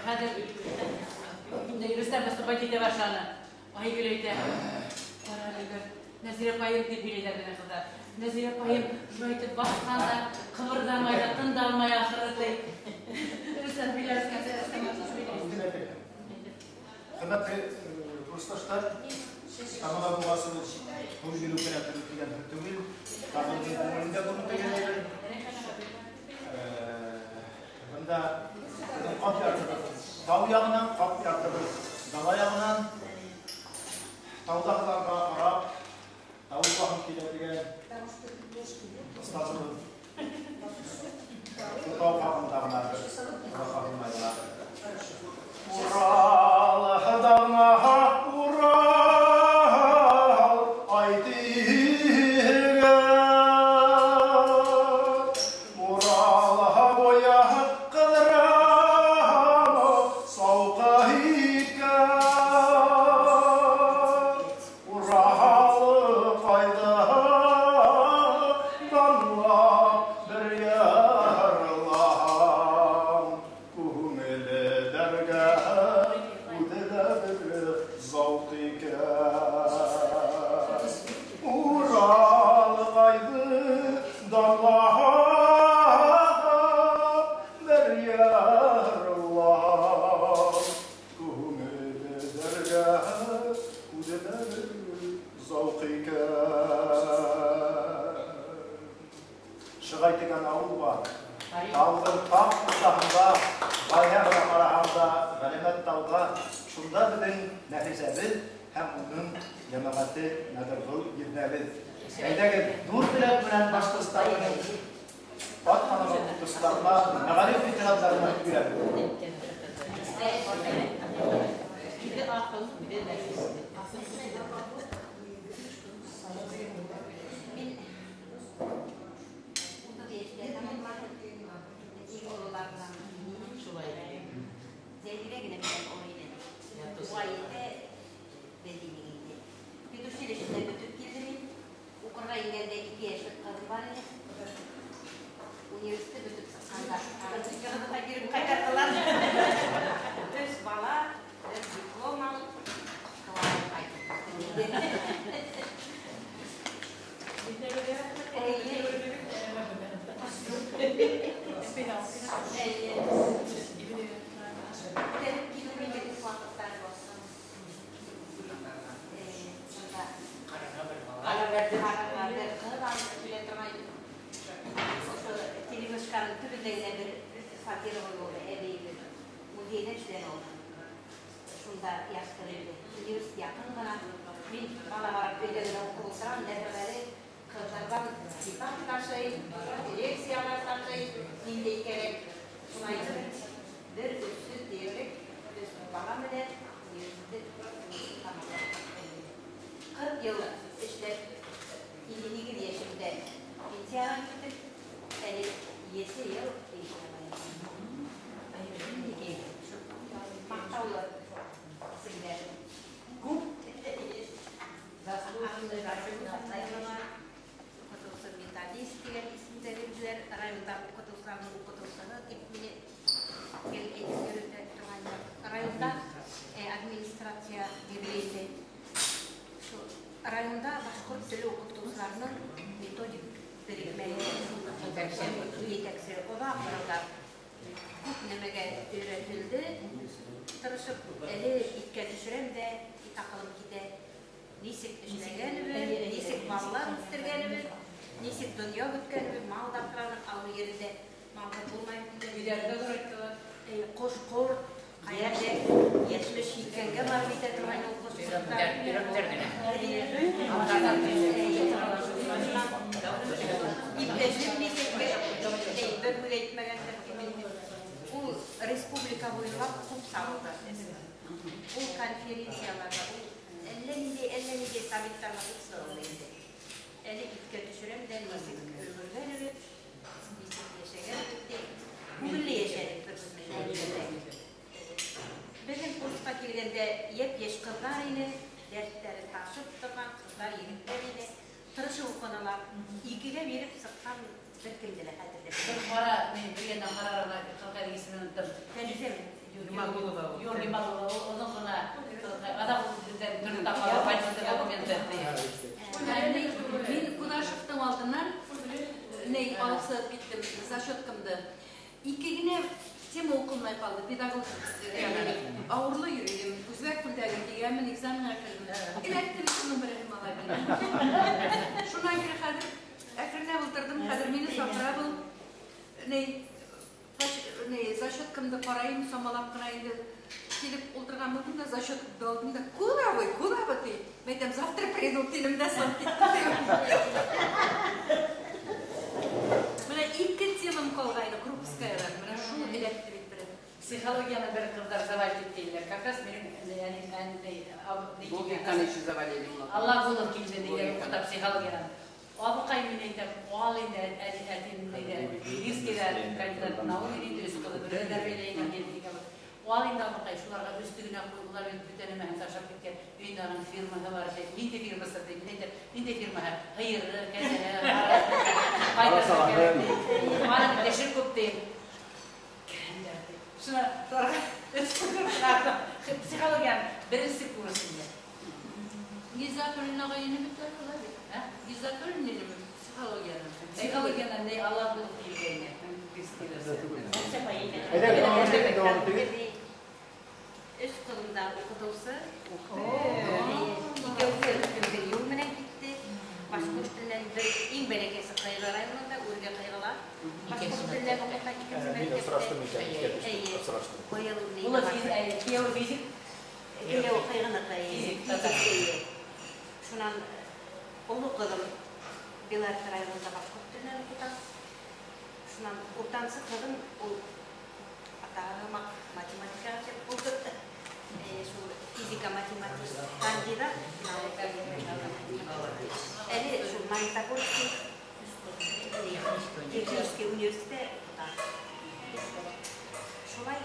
[SPEAKER 2] Хәҙер Инде Рөстәм выступать итә башланы. Айгөл әйтә. Ҡара әле, Нәзирә апайым дип һөйләйҙәр беҙҙең ҡыҙҙар. Нәзирә апайым шулай итеп баҫҡан да, ҡыбырҙамай ҙа, тын да алмай ахыры ти. Рөстәм һөйләр.
[SPEAKER 3] Хөрмәтле курсташтар, тамаға булғасыбыҙ туй биреү кенә дигән һүҙ түгел, тағы күңелендә күренеп дигән әйбер. Бында беҙҙең ҡап яртыбыҙ тау яғынан, ҡап яртыбыҙ дала яғынан, тауҙағыларға ҡарап, тау баһын килә дигән остазыбыҙ шул тау хаҡында ғына бер хаҡында ғына. Урал даңа Урал ай тигән, Урал буя ҡыҙырам сауҡа иткән, Урал ҡайҙа данлап бер йырлаһам, күңеле дәргә үҙе лә бер зауҡ икән. Урал ҡайҙы данлап бер йырлаһам, күңеле дәргә үҙе лә бер зауҡ икән. Шығай тигән ауыл бар. Тауҙың тап уртаһында, ҡайһы ғына ҡараһаң да, ғәләмәт тауҙа, шунда беҙҙең Нәфисәбеҙ һәм уның йәмәғәте Нәҙергөл еҙнәбеҙ. Әйҙәгеҙ, ҙур теләк менән Башҡортостандың ат ҡаҙанған уҡытыусыларына, мәғариф ветерандарына бирәбеҙ.
[SPEAKER 2] Бире аҡыл, бире нәфис.
[SPEAKER 10] Мин 30 йәштә тамамладым. Иң ололарынан.
[SPEAKER 2] Шулай.
[SPEAKER 10] Зәлирә генә минән оло ине. Уға етә беҙ инек инде. Педучилищены бөтөп килдем мин. Уҡырға ингәндә 2 йәшлек ҡыҙым бар ине. Университет бөтөп сыҡҡанда ҡыҙыға биреп ҡайтарҙылар. 3 бала, 1 диплом алып, ҡалаға ҡайтып киттем. Эйе. Эйе. Күтәреп килеп инде күп ваҡыттар булсын. Шунда ҡарарға бер ҡыҙ алып килә торған. Ошо телевышканың төбөндә генә бер фатиры булды, әбейебеҙ. Музейҙа эшләне ул. Шунда яҡтыр инде. Университет яҡын ғына. Мин бала барып өйҙә генә уҡып ултырам, дәрәжәле ҡыҙҙарҙан китап ташый, лекциялар ташый, ниндәй кәрәк. Шулай итеп, бер өсһөҙ тиерлек өс бала менән университет тамамлап. 40 йыл эшләп, 58 йәшемдә пенсияға киттем. Әле 7 йыл пенсияға. Маҡтаулы исемдәр күп.
[SPEAKER 2] Заслуженный
[SPEAKER 10] Уҡытыусы методист тигән исем дә бирҙеләр. Районда уҡытыусыларҙың уҡытыусыһы тип мине гел әйтеп йөрөтә торғайнылар. Районда администрация бирелде. Шу районда башҡорт теле уҡытыусыларының методик берекмәһе етәксе оҙаҡ йылдар күп нәмәгә өйрәтелде. Тырышып әле иҫкә төшөрәм дә аҡылым китә. Нисек эшләгәнебеҙ, нисек балалар үҫтергәнебеҙ, нисек донъя көткәнебеҙ, мал да аҫраныҡ, ауыл ерендә малһыҙ булмай.
[SPEAKER 2] Өйҙәрҙе ҙурайттылар.
[SPEAKER 10] Ҡош-ҡорт, ҡайҙа 78-гә барып етә торған ул ҡош-ҡорттар.
[SPEAKER 6] Йөрәктәр генә.
[SPEAKER 10] Иптәшем нисек бер һүҙ әйтмәгәндер тип инде. Ул республика буйлап күп сабылды. Ул конференцияларҙа, ул әллә ниндәй советтарға күп сығылды инде. Әле иҫкә төшөрәм дә нисек өлгөргәнебеҙ, нисек йәшәгәнебеҙ тип. Күңелле йәшәнек бер һүҙ менән әйткәндә. Беҙҙең курсҡа килгәндә йәп-йәш ҡыҙҙар ине, дәрттәре ташып торған ҡыҙҙар, егеттәр ине. Тырышып уҡынылар. 2-гә биреп сыҡҡан бер кемде лә хәтерләмәйем.
[SPEAKER 2] Бер ҡара, мин бер йәндән ҡарарға ҡалҡайҙың исемен оноттом.
[SPEAKER 10] Фәнүзәме?
[SPEAKER 2] Юк, Юмагулова, ул оҙон ғына аҙаҡ ул беҙҙән төрлө тапҡыр документы.
[SPEAKER 9] Мин Кудашевтың алдынан ней алып сығып киттем зачеткамды. Ике генә тема уҡылмай ҡалды, педагог ауырлы йөрөйөм, үзбәк күлдәген кейгәнмен, экзаменға керҙем. Эләкте бит шуның береһе малай. Шунан бире хәҙер әкренләп ултырҙым, хәҙер мине саҡыра был ней ней зачеткамды ҡарайым, самалап ҡына инде килеп ултырған булдым да зачеткамды алдым да, куда вы, куда вы, ти? Мин әйтәм, завтра приду, тинем дә сығып киттем. Менә ике темам ҡалғайны Крупскаядан, менә шул эләкте бит бере.
[SPEAKER 2] Психологияны бер ҡыҙҙар завалить иттеләр. Как раз минең
[SPEAKER 6] Логиканы еще завалили много.
[SPEAKER 2] Аллағулов килде дигән уҡыта психологиянан. Абыҡай мин әйтәм, ал инде әтим инде Бирскийҙа кандидат наук инде өс ҡыҙы бер тәрбиәләй килде. Ал инде абыҡай шуларға өҫтөгөнә ҡуй, улар бит бөтә нәмәһен ташлап киткән. Өйөндә аның фирмаһы бар, ти. Ниндәй фирмаһы ти? Мин әйтәм, ниндәй фирмаһы? Һыйыры, кәзәһе, ҡайтырға кәрәк ти. Аның эше күп ти. Кәндәр ти. Шуна шуларға психологияның беренсе курсында.
[SPEAKER 9] Гизатуллин ағай инеме улар бит? Гизатуллин инеме психологияны?
[SPEAKER 2] Психологиянан ни Аллағулов килгәйне.
[SPEAKER 3] Әйҙә, дауам итегеҙ.
[SPEAKER 10] Өс ҡыҙым да уҡытыусы. Икәүһе бер юл менән китте. Башҡорт теленән бер иң бәләкәсе Ҡайғы районында, Үргә Ҡайғыла. Башҡорт теленән уҡыта икенсе
[SPEAKER 3] Мин
[SPEAKER 10] мәктәптә.
[SPEAKER 3] осраштым икән, иҫкә осраштым.
[SPEAKER 10] Быйыл
[SPEAKER 2] Улы кейәүе физик.
[SPEAKER 10] Кейәүе Ҡайғыныҡы.
[SPEAKER 2] Физик,
[SPEAKER 10] Физик. Шунан оло ҡыҙым Белорет районында башҡорт теленән уҡыта. Шунан уртансы ҡыҙым ул атаһы математикаға тип булды. Шул физика математик кандидат. Әле шул Магнитогорский технический университетта уҡыта. Шулай.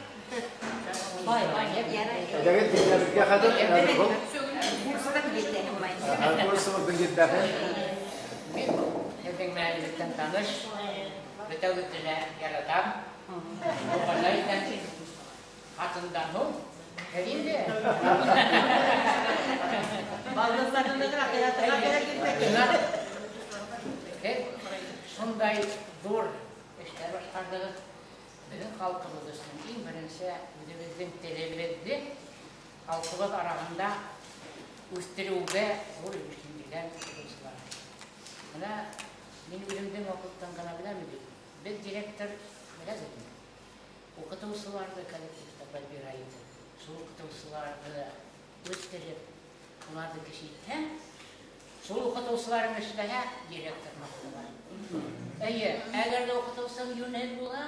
[SPEAKER 3] Әйҙәгеҙ, беҙгә хәҙер был
[SPEAKER 10] Курстан китә шулай.
[SPEAKER 3] Курсыбыҙҙың етәһе.
[SPEAKER 6] Мин һеҙҙең менән электән таныш, бөтәгеҙҙе лә яратам. Уҡырға итәм. Ҡатындан һуң һеҙ инде. Һеҙ шундай ҙур эштәр башҡарҙығыҙ. Беҙҙең халҡыбыҙ өсөн иң беренсе үҙебеҙҙең телебеҙҙе халҡыбыҙ араһында үҫтереүгә ҙур өлөш индергән уҡытыусылар. Бына мин үҙемдең ваҡыттан ғына беләм бит. Беҙ директор беләбеҙ. Уҡытыусыларҙы коллективта подбирай итеп, шул уҡытыусыларҙы үҫтереп, уларҙы кеше итһәң, шул уҡытыусыларың эшләһә, директор маҡтала. Эйе, әгәр ҙә уҡытыусың йүнһеҙ булһа,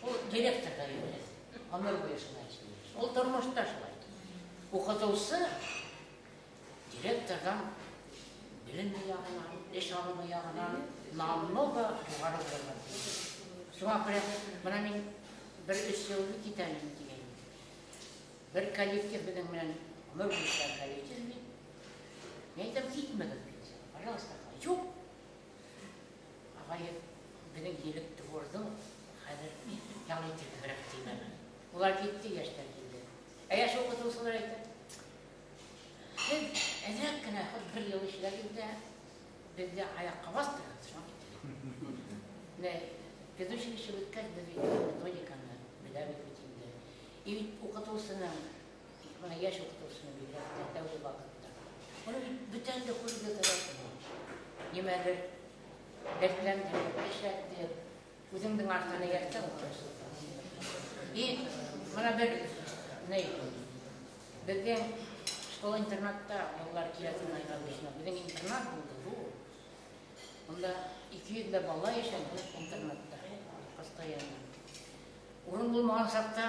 [SPEAKER 6] ул директор ҙа йүнһеҙ. Ғүмер буйы шулай эшләй. Ул тормошта шулай. Уҡытыусы директорҙан белеме яғынан, эш алымы яғынан намного юғары булырға тейеш. Шуға күрә бына мин бер өс йыл китәм тигәйнем. Бер коллектив беҙҙең менән ғүмер буйы эшләгән коллектив бит. Мин әйтәм, китмәгеҙ бит. Пожалуйста, юҡ. Ағай, беҙҙең електе борҙо, хәҙер ял итергә кәрәк тимен. Улар китте, йәштәр килде. Ә йәш уҡытыусылар әйтә, һеҙ әҙерәк кенә бер йыл эшләгеҙ ҙә беҙҙе аяҡҡа баҫтырығыҙ, шуға киттек. Менә педучилище бөткәс, беҙ бит методиканы беләбеҙ бит инде. И бит уҡытыусының, бына йәш уҡытыусының бигерәк тә тәүге ваҡытта. Уны бит бүтәнде күрергә кәрәкмәй. Нимәлер дәртләндереп, эшләтеп, үҙеңдең артынан эйәртә уҡытыусы. И бына бер ни, беҙҙең школа-интернатта балалар килә торған обычно. Беҙҙең интернат булды ҙур. Унда ике йөҙ ҙә бала йәшәне интернатта постоянно. Урын булмаған саҡта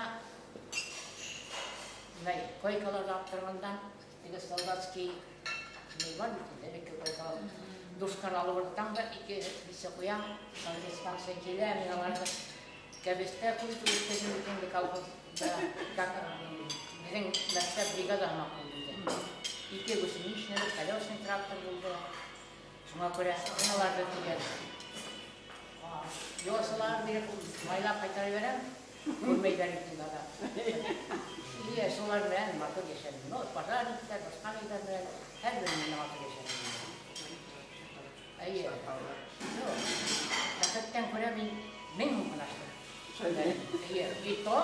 [SPEAKER 6] бына койкаларҙы алып торғандан теге солдатский ни бар бит инде, элекке койкалар. Душканы алып ырғытам да ике нисә ҡуям, диспансер килә, мин уларҙы кәбеҫтә күреп үҫтерҙем бит инде колхозда, как беҙҙең мәктәп бригада һымаҡ булды инде. Ике гусеничный, колесный трактор булды. Шуңа күрә мин уларҙы тигән. Йосалар биреп, майлап ҡайтара бирәм. Күрмәйҙәр бит инде аҙаҡ. Йә, шулар менән матур йәшәнем. Ну, пожарниктар, башҡа ниҙәр менән һәр береһе менән матур йәшәнем. Әйе. Ну, бәхеттән күрә мин 1000 һум ғына аштым. Әйе, и то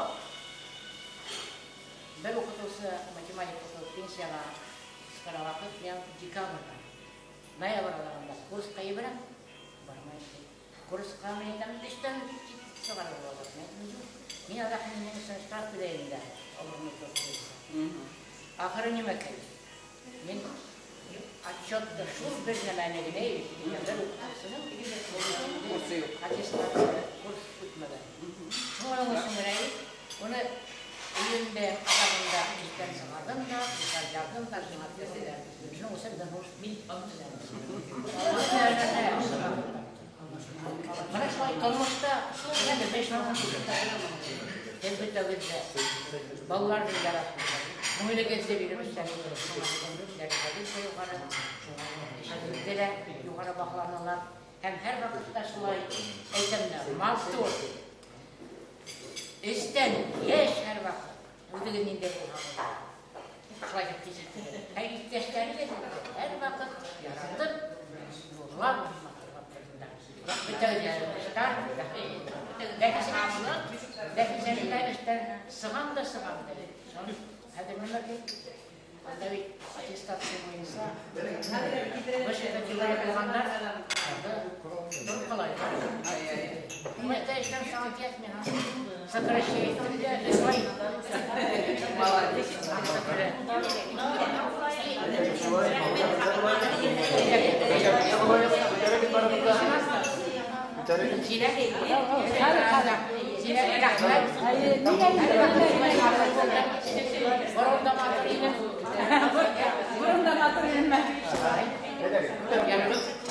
[SPEAKER 6] бер уҡытыусы, математик уҡытыусы пенсияға сыҡҡан ваҡыт, мин декабрҙа, ноябрь аҙағында курсҡа ебәрәм, бармайым ти. Курсҡа мин әйтәм, эштән сығарып алалар. Мин әйтәм, юҡ, мин аҙаҡ минең өсөн штраф түләйем дә, алырмын буйынса. Ахыры нимәкәй? Мин отчетта шул бер нәмәне генә бер уҡытыусының
[SPEAKER 11] Курсы юҡ.
[SPEAKER 6] Аттестация, курс үтмәгән. Шуның өсөн генә уны июндә аҙағында эштән сығарҙым да, приказ яҙҙым да, шуңа түләделәр. Шуның өсөн мин Бына шулай тормошта менә 5-6 һеҙ бөтәгеҙ ҙә балаларҙы яратып, күңелегеҙҙе биреп эшләнегеҙ, дәрәжәгеҙ ҙә юғары, эшегеҙҙе лә юғары баһаланалар. Һәм һәр ваҡытта шулай әйтәм дә, матур, эстән йәш һәр ваҡыт, үҙегеҙ ниндәй булһағыҙ ҙа. Шулай итеп кисерҙегеҙ. Һәм иптәштәрегеҙ һәр ваҡыт яратып, ҙурлап, матурлап торҙолар. Бөтәгеҙ эштәр, бәхисәләр эштән сығам да сығам да. Хәҙер нимә кәрәк? Анда бит аттестация буйынса высшая категория булғандар тороп ҡала. Эштән сығам тиәс, мин сокращение иттем дә, шулай.
[SPEAKER 11] Молодец.
[SPEAKER 6] Зилә, Зилә, рәхмәт. Боронда матур инем.
[SPEAKER 2] Боронда матур инем.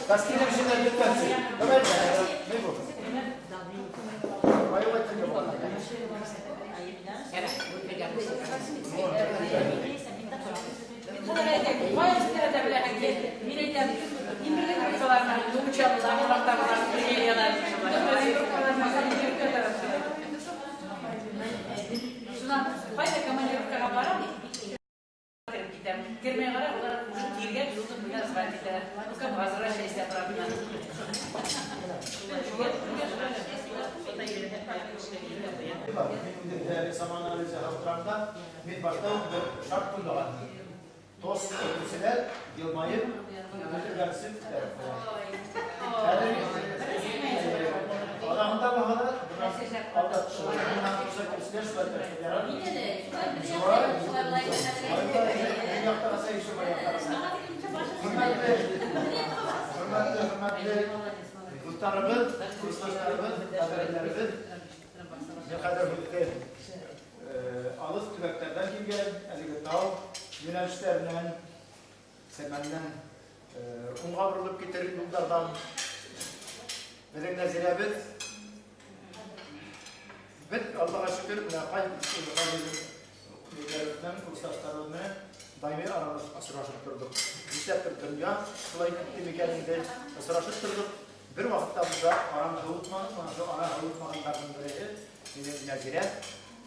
[SPEAKER 3] Таскилем шунда бөткәнсе. Давай, ни бу?
[SPEAKER 2] Мин әйтәм, мин бергә группаларына учабыз, аңлатабыз, бергә янабыз. Шунан ҡайҙа командировкаға барам, кереп китәм. Кермәй ҡарап, улар уже килгән, юлды менән звонить итәләр. Ну-ка, возвращайся обратно.
[SPEAKER 3] Заман анализы һалдырамда мин башта бер шарт ҡуйған. Тост әйтеүселәр йылмайып, бөтөргәнсе күтәреп ҡуя. Аҙағында булһа ла, алда әйтеүселәр шулай итеп ярар. Хөрмәтле, хөрмәтле дуҫтарыбыҙ, курсташтарыбыҙ, ҡәҙерлеләребеҙ, мин хәҙер һеҙгә алыҫ төбәктәрҙән килгән әлеге тау йүнәлештәренән, Сәмәндән уңға боролоп китер юлдарҙан беҙҙең Нәзирәбеҙ, беҙ Аллаға шөкөр, бына ҡай курсташтарыбыҙ менән даими аралашып осрашып торҙоҡ. Нишләптер донъя шулай китте микән инде, осрашып торҙоҡ. Бер ваҡытта бында араны һыуытманы, бына шул ара һыуытмағандарҙың береһе минең Нәзирә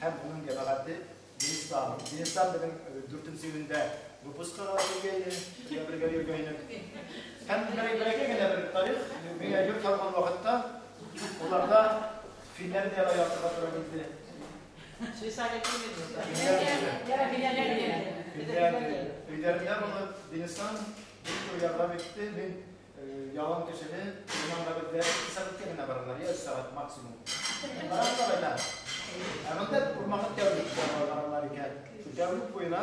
[SPEAKER 3] һәм уның йәмәғәте Динислам. Динислам беҙҙең дүртенсе июндә выпускаға килгәйне, бергә бергә йөргәйнек. Һәм бәләкәй генә бер тарих, миңә йорт һалған ваҡытта уларҙа Финляндияла ятырға тура килде.
[SPEAKER 2] Швейцария килмәне.
[SPEAKER 3] Финляндия. Өйҙәрендә булып, Динислам бик ҙур ярҙам итте. Мин ялан кешене урманға беҙҙә 2 сәғәткә генә баралар, йә 3 сәғәт максимум. Барам да ҡайтам. Ә бында урманға тәүлек баралар икән. Шул тәүлек буйына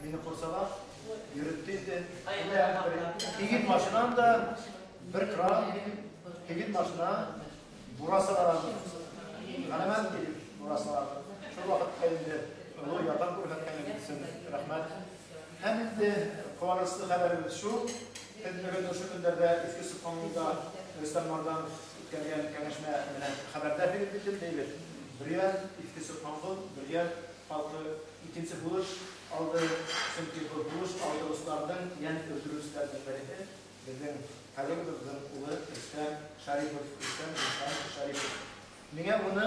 [SPEAKER 3] мине ҡурсалап йөрөттө инде. Һигеҙ машинам да бер кран, һигеҙ машина бура сығарам. Ғәләмәт килеп бура сығарҙы. Шул ваҡытта инде оло ярҙам күрһәткәнегеҙ өсөн рәхмәт. Һәм инде ҡыуаныслы хәбәребеҙ шул. Беҙ бөгөн ошо көндәрҙә Иҫке Собханҡолда Рөстәм Марданов үткәргән кәңәшмә менән хәбәрҙар биреп бөтөнләйбеҙ. Бөрйән, Иҫке Собханҡол, Бөрйән халҡы икенсе һулыш алды, сөнки был һулыш алдырыусыларҙың, йән өрҙөрөүселәрҙең береһе беҙҙең коллегабыҙҙың улы Рөстәм Шарипов, Рөстәм Шарипов. Миңә уны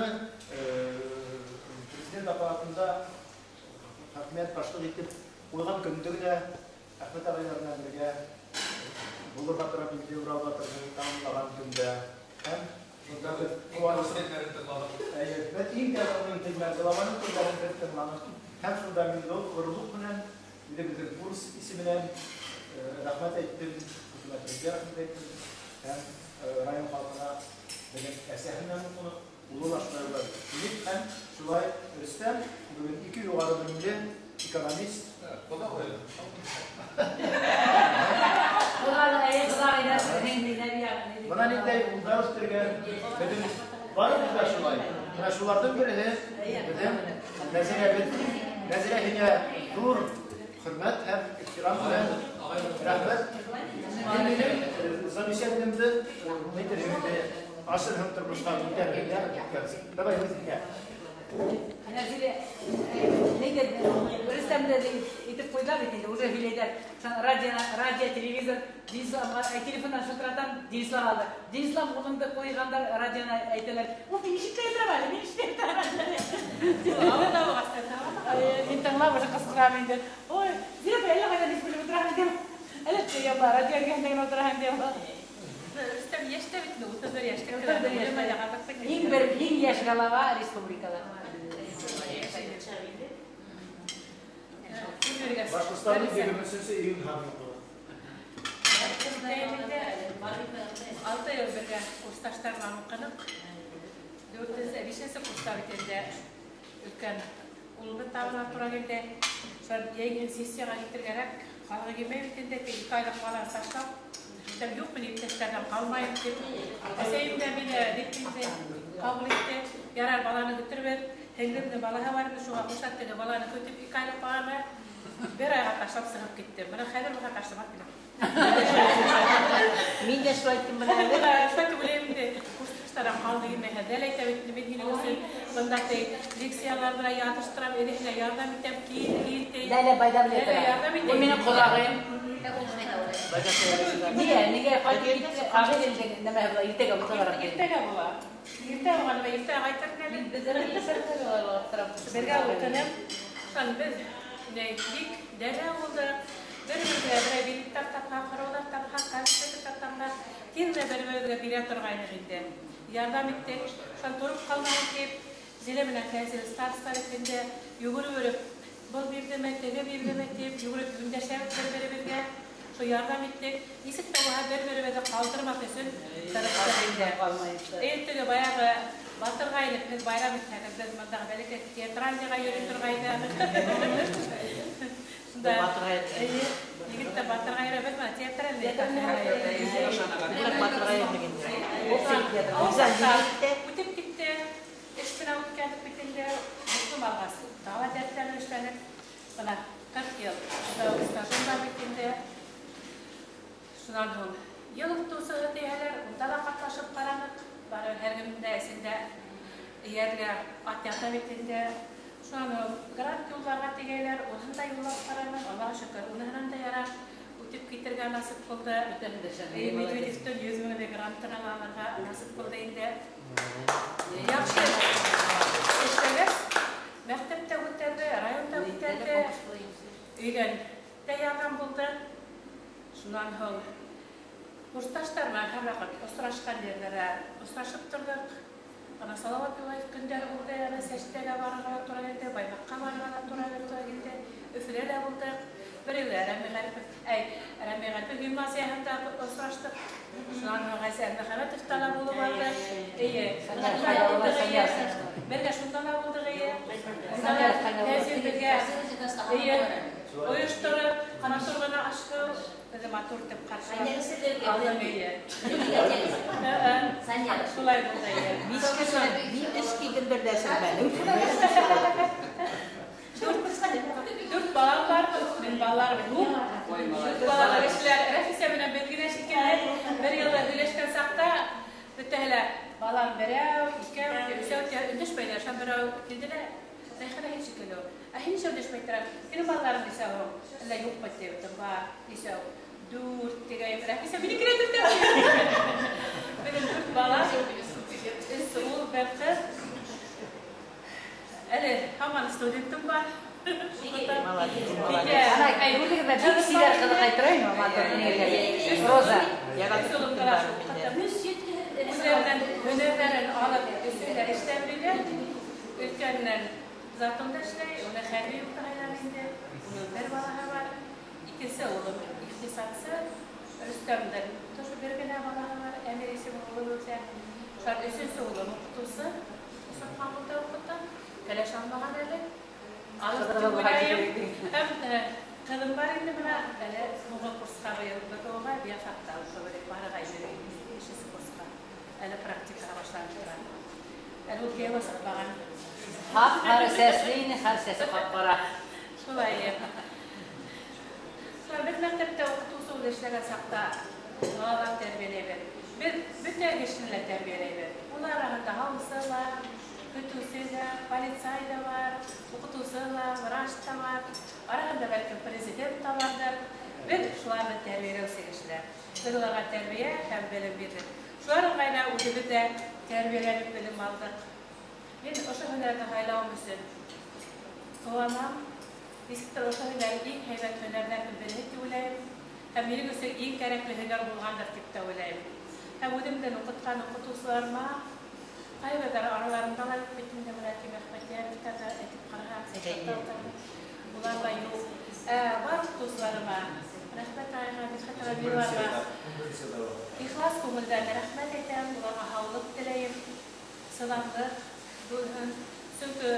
[SPEAKER 3] президент аппаратында хакимиәт башлыҡ итеп ҡуйған көндө генә Әхмәт ағайлар менән бергә булырға тора инде Урал батырҙы тамамлаған көндә. Һәм шунда беҙ Әйе, беҙ иң тәүҙә уның телмәр главаның телдәрен беҙ тыңланыҡ. Һәм шунда мин ҙур ғорурлыҡ менән үҙебеҙҙең курс исеменән рәхмәт әйттем, хөкүмәтебеҙгә рәхмәт әйттем. Һәм район халҡына беҙҙең әсәһе менән уҡыныҡ, улы ла шулай була. Егет һәм шулай Рөстәм бөгөн ике юғары белемле экономист. Бына ниндәй улдар үҫтергән, беҙҙең барыбыҙ ҙа шулай. Бына шуларҙың береһе беҙҙең Нәзирәбеҙ. Нәзирә, һиңә ҙур хөрмәт һәм ихтирам менән рәхмәт. Һин минең замечаниемде әйтерһең инде, ашырһың тормошҡа үтәрһең, үткәрсең. Давай, үҙ һиңә.
[SPEAKER 2] Нәзирә, нигә Рөстәмде итеп ҡуйҙылар бит инде, уже һөйләйҙәр. Радио, радио, телевизор, Динисламға, телефондан шылтыратам, Динислам алды. Динислам улыңды ҡуйғандар, радионы әйтәләр. Уф, мин ишетмәй торам әле, мин ишетмәй торам әле. Мин тыңлап уже ҡысҡырам инде. Ой, Зилә апай, әллә ҡайҙан ишетеп белеп ултыраһың тип. Әле тейәм, радио эргәһендә генә ултыраһың тип.
[SPEAKER 12] Рөстәм йәштә бит инде, 31 йәштә.
[SPEAKER 2] 31 йәштә. Иң бер, иң йәш голова республикала.
[SPEAKER 3] Башҡортостандың 23 июнь һаны.
[SPEAKER 12] 6 йыл бергә курсташтар менән уҡыныҡ. Дүртенсе, бишенсе курста бит инде өлкән улыбыҙ табырға тура килде. Шул йәйге сессияға китергәрәк, ҡалғы килмәй бит инде, тик 2 айлыҡ баланы ташлап. Әйтәм, юҡ, мин иптәштәрҙән ҡалмайым тип. Әсәйем дә мине дип инде ҡабул итте. Ярар, баланы көтөрбөҙ. Һеңлемдең балаһы бар ине, шуға ҡуша теге баланы көтөп 2 айлыҡ баланы бер айға ташлап сығып китте. Бына хәҙер быға ташлап килә.
[SPEAKER 10] Мин дә шулай әйттем бына.
[SPEAKER 12] Бына шулай тип уйлайым инде. Курсташтарҙан ҡалды килмәһә, дәл әйтә бит инде, мин һинең өсөн бында тей лекцияларҙы ятыштырам, эҙеһенә ярҙам итәм, кил, кил тей.
[SPEAKER 2] Ләлә байҙа белә
[SPEAKER 12] Ләлә
[SPEAKER 2] тора.
[SPEAKER 12] ярҙам итә.
[SPEAKER 2] Ул минең ҡоҙағыйым. Нигә, нигә ҡайтып китте? Ағиҙелдең нәмәһе була, иртәгә булһа барып килә.
[SPEAKER 12] Иртәгә була. Иртә булған, иртә ҡайтыр әле. Бергә уҡыным. Шунан беҙ бик дәлә булдыҡ. Бер-бергә берәй билеттар тапһаҡ, һорауҙар тапһаҡ, конспекттар тапһаҡ, тиҙ генә бер-беребеҙгә бирә торғайныҡ инде. Ярҙам иттек. Шунан тороп ҡалмаған тип, Зилә менән Фәзил староста бит инде, йүгереп йөрөп, был бирҙеме, теге бирҙеме тип, йүгереп өндәшәбеҙ бер-беребеҙгә. Шул ярҙам иттек. Нисек тә булһа бер-беребеҙҙе ҡалдырмаҫ өсөн тырыштыҡ инде. Теге баяғы батырға инеп, һеҙ байрам итһәгеҙ, беҙ бындағы бәләкәй театральныйға йөрөй торғайныҡ. Шунда эйе, егет тә батырға йөрөй, беҙ бына театральный үтеп китте. Эш менән үткәрҙек бит инде. Диплом алғас, тағы ла дәртләнеп эшләнек. Бына 40 йыл педагог стажым бар бит инде. Шунан һуң йыл уҡытыусыһы тиһәләр, унда ла ҡатнашып ҡараныҡ. Бары һәр кемдең дә эсендә эйәргә ат ята бит инде. Шунан һуң грант юлларға тигәйләр, уныһын да юллап ҡараныҡ. Аллаға шөкөр, уныһынан да ярар үтеп китергә насип булды. Медведевтең 100 меңлек грантын алырға насип булды инде. Яҡшы эшләгәс, мәктәптә үткәрҙе, районда үткәрҙе, өйҙән дә ярҙам булды. Шунан һуң курсташтар менән һәр ваҡыт осрашҡан ерҙәрҙә осрашып торҙоҡ. Бына Салауат Юлаев көндәре булды, яна Сәштәгә барырға ла тура килде, Баймаҡҡа барырға ла тура килде, Өфөлә лә булдыҡ. Бер йыл Рәми Ғәрипов, әй, Рәми Ғәрипов гимназияһында осраштыҡ. Шунан һуң Ғәйсә Әлмөхәмәтовта ла булып алдыҡ. Эйе, бергә шунда ла булдыҡ, эйе. Унда ла Нәзир беҙгә, эйе, ойоштороп, матур ғына ашһыу, беҙҙе матур итеп ҡаршылап алдың, эйе. Шулай булды, эйе.
[SPEAKER 10] Мин эш килдем бер дә сәлмәнем.
[SPEAKER 12] Дүрт балам бар, мин балаларым юҡ. Дүрт балалы кешеләр Рәфисә менән беҙ генә шикелле. Бер йылда һөйләшкән саҡта бөтәһе лә балам берәү, икәү, өсәү тип өндәшмәйҙәр. Шунан берәү килде лә, Рәйхана һин шикелле. Ә һин нисәү өндәшмәй тораң? Һинең балаларың нисәү һуң? Әллә юҡмы тип, бар, нисәү? Дүрт тигәйем. Рәфисә, минеке лә дүртәү. Беҙҙең дүрт бала. Өс ул, бер ҡыҙ. Әле һаман студентым бар.
[SPEAKER 2] Молодец, молодец. Ана, күрҙегеҙме, бик сибәр ҡыҙыҡай тораймы, матур еңгәгә. Роза, яратып киттем барып инде.
[SPEAKER 12] Үҙҙәренән һөнәрҙәрен алып, өсөһө эшләп йөрөйҙәр. Өлкәненән затонда эшләй, уны хәрби уҡыталар инде. Уның бер балаһы бар. Икенсе улым иҡтисадсы, Рөстәмдең тоже бер генә балаһы бар, Әмир исемле улым үҫә. Шулар өсөнсө улым уҡытыусы, Субханҡолда уҡыта, кәләш алмаған әле. Алып тип уйлайым. Һәм ҡыҙым бар инде бына, әле һуңғы курсҡа быйыл БГУға биофакта уҡып барырға йөрөй, бишенсе курсҡа. Әле практикаға башланып тора. Әле ул кейәүгә сыҡмаған.
[SPEAKER 2] Ҡап-ҡара сәсле ине, хәҙер сәсе ҡап-ҡара.
[SPEAKER 12] Шулай. Шулай беҙ мәктәптә уҡытыусы булып эшләгән саҡта балалар тәрбиәләйбеҙ. Беҙ бөтә кешене лә тәрбиәләйбеҙ. Улар араһында һаусы ла, көтөүсе лә, полицай ҙа бар, уҡытыусы ла, врач та бар. Араһында бәлкем президент та барҙыр. Беҙ шуларҙы тәрбиәләүсе кешеләр. Беҙ уларға тәрбиә һәм белем бирҙек. Шулар ыңғайына үҙебеҙ ҙә тәрбиәләнеп белем алдыҡ. Мин ошо һөнәрҙе һайлауым өсөн ҡыуанам. Нисектер ошо һөнәр иң һәйбәт һөнәрҙәрҙең береһе тип уйлайым. Һәм минең өсөн иң кәрәкле һөнәр булғандыр тип тә уйлайым. Һәм үҙемдән уҡытҡан уҡытыусыларыма ҡайберҙәре араларында ла юҡ бит инде, бына Тимур Әхмәтйәновтар ҙа әйтеп ҡараһаң, улар ҙа юҡ. Бар уҡытыусыларыма рәхмәт ағайға, Мидхәт Рабиларға ихлас күңелдән рәхмәт әйтәм, уларға һаулыҡ теләйем, сыҙамлыҡ булһын. Сөнки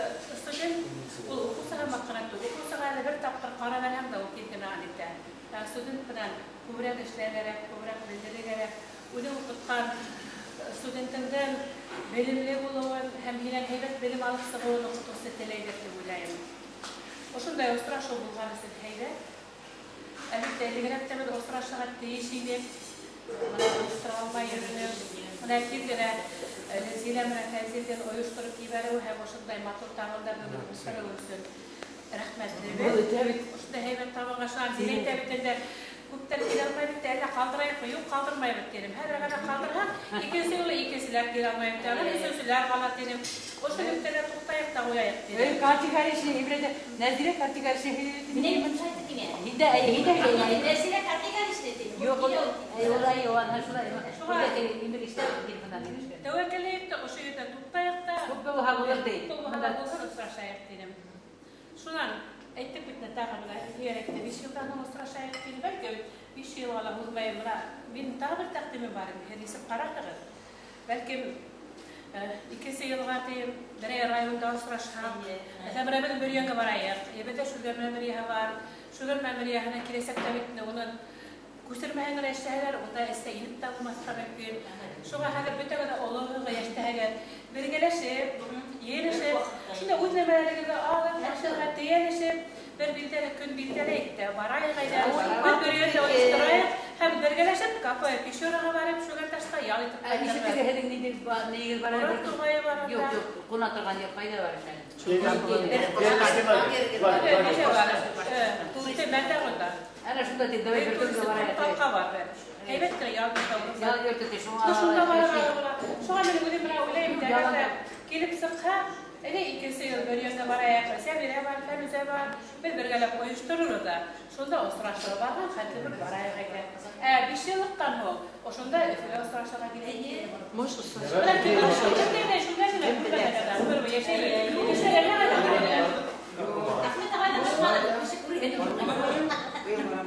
[SPEAKER 12] студент ул уҡыусыға ҡына түгел, уҡыусыға әле бер тапҡыр ҡарап алһаң да ул тиҙ генә ан итә. Ә студент менән күберәк эшләргә кәрәк, күберәк белдерергә кәрәк. Үҙе уҡытҡан студентыңдың белемле булыуын һәм һинән һәйбәт белем алып сығыуын уҡытыусы теләйҙер тип уйлайым. Ошондай осрашыу булған өсөн һәйбәт. Әлбиттә, элегерәк тә беҙ осрашырға тейеш инек. Бына ойоштора алмай йөрөнөк. Бына тиҙ генә Нәзилә менән Фәнзилдең ойоштороп ебәреүе һәм ошондай матур табында бөгөн ултырыу өсөн рәхмәтлебеҙ. Ошондай һәйбәт табынға шунан Зилә әйтә бит инде, күптәр килә алмай бит, әллә ҡалдырайыҡмы? Юҡ, ҡалдырмайбыҙ тинем. Һәр генә ҡалдырһаң, икенсе юлы икенселәр килә алмай бит, анан өсөнсөләр ҡала тинем. Ошо нөктәгә туҡтайыҡ та ҡуяйыҡ тинем.
[SPEAKER 2] Эй, категоричный, ибрәдә, Нәзилә категоричный һөйләй бит.
[SPEAKER 10] Минең мунса әйтте тиңә.
[SPEAKER 2] Һиндә, әй, һиндә һөйләй.
[SPEAKER 10] Нәзилә категоричный тинем.
[SPEAKER 2] Юҡ, ул, әй, ул, әй, ул, ана шулай.
[SPEAKER 12] Шуға
[SPEAKER 2] Ул телефондан һөйләшкән.
[SPEAKER 12] Тәүәккәлләйек тә ошо ерҙә туҡтайыҡ та.
[SPEAKER 2] Күп булһа булыр ти.
[SPEAKER 12] Күп булһа булһын, осрашайыҡ тинем. Шунан әйттек бит тағы бына, һөйәр әйтте, 5 йылдан һуң осрашайыҡ тинем. Бәлки 5 йылға ла һуҙмайым. Бына минең тағы бер тәҡдимем бар инде, һеҙ нисек ҡараһығыҙ? Бәлкем икенсе йылға тием, берәй районда осрашһаҡ. Мәҫәлән, бына беҙ Бөрйәнгә барайыҡ. Беҙҙә Шүлгән мәмерйәһе бар. Шүлгән мәмерйәһенә киләсәктә бит инде унан күсермәһәң генә эшләһәләр, унда эстә инеп тә булмаҫҡа мөмкин. Шуға хәҙер бөтәгеҙ ҙә оло йәштәһегеҙ, бергәләшеп, йыйылышып, шунда үҙ нәмәләрегеҙҙе алып, машинаға тейәлешеп, бер билдәле көн билдәләйек тә барайыҡ әйҙә. Бер Бөрйәндә ойошторайыҡ һәм бергәләшеп кафе Пещераға барып, Шүгәнташта ял итеп
[SPEAKER 2] Ә нисек
[SPEAKER 12] ҡайтырбыҙ.
[SPEAKER 2] теге һеҙҙең ниндәй нигеҙ бар әле?
[SPEAKER 12] Урал туғайы бар унда.
[SPEAKER 2] Юҡ, юҡ, ҡуна торған ер ҡайҙа бар әле?
[SPEAKER 12] Мәндә унда.
[SPEAKER 2] Әнә шунда тип, давай бер көнгә барайыҡ.
[SPEAKER 12] Талҡа бар бер. Һәйбәт кенә ял итә урын.
[SPEAKER 2] Ял йорто ти, шуңа
[SPEAKER 12] Шунда барырға була. Шуңа мин үҙем менә уйлайым,
[SPEAKER 2] Юҡ,
[SPEAKER 12] әгәр дә
[SPEAKER 2] яланда.
[SPEAKER 12] килеп сыҡһа, әйҙә икенсе йыл Бөрйәнгә барайыҡ, Сәмирә бар, Фәнүзә бар, беҙ бергәләп ойошторорбоҙ ҙа. Шунда осрашырға барған хәтле бер барайыҡ әйҙә. Ә 5 йыллыҡтан һуң ошонда Өфөлә осрашырға килә.
[SPEAKER 11] Муш осрашырға.
[SPEAKER 12] Бына шунда генә күрмәгән адам, бер йәшәй. Кешеләр генә
[SPEAKER 10] Әхмәт ағайҙың башҡалары кеше күргән юҡ.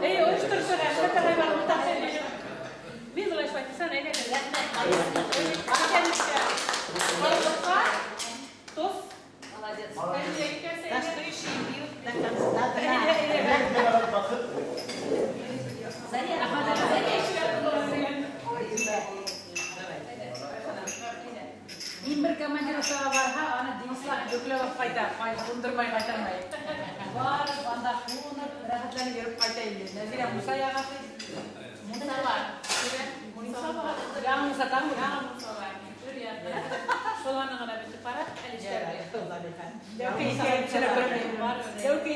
[SPEAKER 12] Эй, ойошторошоға Әхмәт ағай бар, уртаҡ Мин былай шулай тиһәм, әйҙә генә. Рәхмәт. Барлыҡҡа тост.
[SPEAKER 2] Молодец.
[SPEAKER 12] Та
[SPEAKER 11] что еще и бьют до конца.
[SPEAKER 10] Заря,
[SPEAKER 2] Мин бер командировкаға барһа, аны Денислав бөкләп алып ҡайта, ҡундырмай ҡайтармай. Барып, анда ҡунып, рәхәтләнеп йөрөп ҡайта инде. Нәзирә Муса яға ти.
[SPEAKER 12] Муса бар. Муса бар.
[SPEAKER 2] Яңы Муса таңмы?
[SPEAKER 12] Яңы Муса бар. Шуларны ғына бөтөп бара, әле эшләргә.
[SPEAKER 2] Дәүкә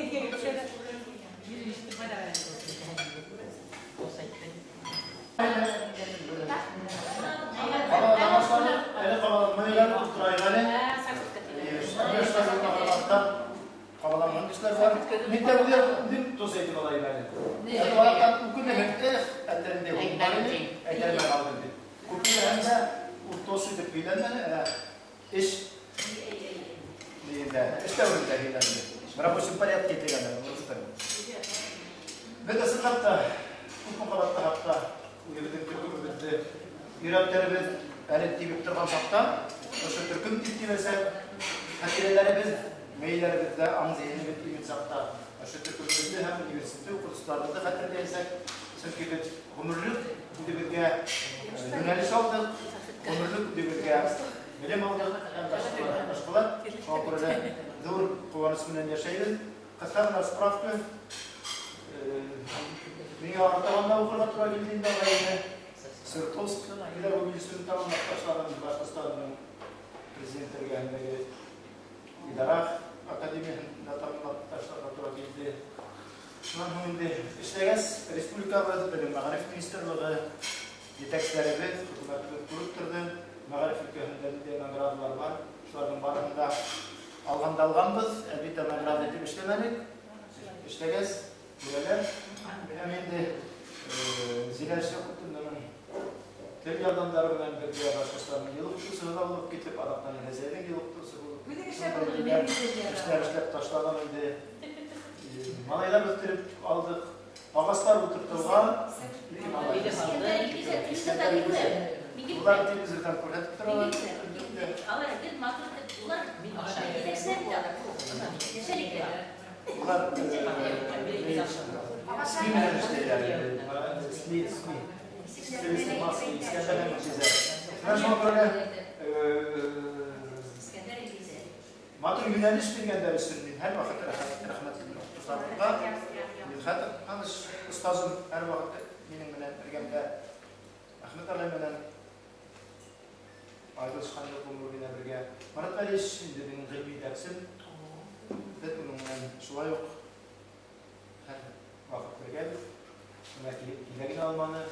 [SPEAKER 2] иҫкә төшөрә.
[SPEAKER 3] бар. Мин дә үзем тост әйтеп алайым әле. Әле вакыттан үкенәмен, эх, әллә нинди булган иде, әйтәлмәй калдым дип. Күпме дә ул тост итеп көйләнмәде, ә эш дигәндә, эш дәверендә көйләнде. В рабочем порядке дигәндә, Без дә чынлап та күпме кабатта хакта үзебезнең төркемебезне, йөрәкләребез әле тибеп торган чакта, шушы төркем дип тибәсә, хатирәләребез, мейләребездә, аң-зиһенебез имин чакта, шушы төркемебезне һәм университет укытучыларыбызны хәтерләсәк, чөнки без гомерлек үзебезгә юнәлеш алдык, гомерлек үзебезгә белем алдык һәм башкалар, һәм башкалар. Шуңа күрә дә зур куаныч белән яшәйбез. Кыска гына справка. Миңа артабан да укырга тура килде инде агайны. Свердловск педагогия институтын тәмамлап ташладым, Башкортстанның президент эргәһендәге идарә академияһен дә тәмамлап ташларга тура килде. Шуннан һуң инде эшләгәч, республикабыз, безнең мәгариф министрлыгы, җитәкчеләребез, хөкүмәтебез күреп торды, мәгариф өлкәһендә нинди наградалар бар, шуларның барысын да алганда алганбыз, әлбәттә, награда итеп эшләмәдек. Эшләгәч, күрәләр. Һәм инде Зилә Шәкүтовнаның тел ярдәмнәре белән бергә Башкортстанның ел укытучысы да булып китеп, азактан Рәзәйнең ел укытучысы булып, эшләр эшләп ташладым инде. Малайлар үстереп алдык. Агачлар утыртылган. Ике малай. Улар телевизордан күрсәтеп торалар.
[SPEAKER 10] Алар бер матур итеп, улар җитәкчеләр бит алар. Яшәлекләр.
[SPEAKER 3] Улар СМИ белән эшләйләр. СМИ, СМИ. Средства массовой Искәндәр һәм Илгизәр. Менә шуңа күрә матур юнәлеш биргәннәр өчен мин һәрвакыт рәхмәтлемен укытучыларымга. Мидхәт Ханыш остазым һәрвакыт минем белән эргәмдә. Әхмәт агай белән аерылышкан юк гомер буена бергә. Марат Вәлиевич инде минем гыйльми дәресем. Без уның белән шулай ук һәр вакыт бергәбез. Менә килә генә алманы.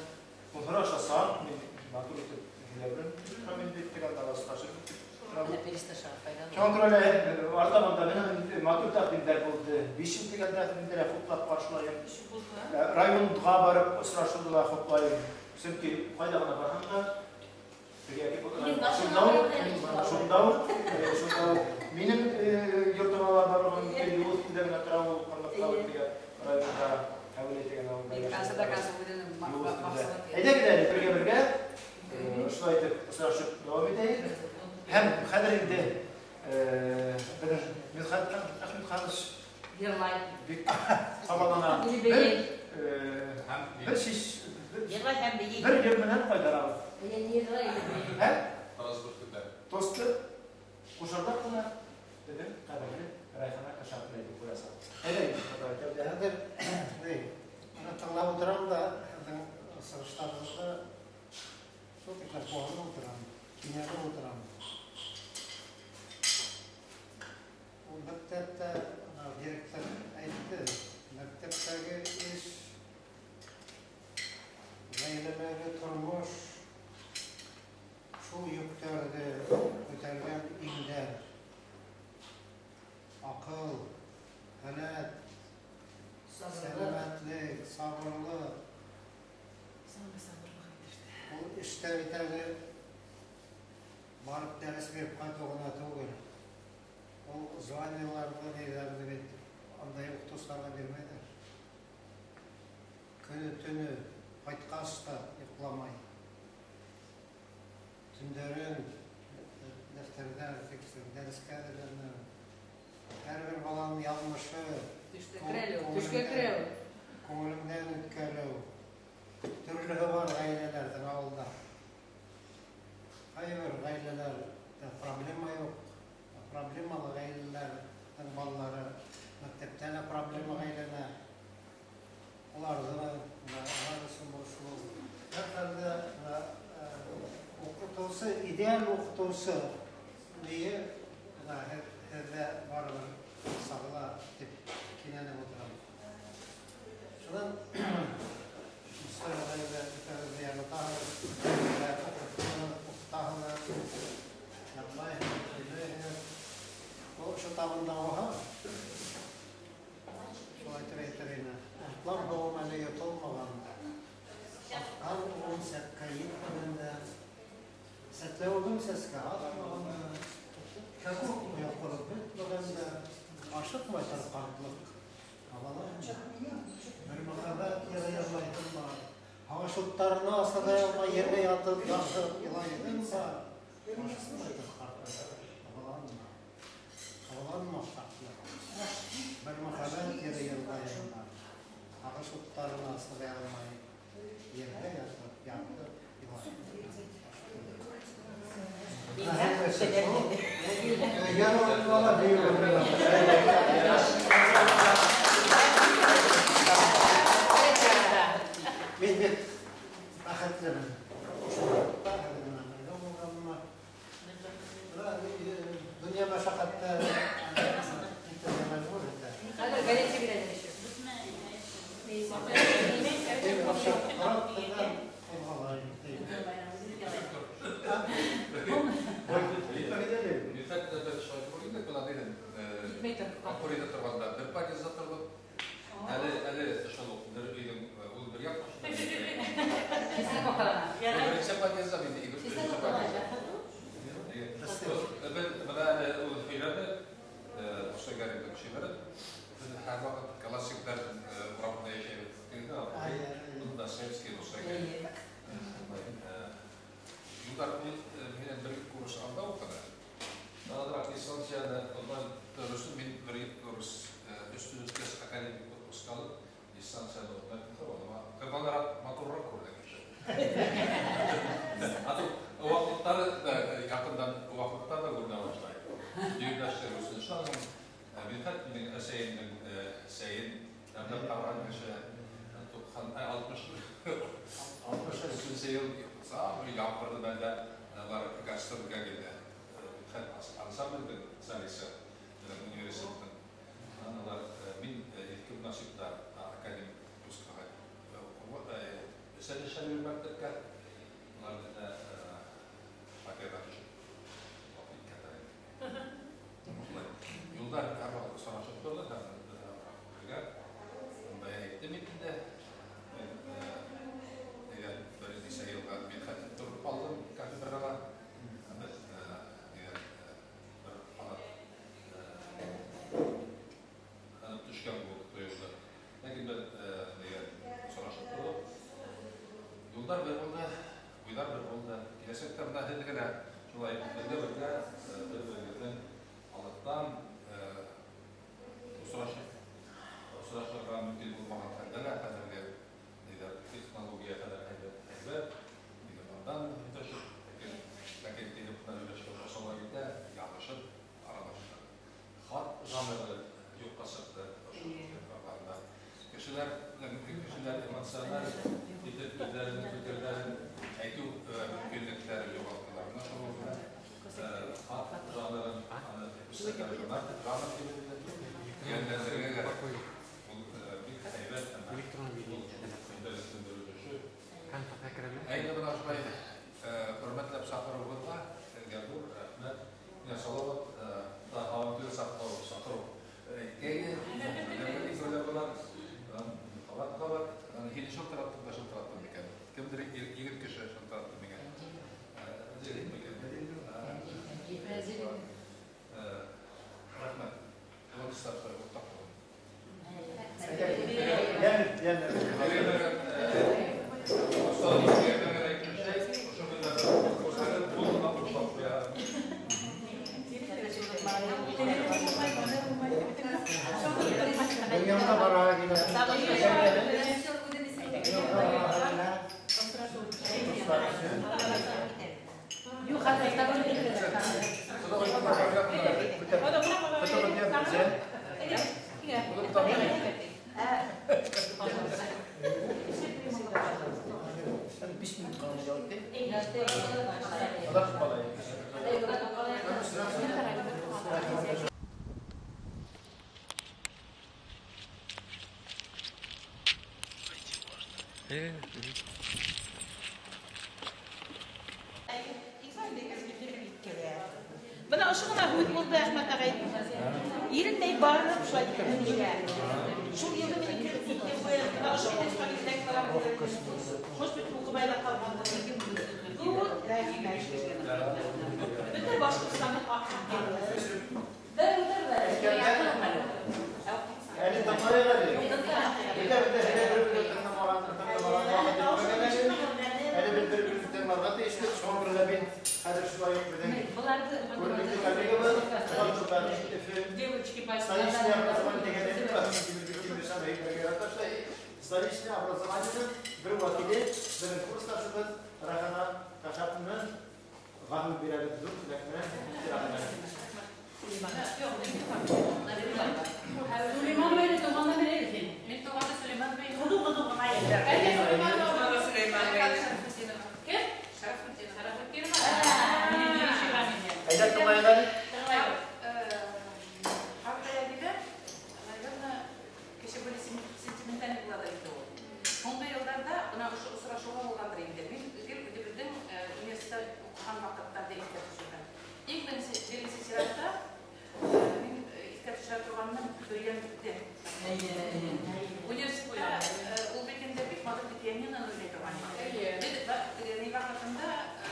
[SPEAKER 3] Унһыр ашаса, мин матур итеп һөйләбем. Һәм инде тегән аралашып Шуңа күрә лә артабан да менә матур тәкъдимнәр булды. 5 ел дигән тәкъдимнәр хуплап каршылайым. Районга барып очрашуны да хуплайым. Чөнки кайда гына барсаң да, шунда ук, шунда ук, шунда ук минем йортыма да барырга мөмкин, юл өстендә генә тора ул Карлыктау дигән районда, Әүле дигән авылда. Юл өстендә. Әйдәгез әле бергә-бергә шулай итеп очрашып дәвам итәйек. Һәм хәзер инде безнең Мидхәт Әхмәтханович
[SPEAKER 10] Йырлай.
[SPEAKER 3] бик кабалана. Бер шиш
[SPEAKER 10] Йырлай һәм бии.
[SPEAKER 3] Бер ел белән кайтарабыз.
[SPEAKER 10] Йырлай.
[SPEAKER 3] Һәм
[SPEAKER 5] Транспорт көтә.
[SPEAKER 3] тосты кушарлап кына безнең кадерле Райхана Кашапова әйтеп куясың. Әйдә,
[SPEAKER 7] Хәзер менә тыңлап утырам да, һеҙҙең сығыштарығыҙҙы шул тиклем ҡыуанып утырам, кинәнеп утырам. Ул мәктәптә директор әйтте, мәктәптәге эш, ғаиләләге тормош шул йөктәрҙе күтәргән иңдәр. Аҡыл, һәләт, сәләмәтлек, сабырлыҡ. Ул эштә бит әле барып дәрес биреп ҡайтыу ғына түгел. Ул званиеларҙы, ниҙәрҙе бит андай уҡытыусыларға бирмәйҙәр. Көнө-төнө ҡайтҡас та йоҡламай. Төндәрен дәфтәрҙәр тикшереп, дәрескә әҙерләнеү. Һәр бер баланың яҙмышы
[SPEAKER 2] Төшкә керә, төшкә керә.
[SPEAKER 7] күңелеңдән үткәреү. Төрлөһө бар ғаиләләрҙең ауылда. Ҡайбер ғаиләләрҙә проблема юҡ. Проблемалы ғаиләләрҙең балалары мәктәптә лә проблемаға әйләнә. Уларҙы ла алар өсөн борсолоу. Һәр хәлдә уҡытыусы, идеаль уҡытыусы ние һеҙҙә барыбер сағыла тип кинәнеп ултырам. Шунан Мостай ағайҙы бөтәгеҙҙе яратаһығыҙ, уҡытаһығыҙ, яҡлайһығыҙ, һөйләйһегеҙ. Ул ошо табында булһа, Шатлам һыуым әле йотолмаған да, атҡан уғым сәпкә етмәгән дә, сәтләүегем сәскә атмаған да, кәкүк оя ҡороп бөтмәгән дә, ашыҡмай тор ҡартлыҡ, ҡабаланма. Бер мөхәббәт йыры йырлайһым бар, һағыш уттарына сыҙай алмай ергә ятып, ярһып илайһым бар, ашыҡмай тор ҡартлыҡ, ҡабаланма. Ҡабаланма ҡартлыҡ, бер мөхәббәт йыры йырлайһым бар, һағыш уттарына сыҙай алмай ергә ятып, ярһып илайһым бар. Мин бик бәхетлемен. Донъя мәшәҡәттәре итергә мәжбүр итә.
[SPEAKER 2] Хәҙер горячий белән эшләп.
[SPEAKER 5] Торғанда бер подъездда торҙоҡ. Әле шул уҡ бер өйҙөң ул бер яҡ беренсе подъездда мин икенсе подъездда. Беҙ бына әле ул һөйләне, Муса Гәрәйҙең шиғыры. Беҙ һәр ваҡыт классиктар урамында йәшәйбеҙ. Достоевский, Муса Гәрәй. Юлдар менән бер курс алда уҡыны. Надо дистанцияны онлайн дөрөсө мин бер курс өстөн үткәс академик отпуск алып дистанцияны онлайн укып, кырбанраҡ матурыраҡ күренә кеше. А то ваҡыттары да яҡындан ваҡыттар да күренә башлай. Дөйөмләштер өсөн. Шунан һуң Мидхәт минең әсәйемдең сәйен тәмләп ҡараған кеше 63 йыл самый ямғырҙы бәндә улар гастролгә килде. Мидхәт ансамблдең солисы университеттың. Улар мин иҫке насипта академик отпускаға эшләп мәктәпкә. Улар беҙҙә фатирға төшөп киткәндәр инде. Юлдар һәр ваҡыт осрашып торҙо һәм бергә. Бая әйттем бит инде. Мин бер нисә йылға Мидхәт тороп ҡалдым кафедрала. Беҙ бер ҡанат төшкән булып тойолдо. Ләкин беҙ осрашып торҙоҡ. Юлдар бер булды, уйҙар бер булды. Киләсәктә бына һеҙ генә шулай бергә-бергә бер-берегеҙҙең алыҫтан осрашырға мөмкин булмаған хәлдә лә хәҙерге технология хәҙер һәйбәт, телефондан һөйләшеп, ләкин телефондан һөйләшеп осала китә, яҙышып, аралашып. Хат жанры юҡҡа сыҡты ошо арҡаһында. Кешеләр эмоциональ итеп үҙҙәренең фекерҙәрен әйтеү мөмкинлектәрен юғалттылар. Бына шул хат жанрын аны жанр тип йәнләндерергә кәрәк. Ул бик һәйбәт һәм көндәлектең бер өлөшө. Әйҙә бына шулай хөрмәтләп саҡырыуығыҙға һеҙгә ҙур рәхмәт. Менә Салауат та һабантуй саҡырыу әйткәйне, ҡабат-ҡабат. Һине шылтыраттым да шылтыраттым икән. Кемдер егет кеше шылтыратты миңә. Зелин микән? Рәхмәт. Владислав уртаҡ булын.
[SPEAKER 7] Донъямда бараға килә.
[SPEAKER 11] Бына ошо ғына һүҙ булды, Әхмәт ағай. Ирендәй барып шулай итеп. Шул йылды минең кереп китте. Может быть, уҡымай ҙа ҡалғандыр. Ҙур рәхмәт. Бөтә Башҡортостандың аҡылы.
[SPEAKER 3] Әле тыңлайыҡ әле. Бөтә бер-беребеҙҙе тыңламаған әле беҙ бер-беребеҙҙе тыңларға тейешлек. Шуға күрә лә мин хәҙер шулай уҡ беҙҙең күренекле коллегабыҙ столичное образование столичное образованиеның бер вәкиле, беҙҙең курсташыбыҙ Рәхана Кашаповны ғәфү бирәбеҙ ҙур теләк менән.
[SPEAKER 2] Сөләйман бейҙе туғанда беләйек.
[SPEAKER 12] Мин туғанда Сөләйман бей.
[SPEAKER 10] Ҡыҙыу-ҡыҙыу ғына инде.
[SPEAKER 12] Сөләйман бей. Кем? Шарафутдин. Шарафутдин.
[SPEAKER 3] Әйҙә тыңлайыҡ әле.
[SPEAKER 12] Ҡартая, наверное, кеше более сентиментальный була инде ул. Һуңғы йылдарҙа бына ошо осрашыуға булғандыр инде. Мин гел үҙебеҙҙең университетта уҡыған ваҡыттарҙы иҫкә төшөрҙөм. Иң беренсе сиратта мин иҫкә төшөрә торғаным Бөрйәнде. Университетта ул бит инде бик матур пианиноны уйнай торған ине. Беҙ ни ваҡытында,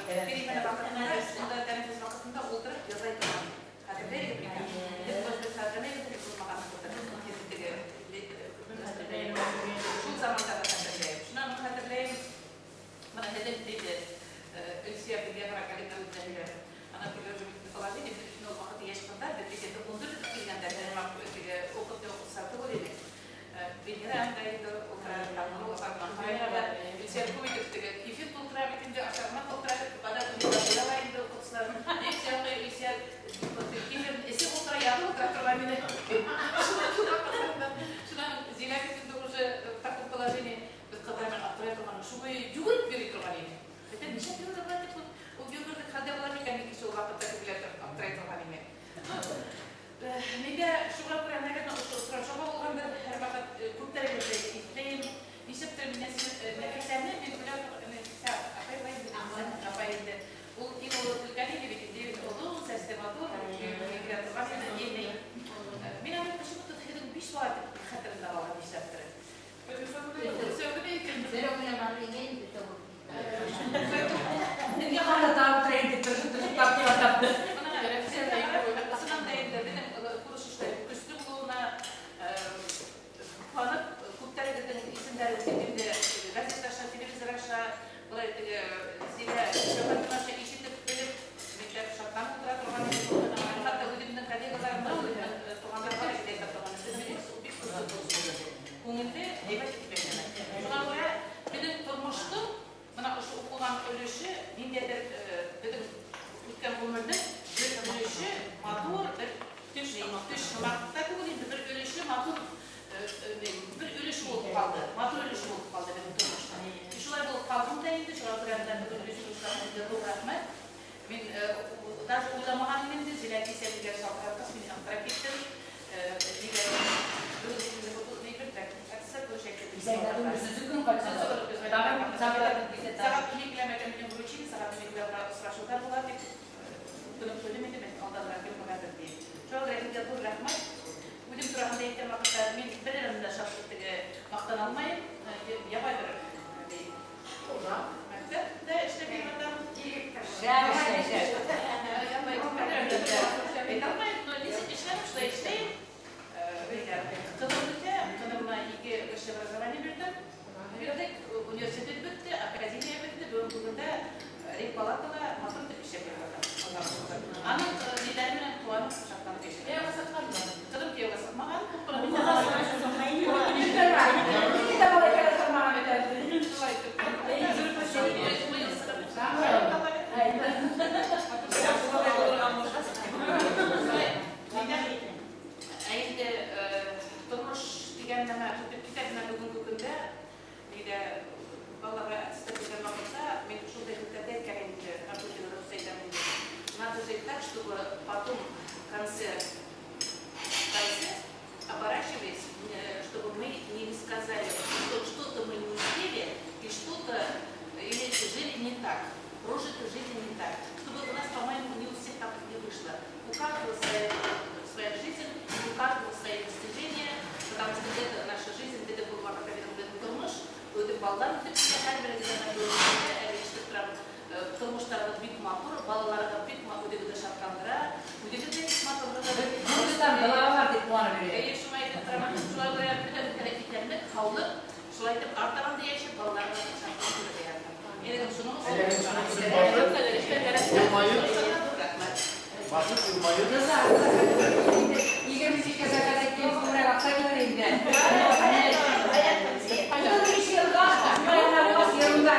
[SPEAKER 12] перемена ваҡытында, унда тәнәфес ваҡытында ултырып язай торған. Хәтерләйегеҙ микән? Беҙ хәтерләйегеҙ булмаған. Шул замандарҙы хәтерләйем. Шунан хәтерләйем. Бына һеҙҙең тиде Өлсиә беҙгә ҡарап үҙҙәре. Ана теге положение беҙ өсөн ул ваҡыт йәш ҡыҙҙар, беҙ бит инде 14 килгәндәр, уҡып уҡыса түгел инек. Венера анда инде ултыра, Таңһылыу апа, Өлсиә күп итеп теге кефир тултыра бит инде, ашарма тултыра, бада университетта инде уҡытыусылар. Лекция уҡый, Өлсиә кефирын эсеп ултыра, ятып ултыра торған ине. Шунан Зилә бит инде уже в таком положении беҙ ҡыҙҙар менән аптырай торған, шулай йүгереп йөрөй торған ине. Хәтта нишләп йөрөй була тип, ул йүгерлек хәлдә була микән, икенсе ул ваҡытта күпләр аптырай торған ине. Миңә шуға күрә, наверное, ошо осрашыуға булғандыр, һәр ваҡыт күптәрегеҙҙе иҫләйем. Нишләптер Нәфисәне мин уйлап, Нәфисә апай бар инде, апай инде. Ул иң оло өлкән ине бит инде, оҙон сәсле матур, йүгерә торған ине. Мин аны почему-то һеҙҙең 5 бала тип хәтеремдә ҡалған нишләптер.
[SPEAKER 2] Һеҙгә ҡарата тағы тип тырышып тапты тапты.
[SPEAKER 12] Ысыннан да инде беҙҙең курс эштәре көслө булыуына ҡыуанып, күптәрегеҙҙең исемдәре инде газета аша, телевизор аша, былай теге Зилә Шәүкәтовна аша ишетеп белеп, бик шатланып ултыра торған инек. Хатта үҙемдең коллегаларым да, үҙемдең туғандарым да әйтә торған. Беҙҙең курс бик көслө курс булды. Күңелле, һәйбәт үткән. Шуға күрә беҙҙең тормоштоң бына ошо уҡыған өлөшө ниндәйҙер беҙҙең үткән ғүмерҙең бер өлөшө матур, бер төш һымаҡ та түгел инде, бер өлөшө матур, бер өлөшө булып ҡалды, матур өлөшө булып ҡалды беҙҙең тормошта. Шулай булып ҡалдым да инде, шуға күрә бына бөгөн һеҙгә ҙур рәхмәт. Мин даже уйламаған инем дә, Зилә кисә беҙгә шалтыратҡас, мин аптырап киттем. Нигә бөгөн Сәғәт 12-лә мәкәмәнең вручили, сәғәт 12-лә осрашыуҙар була тип көнөм көлөм инде, мин алданыраҡ килмәгәндер тип. Шуға күрә һеҙгә ҙур рәхмәт. Үҙем тураһында әйткән ваҡытта мин бер ерем дә шатлыҡ теге маҡтана алмайым. Ябай бер мәктәптә эшләп йөрөгән. Ябай бер ерем дә әйтә алмайым, но нисек эшләнем, шулай эшләйем. Ҡыҙым бөтә, ҡыҙыма 2 высшее образование бирҙем. Бирҙек, университет бөттө, академия бөттө. Бөгөнгө көндә регпалатала матур итеп эшләп йөрөп ятам. Аның ниләре менән ҡыуанып, шатланып йәшәйем. Кейәүгә сыҡҡанмы? Ҡыҙым кейәүгә сыҡмаған. Шулай итеп. Ә инде тормош тигән нәмә үтеп китә бына бөгөнгө көндә. Нигә балаларға аттестат биргән ваҡытта мин шундай һүҙҙәрҙе әйткән инде, компьютерҙа әйтәм инде. Надо жить так, чтобы потом в конце оборачиваясь, чтобы мы не сказали, что что-то мы не успели и что-то или жили не так, прожиты жизнь не так. Чтобы у нас, по-моему, не у всех так не вышло. У каждого своя жизнь, у каждого свои достижения, потому что это наша жизнь, это был тормош.
[SPEAKER 11] Балалар үтеп китә, һәрберегеҙҙең әле ишетеп торам, тормоштарығыҙ бик матур, балаларығыҙ бик үҙегеҙҙе шатландыра, үҙегеҙ ҙә бик матурһығыҙ.
[SPEAKER 2] Нурыстан балалар тип ҡыуанып йөрөй.
[SPEAKER 11] Эйе, шулай итеп торам. Шулай күрә бөтәбеҙгә лә иҫәнлек, һаулыҡ, шулай итеп артабан да йәшәп, балаларығыҙҙы шатлыҡ күрергә яҙһын. Минең шуның өсөн
[SPEAKER 3] Йылмайып, башып йылмайып.
[SPEAKER 2] 22 заказ иткән күберәк аҡса килер инде. 35 йылға, йылға, йылға,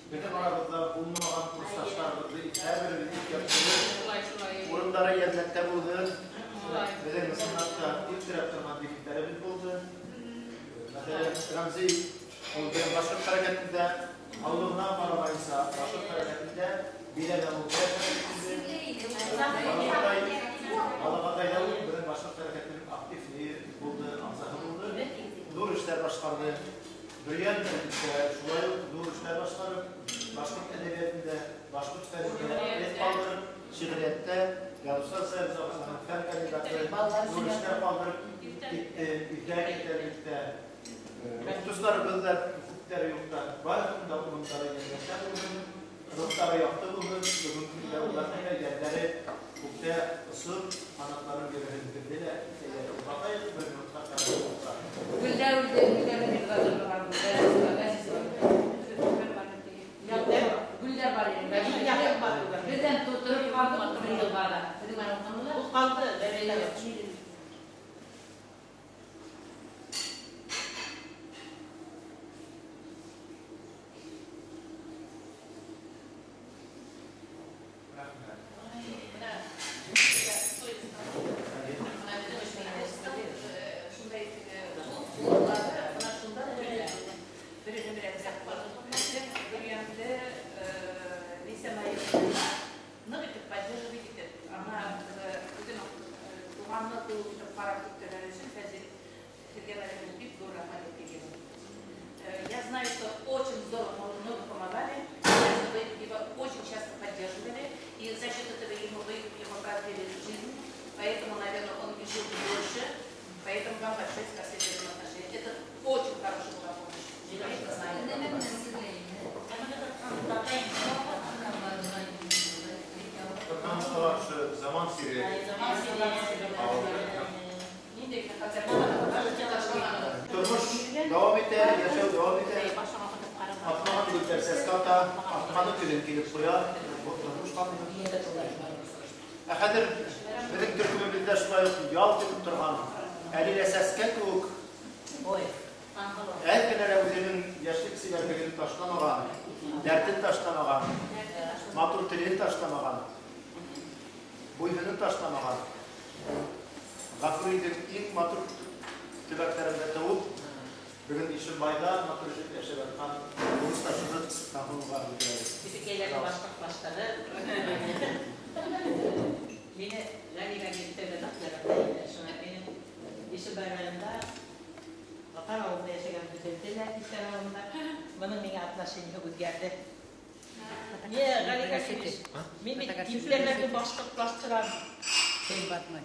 [SPEAKER 3] Беҙҙең арабыҙҙа булмаған курсташтарыбыҙҙы һәр беребеҙ яҡшы урындары йәннәттә булһын. Беҙҙең ысынлап та илтерәп торған егеттәребеҙ булды. Мәҫәлән, Рәмзи ул беҙҙең башҡорт хәрәкәтендә һаулығына ҡарамайынса башҡорт хәрәкәтендә биләмә булды. Балағатайҙа ул беҙҙең башҡорт хәрәкәтенең актив булды, ағзаһы булды. Ҙур эштәр башҡарҙы. Бөрйән әлбиттә шулай уҡ ҙур эштәр башҡарып, башҡорт әҙәбиәтендә, башҡорт фәнендә эҙ ҡалдырып, шиғриәттә яҙыусылар союзы ағзаһы, фән кандидаты ҙур эштәр ҡалдырып китте, иртә китте әлбиттә. Уҡытыусыларыбыҙ ҙа күптәре юҡта, барыһының да урындары йәннәттә булһын, рухтары яҡты булһын, бөгөнгө көндә уларҙың да йәндәре күктә осоп, ҡанатларын йөрөһөн, беҙҙе лә баҡайыҡ бер минутҡа ҡарап.
[SPEAKER 2] Гөлдәр үлде, гөлдәр гөлдәр бар ине. Беҙҙән тотороп ҡалдыҡ бер йылға ла. Беҙҙең менән уҡынылар.
[SPEAKER 11] Ул ҡалды, бәләй. Я знаю, что очень здорово много помогали, вы его очень часто поддерживали, и за счет этого ему вы ему продлили жизнь, поэтому, наверное, он и жил дольше, поэтому вам большое спасибо за это отношение. Это очень хорошая была помощь. Я это знаю.
[SPEAKER 3] Zaman siri. Тормош дауам итә, йәшәү дауам итә. Атмаған гөлдәр сәскә ата, атманы көлөн килеп ҡуя. Тормош ҡануны. Ә хәҙер беҙҙең төркөмөбөҙҙә шулай уҡ ялт итеп торған әле лә сәскә кеүек әҙ генә лә үҙенең йәшлек сибәрлеген ташламаған, дәртен ташламаған, матур телен ташламаған, буйһынын ташламаған. Ғафуриҙең иң матур төбәктәрендә тыуып, бөгөн Ишембайҙа матур итеп йәшәп ятҡан курсташыбыҙ Таңһылыуға өлгөрәбеҙ.
[SPEAKER 13] Беҙҙекәйләрҙе башҡорт башлығы. Мине Ғәлигә килеп ныҡ ярата ине. Шуңа минең Ишембай районында Ватан ауылында йәшәгән бөтөлдө лә Кистәр ауылында. Бының миңә отношение үҙгәрҙе. Не, Ғәлигә килеш. Мин бит типләрҙе башҡортлаштырам.
[SPEAKER 6] Һин батмай.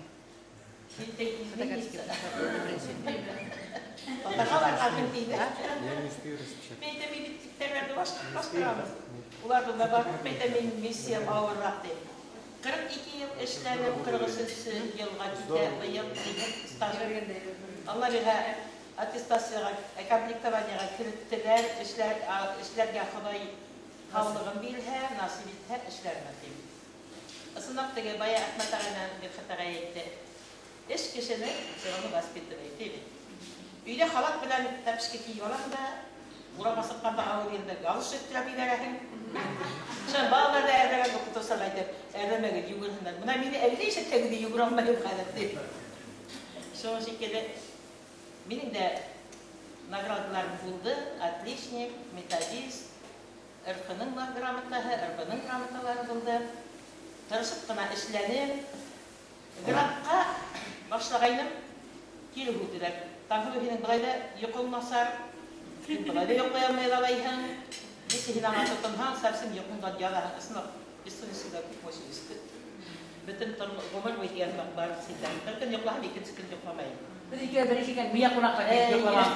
[SPEAKER 13] Һин дә Мин дә бит типләрҙе башҡортлаштырабыҙ. Улар бында барып, мин дә минең миссиям ауырыраҡ тип. 42 йыл эшләнем, 43 йылға китә, быйыл стажым. Алла бирһә, аттестацияға, комплектованияға кереттеләр, эшләргә Хоҙай һаулығын бирһә, насип итһә, эшләрмен тим. Ысынлап теге бая Әхмәт ағай менән Мидхәт ағай әйтте. Эш кешене все равно воспитывает, ти бит. Өйҙә халат белән тәпешкә кейеп алаһың да, урамға сыҡҡанда ауыр инде галош өҫтөрәп ебәрәһең. Шунан балалар ҙа әрләгән уҡытыусылар әйтеп, әрләп Йәлләмәгеҙ, йүгерһендәр. Бына мине әллә ишәттәге ҙә йүгерә алмайым хәҙер ти. Шуның шикелле минең дә наградаларым булды. Отличник, методист, РФ-ның грамотаһы, РБ-ның грамоталары булды. Тырышып ҡына эшләнем. Грантҡа башлағайным, кире һүтеләр. Таңһылыу, һинең былай ҙа йоҡоң насар, һин былай ҙа йоҡлай алмай алайһың. Если һин аңа тотонһаң, совсем йоҡоңдан яҙаһың. Ысынлап, бессонница күп мөсөйөс. Бөтөн ғүмер буйы тигән һымаҡ барып ситәм. Бер көн йоҡлаһам, икенсе көн йоҡламайым.
[SPEAKER 2] Беҙ икәү бер ишеккән, миңә ҡунаҡҡа килеп йоҡламаған.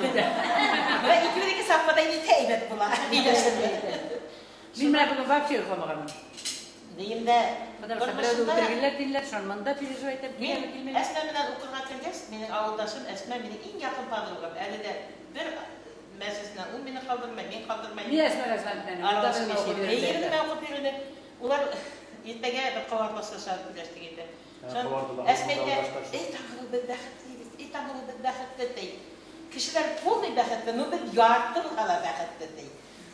[SPEAKER 13] Бына икебеҙ ике сафҡа итә әйбәт була.
[SPEAKER 2] Мин менә бөгөн вообще йоҡламағанмын.
[SPEAKER 13] Дейем дә,
[SPEAKER 2] Потому что берәүҙе үтергәнләр тинеләр, шунан мында переживать итеп,
[SPEAKER 13] Мин
[SPEAKER 2] киләме, килмәйме?
[SPEAKER 13] Әсмә менән уҡырға килгәс, минең ауылдашым Әсмә минең иң яҡын подругам. Әле дә бер мәжлесенән ул мине ҡалдырмай, мин ҡалдырмайым.
[SPEAKER 2] Мин Әсмә Әсмә менән
[SPEAKER 13] Аралашып
[SPEAKER 2] уҡып
[SPEAKER 13] йәшәйбеҙ.
[SPEAKER 2] йөрөнөк.
[SPEAKER 13] Эйе, менән уҡып йөрөнөк. Улар иртәгә бер ҡабатлаша һөйләштек инде. Шунан Әсмә әйтә, эй, Таңһылыу, беҙ бәхетле бит, эй, Таңһылыу, беҙ бәхетле, ти. Кешеләр полный бәхетле, но беҙ ярты ла бәхетле, ти.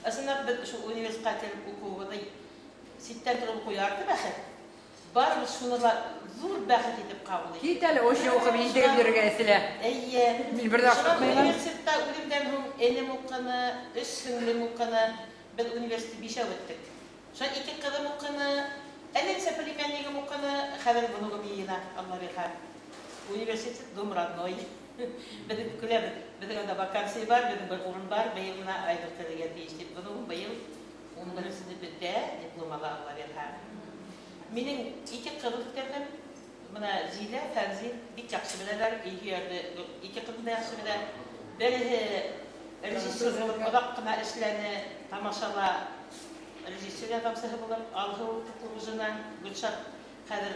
[SPEAKER 13] Ысынлап, беҙ шул университетҡа кереп уҡыуыбыҙҙы ситтән тороп уҡыу ярты бәхет. Барыбыҙ шуны ла ҙур бәхет итеп ҡабул иттек.
[SPEAKER 2] Кит әле, ошо уҡып интегеп йөрөргә эҫелә.
[SPEAKER 13] Эйе.
[SPEAKER 2] Мин бер ҙә
[SPEAKER 13] Шунан
[SPEAKER 2] уҡымайым.
[SPEAKER 13] университетта үҙемдән һуң энем уҡыны, өс һеңлем уҡыны. Беҙ университетты бишәү үттек. Шунан ике ҡыҙым уҡыны, әллә нисә племяннигым уҡыны, хәҙер внугым йыйына, Алла бирһә. Университет дом родной. Беҙ көләбеҙ, беҙҙең унда вакансия бар, беҙҙең бер урын бар, быйыл бына Айнур керергә тейеш тип. Внугым быйыл 11-нсе бөтә, диплом ала, Алла бирһә. Минең ике ҡыҙ үҫтерҙем. Бына Зилә, Фәнзил бик яҡшы беләләр, өйҙә ике ҡыҙым да яҡшы белә. Береһе режиссер булып оҙаҡ ҡына эшләне, тамашала режиссер ярҙамсыһы булып, Алһыу Ҡотлоғужина, Гөлшат хәҙер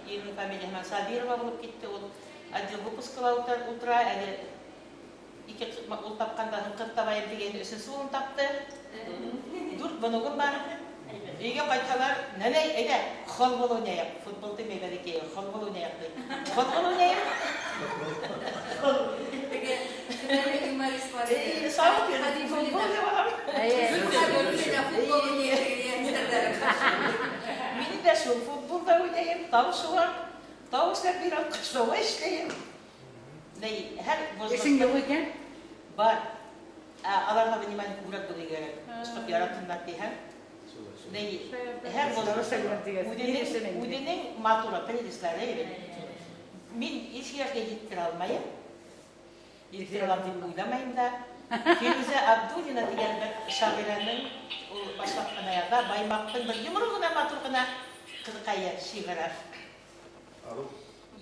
[SPEAKER 13] иренең фамилияһы менән Сабирова булып китте, ул отдел выпускала ултыра, әле ике ул тапҡандан һуң ҡыҙ табайым тигән өсөнсө улын тапты. Дүрт внугым бар. Өйгә ҡайтһалар, нәнәй, әйҙә, футбол уйнайыҡ. Футбол тимәй бәләкәй, футбол уйнайыҡ ти. Футбол уйнайыҡ. Сауыт бирҙе. Футбол тип алам. Минең дә шул футболда уйнайым, тау шыуам, тау эшләп бирәм, ҡышлауға эшләйем. Ней, һәр возрастта
[SPEAKER 2] Эшең юҡ икән?
[SPEAKER 13] Бар. Аларға внимание күберәк булырға кәрәк. Чтоб яратһындар тиһәң. Ней, һәр возрастта үҙенең матур прелестьләре бит. Мин һис ергә еткерә алмайым. Еткерә алам тип уйламайым да. Фирүзә Абдуллина тигән бер шағирәнең ул башлап ҡына яҙа, Баймаҡтың бер йомро ғына матур ғына ҡыҙыҡайы шиғыры.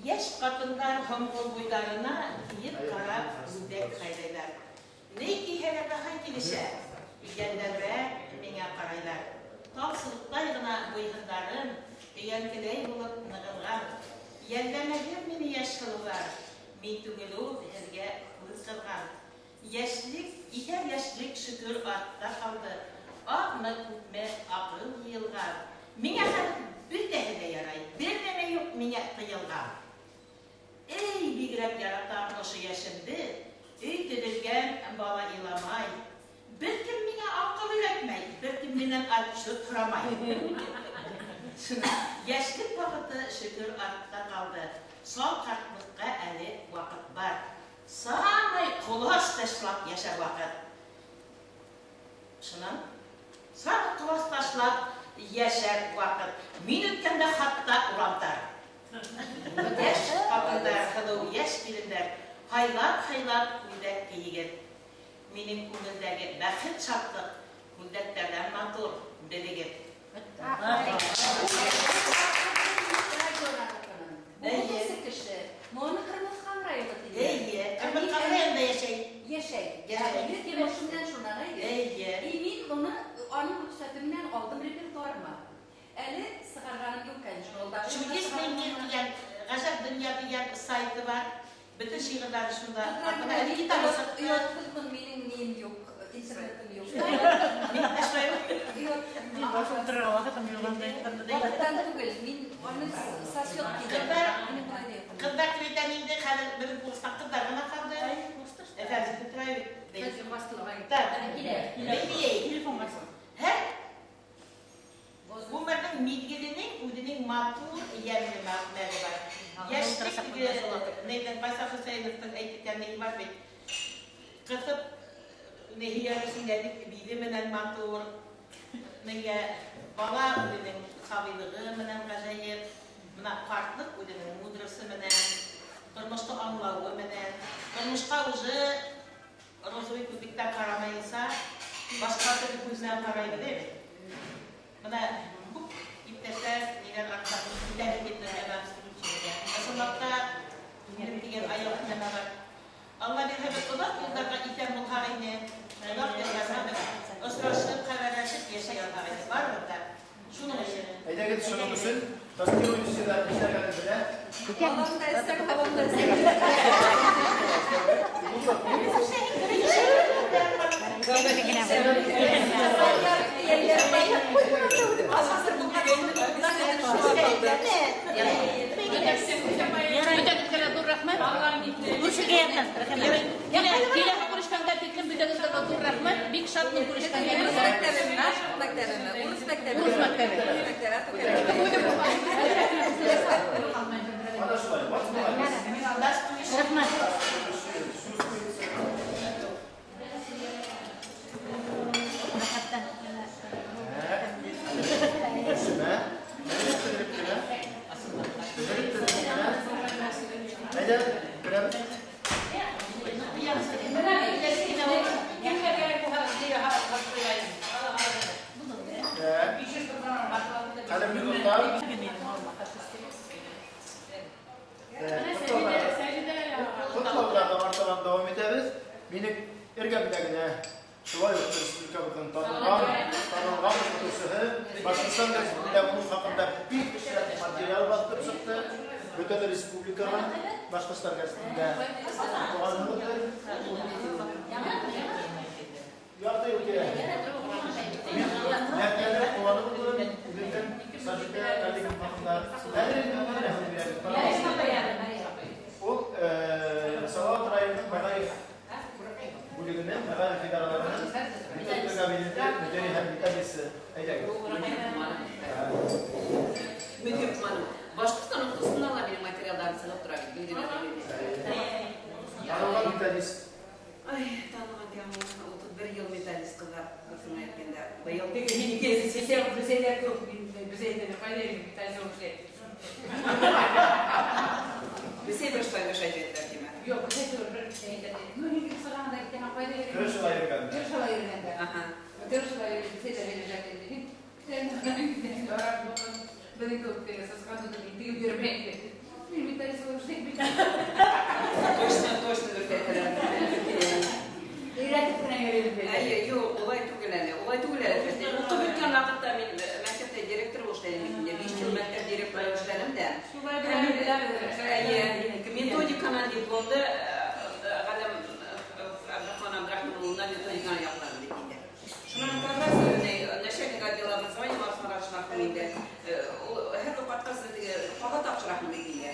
[SPEAKER 13] Йәш ҡатындар һомғол буйҙарына кейеп ҡара күлдәк һайлайҙар. Ни кейһәләр ҙә һай килешә, йәлләберәк миңә ҡарайҙар. Тал сыбыҡтай ғына буйһындарым, өйәңкеләй булып нығынған. Йәлләмәгеҙ мине йәш һылыуҙар, мин түгел ул һеҙгә күҙ ҡыҙған. Йәшлек, иҫәр йәшлек шөкөр артта ҡалды. Аҙмы күпме аҡыл йыйылған. Миңә хәҙер бөтәһе лә ярай, бер нәмә юҡ миңә тыйылған. Эй, бигерәк яратам ошо йәшемде, өй төҙөлгән бала иламай. Бер кем миңә аҡыл өйрәтмәй, бер кем минән отчет һорамай. Йәшлек ваҡыты шөкөр артта ҡалды. Сал ҡартлыҡҡа әле ваҡыт бар. Самый ҡолас ташлап йәшәр ваҡыт. Шунан самый ҡолас ташлап йәшәр ваҡыт. Мин үткәндә хатта урамдар. Йәш ҡатындар, һылыу йәш килендәр, һайлап-һайлап күлдәк кейегеҙ. Минең күңелдәге бәхет шатлыҡ күлдәктәрҙән матур, белегеҙ.
[SPEAKER 9] Бу кеше, моны Ҡырмыҫҡан районы тиҙәр.
[SPEAKER 13] Эйе, Ҡырмыҫҡан районында йәшәй.
[SPEAKER 9] Йәшәй.
[SPEAKER 13] Йәшәй.
[SPEAKER 9] Үҙе йомошо менән шунан әйе.
[SPEAKER 13] Эйе.
[SPEAKER 9] И мин моны аның рөхсәте менән алдым репертуарыма. Әле сығарғаным юҡ, конечно, ул да.
[SPEAKER 13] Чудесный мир тигән, ғәжәп донъя тигән сайты бар. Бөтөн шиғырҙары шунда.
[SPEAKER 9] Ҡыҙҙар,
[SPEAKER 13] Бына
[SPEAKER 9] мин
[SPEAKER 13] китабы сыҡты.
[SPEAKER 9] Оятһыҙмын, минең нием юҡ, интернетым юҡ.
[SPEAKER 13] Мин эшләйем.
[SPEAKER 9] Мин
[SPEAKER 2] баш ултырырға ваҡытым юҡ инде.
[SPEAKER 9] Ваҡыттан түгел, мин аны сосёт килә.
[SPEAKER 13] Ҡыҙҙар,
[SPEAKER 9] Минең былай да юҡ.
[SPEAKER 13] ҡыҙҙар тип әйтәм инде, хәҙер беҙҙең курстан ҡыҙҙар ғына ҡалды. Әфәнде Петрович.
[SPEAKER 11] Хәзер бастылар.
[SPEAKER 13] Так.
[SPEAKER 10] Килә.
[SPEAKER 13] Бәйбей.
[SPEAKER 11] Телефон басты.
[SPEAKER 13] Һәр ғүмерҙең миҙгеленең үҙенең матур, ямьле мәле бар. Йәшлек теге нейҙән Байса Хөсәйеновтың әйткән ни бар бит. Ҡыҫып ни һөйәр өсөн биҙе менән матур, нигә бала үҙенең сабыйлығы менән ғәжәйеп, бына ҡартлыҡ үҙенең мудросы менән, тормошто аңлауы менән, тормошҡа уже розовый күҙлектән ҡарамайынса, башҡа төрлө күҙ менән ҡарайбыҙ, әйбит. Бына күп иптәштәр ниләр артта күтәреп китте Ысынлап та минем тигән аяҡ нәмә бар. Алла бирһә, беҙ оҙаҡ йылдарға иҫән булһаҡ ине, оҙаҡ йылдарға беҙ осрашып, хәбәрләшеп йәшәй алһаҡ ине. Барыбер ҙә шуның өсөн.
[SPEAKER 3] Әйҙәгеҙ, шуның өсөн тестирующийҙар эшләгәнен белә.
[SPEAKER 9] Балам да эсәк, балам да эсәк.
[SPEAKER 11] Бөтәгеҙгә лә ҙур рәхмәт. Күрешергә яҡын. Киләһе күрешкәнгә тиклем бөтәгеҙгә лә ҙур рәхмәт. Бик шатмын күрешкәнгә.
[SPEAKER 9] Урыҫ мәктәбеме? Башҡорт мәктәбеме? Урыҫ мәктәбе.
[SPEAKER 11] Урыҫ мәктәбе.
[SPEAKER 9] Урыҫ мәктәбе.
[SPEAKER 3] Ана шулай, вот молодец.
[SPEAKER 11] Рәхмәт.
[SPEAKER 3] Рәсемә. Белеп кенә. Белеп кенә. Әйҙә, керәбеҙ. Ҡәҙерле дуҫтар, ҡотлауҙарҙы артабан дауам итәбеҙ. Минең эргәмдә генә шулай уҡ республикабыҙҙың танылған уҡытыусыһы Башҡортостан Республикаһында уның хаҡында бик шәп материал баҫтырып сыҡты. Бөтә республикаға Башҡортостан гәзитендә уҡығанһығыҙҙыр. Ярты йыл килә. Мин дәртләнеп ҡыуанып ултырам. Үҙемдең Сажидә Галимова хаҡында әле инде рәхмәт бирәбеҙ. Ул Салават районының мәғариф бүлегенең мәғариф идараларының методика кабинеты мөдире һәм методисты. Әйҙәгеҙ.
[SPEAKER 14] Мөдир ханым, Башҡортостан уҡытыусыһына ла минең материалдарым сығып тора бит, билдәле.
[SPEAKER 3] Танылған методист.
[SPEAKER 14] Ай, танылған тигән 31 йыл методист ҡыҙҙар, дөрөҫөн әйткәндә. Быйыл Бесәй бер шулай мешать иттеләр, тимә.
[SPEAKER 2] Юҡ, бесәй түгел, бер Ну, ни сығанда икән, ҡайҙа йөрөгәндә.
[SPEAKER 3] Тырышыла йөрөгәндә.
[SPEAKER 2] Тырышыла йөрөгәндә. Тырышыла йөрөгәндә, бесәй ҙә бирелә инде. Беҙҙең кеүек теге сысҡан тотоп интегеп йөрөмәй инде. Мин методист булып эшләйем бит.
[SPEAKER 14] Точно, точно дөрөҫ әйтәләр.
[SPEAKER 2] Өйрәтеп кенә йөрөйбөҙ.
[SPEAKER 14] Әйе, юҡ, улай түгел әле. Улай түгел әле. Уҡып бөткән ваҡытта мин мәктәптә директор булып эшләнем бит инде. 5 йыл мәктәп директоры булып эшләнем дә.
[SPEAKER 2] Шулай беләбеҙ.
[SPEAKER 14] Әйе, методиканан дипломды Ғәләм Абдрахман Абдрахман улынан методиканы яҡланым бит инде. Шунан как раз начальник отдела образования Марс Маратович мәрхүм инде. Ул һәр ваҡытҡа теге ҡағыҙ тапшыраһың бит инде.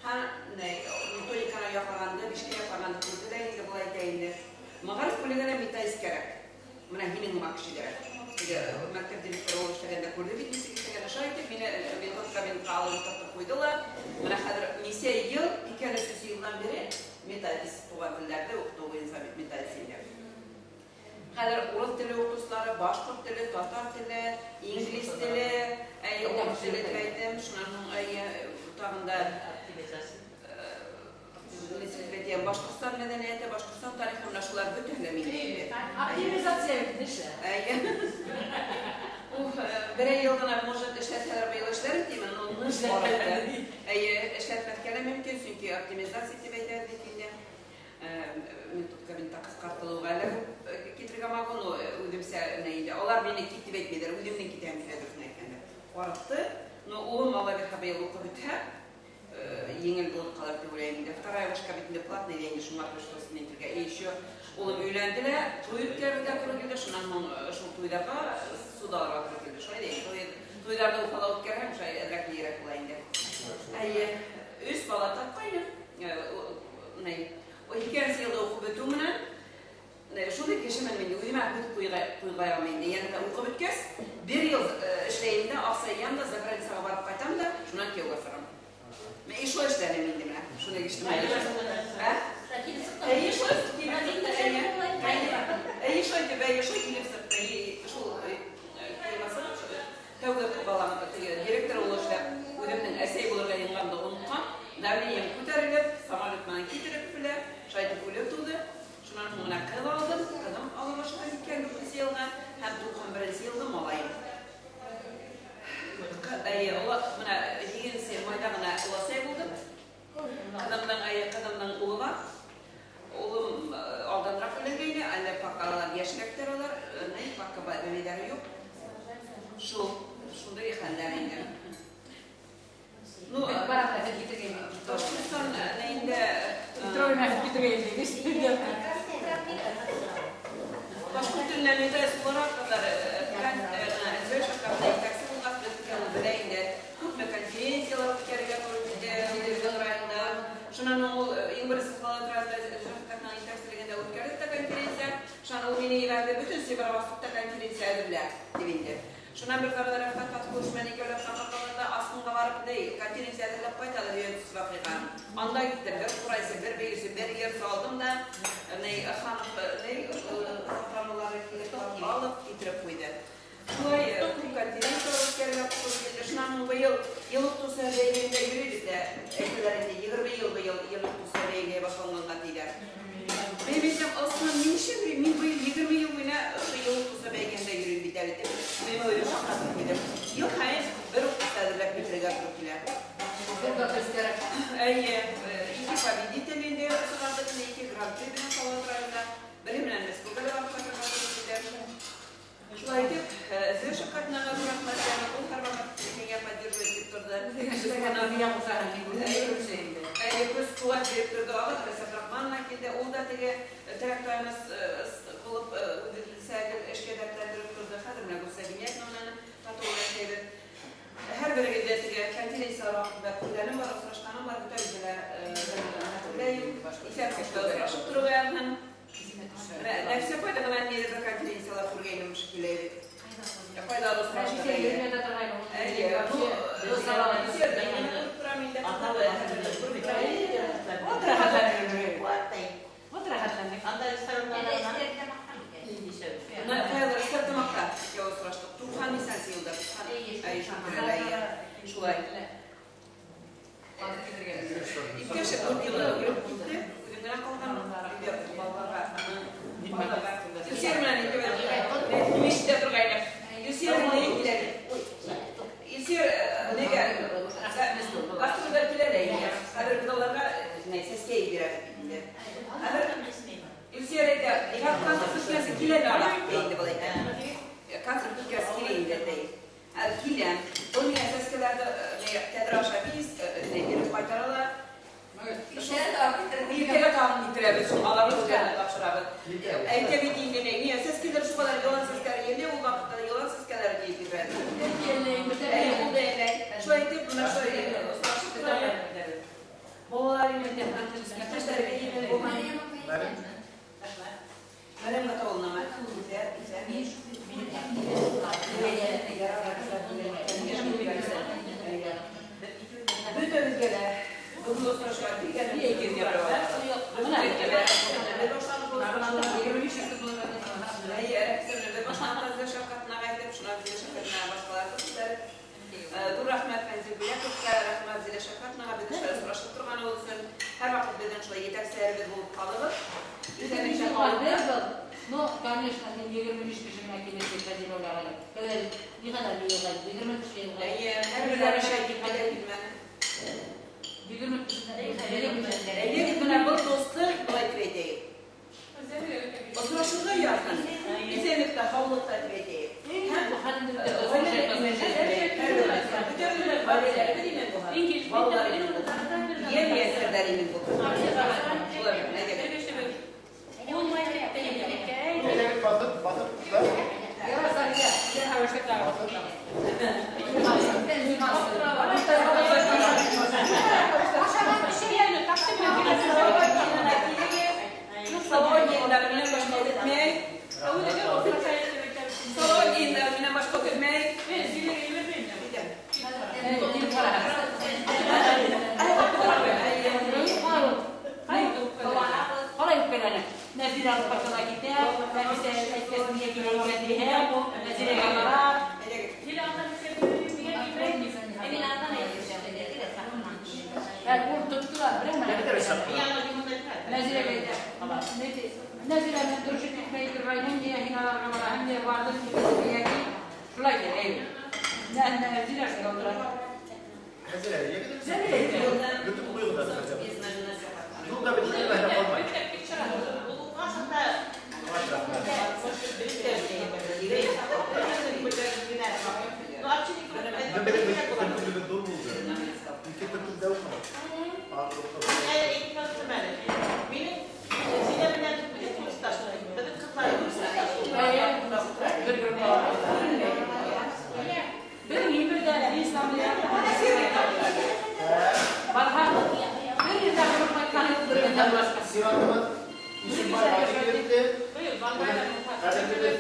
[SPEAKER 14] Һәм методиканы яҡлағанды, 5-кә яҡлағанды күрҙе лә инде, былай әйтә инде. Мәғариф бүлегенә методист кәрәк. Бына һинең уңа кеше кәрәк. Теге мәктәп директоры булып эшләгәндә күрҙе бит нисек эшләгәнен. Шулай итеп мине метод кабинетҡа алып ултыртып ҡуйҙы ла. Бына хәҙер нисә йыл, ике әле өс йылдан бире методист туған телдәрҙе уҡытыу буйынса методист инде. Хәҙер урыҫ теле уҡытыусылары, башҡорт теле, татар теле, инглиз теле, әй, урыҫ теле тип әйтәм. Шунан һуң, әй, тағын да Башҡортостан мәҙәниәте, Башҡортостан тарихы, менә шулар бөтәһе лә минең инде.
[SPEAKER 2] Оптимизация бит эше.
[SPEAKER 14] Әйе. Ух, берәй йыл ғына, может, эшләтһәләр быйыл эшләр тимен, но ныҡ барыпты. Әйе, эшләтмәҫкә лә мөмкин, сөнки оптимизация тип әйтәбеҙ бит инде. Метод кабинетта ҡыҫҡартылыуға әле китерергә могу, но үҙемсә ни инде. Алар мине кит тип әйтмәйҙәр, үҙемдең китәм килә дөрөҫөн әйткәндә. Ҡарыҡты, но улым Алла бирһә быйыл уҡып бөтһә, еңел булып ҡалыр тип уйлайым инде. Вторая вышка бит инде платный инде, шуңа пришлось әйтергә. И еще улым өйләнде лә, туй үткәрергә тура килде, шунан һуң шул туйҙарға судаларға тура килде. Шулай ҙа инде, туйҙарҙы Уфала үткәрһәң, шулай әҙерәк нейерәк була инде. Әйе, өс бала тапҡайны. Икенсе йылда уҡып бөтөү менән, шундай кешемен мин, үҙемә һүҙ ҡуйғайым инде. Йәнә уҡып бөткәс, бер йыл эшләйем дә, аҡса йыям да, за границаға барып ҡайтам да, менә 7 майда гына уласай булдым. Кызымның улы бар. Улым алданрак өйләнгәйне, әллә пока алар яшьрәктер алар, ни пока бәбәйләре юк. Шул, шундый хәлләр инде. Ну, Башкортстан инде башкорт теленә метрес буларак алар Әзер шәһәрендә итәкче булгач, без белә инде күпме конференцияләр үткәрергә туры килде безнең районда. Шуннан ул иң беренче Шәһәрнең итәкчелегендә үткәрде дә конференция. Шуннан ул мине ебәрде, бөтен Северо-Востокта конференция әзерлә дип инде. Шуннан бер заман Рәфкать Фатыхович белән икәүләп шаккатылганда Аскынга барып, ни, конференция әзерләп кайтады дигән вакыйга. Анда киттем, бер курайсы, бер бейүсе, бер ер салдым да, ни, Ханов, ни, сопранолары килеп алып китереп куйды. Шулай күп конференцияләр үткәрергә туры килде. Шуннан быел ел укытучысы бәйгесендә йөрибез дә, әйтәләр инде, 20 ел быел ел укытучысы бәйге башланганга диләр. Мин әйтәм, Аскын, мин ничек йөрим? Мин быел 20 ел буена ошо ел укытучысы бәйгесендә йөрим бит әле дип. Мин үзем шаккатып куйдым. Ел һәм бер укытучы әзерләп китерергә туры килә. Әйе, ике победитель инде чыгардык, инде ике гран-при белән Салават районында. Бере белән республикада барып кайтырга туры килде. Шулай итеп, Зөя Шәфкатовнага зур рәхмәт, ягъни ул һәрвакыт миңа поддерживать итеп торды. Әйе, көз куәт биреп торды. Агы Рәсәп Рахманова килде, ул да теге терәк-таяныс булып үзен эшкә дәртләндереп торды. Хәзер менә Гөлсә Гиниятовнаны тату яшәйбез. Һәр берегездә теге конференцияләр вакытында күргәнем бар, очрашканым бар, бөтәбезне дә хәтерләйм. Исән-сау очрашып торуга язһын. Нәфисә кайда гына нидер бер конференцияләр күргәнем шикелле бит. Кайда очраштык. Әйе, ну, Вот рәхәтләнеп.
[SPEAKER 2] Вот рәхәтләнеп.
[SPEAKER 13] Анда рестораннарда
[SPEAKER 14] Стерлитамакта икәү очраштык. Туфан нисәнсе елда? Туфан. Әйе, шулай. Иптәше 4 ел үлеп китте. Үзем генә калган. Өйдә балаларга. Илсөяр белән икәү. Мичтә торгайнык. Илсөяр нигә килә? Илсөяр нигә? Гастрольгә килә дә инде. Хәзер без аларга сәскә бирәбез бит инде. Хәзер Илсөяр әйтә, концерт үткәсе килә дә ала инде был әйтә. Концерт үткәсе килә инде ди. Киләм. Ул миңа сәскәләрне тәҙрә аша биреп кайтаралар. Иртәгә тагын китерәбез, шул аларны үзләренә тапшырабыз. Әйтә бит инде, миңа сәскәләр шул кадәр ялан сәскәләр еле ул вакытта ялан сәскәләр диеп китерәбез. Ул да әле. Шулай итеп, менә шулай очрашып торабыз. Балалар инде иптәшләргә җиңел булмый. Мәрьям Гатаулловна, Бөтәбезгә дә бүгенге очрашуга килгәнегезгә рәхмәт. Бер башланып Шәфкатовнага әйтеп, шуннан Зилә Шәфкатовнага башкаларны күтәреп. Ҙур рәхмәт Фәнзил Бүләковка, рәхмәт Зилә Шәфкатовнага, беҙҙе шулай осрашып торғаны өсөн. Һәр ваҡыт беҙҙең шулай етәкселәребеҙ булып ҡалығыҙ.
[SPEAKER 2] Ну, конечно, мин 25 кеше менән килеп Фәнзил уйлаған. Хәҙер ни хәҙер йыйылған? 20 кеше йыйылған.
[SPEAKER 14] Әйе, һәр берҙәре шулай килмәне килмәне.
[SPEAKER 2] 20 кеше.
[SPEAKER 14] Әйе, бына был дуҫлыҡ былай тип әйтәйек. Осрашыуға яҙһын. Иҫәнлектә, һаулыҡта тип әйтәйек. Һәм бөтәбеҙ ғаиләләребеҙ имен булһын. Балалар имен булһын. Йәм-йәшәрҙәр имен булһын. Шулай бит, әйҙәгеҙ.
[SPEAKER 3] Батып, батып, да?
[SPEAKER 14] Салават йыйындары менән башҡа үтмәй. Салават йыйындары менән башҡа үтмәй.
[SPEAKER 2] Ҡалай үпкәләне. Нәзирә алып ҡайтырға китә, Нәфисә әйткәс миңә килә икән тиһә, Нәзирәгә бара. Ул тоттолар, беләме? Нәзирәгә әйтә. Нәзирә менән дружить итмәй торғайным, ниңә һин аларға бара, һәм ниңә барҙың, шулай ти, әйе. Нәзирә шунда ултыра.
[SPEAKER 3] Нәзирә, егетем. Бөтөн ҡуйығыҙ хотя бы. Юлда бит бер калмай. Төркөмлөгө ҙур булды. Ике төркөмдә уҡыны.
[SPEAKER 13] Минең Зилә менән курсташ, беҙҙең ҡыҙҙар курсташ.
[SPEAKER 12] Бер мин берҙә Барһаң, бер ерҙә булып ҡайтҡан бер ерҙә булашҡан.
[SPEAKER 3] Сиратыбыҙ Ишембай Башы Ҡәҙерлебеҙ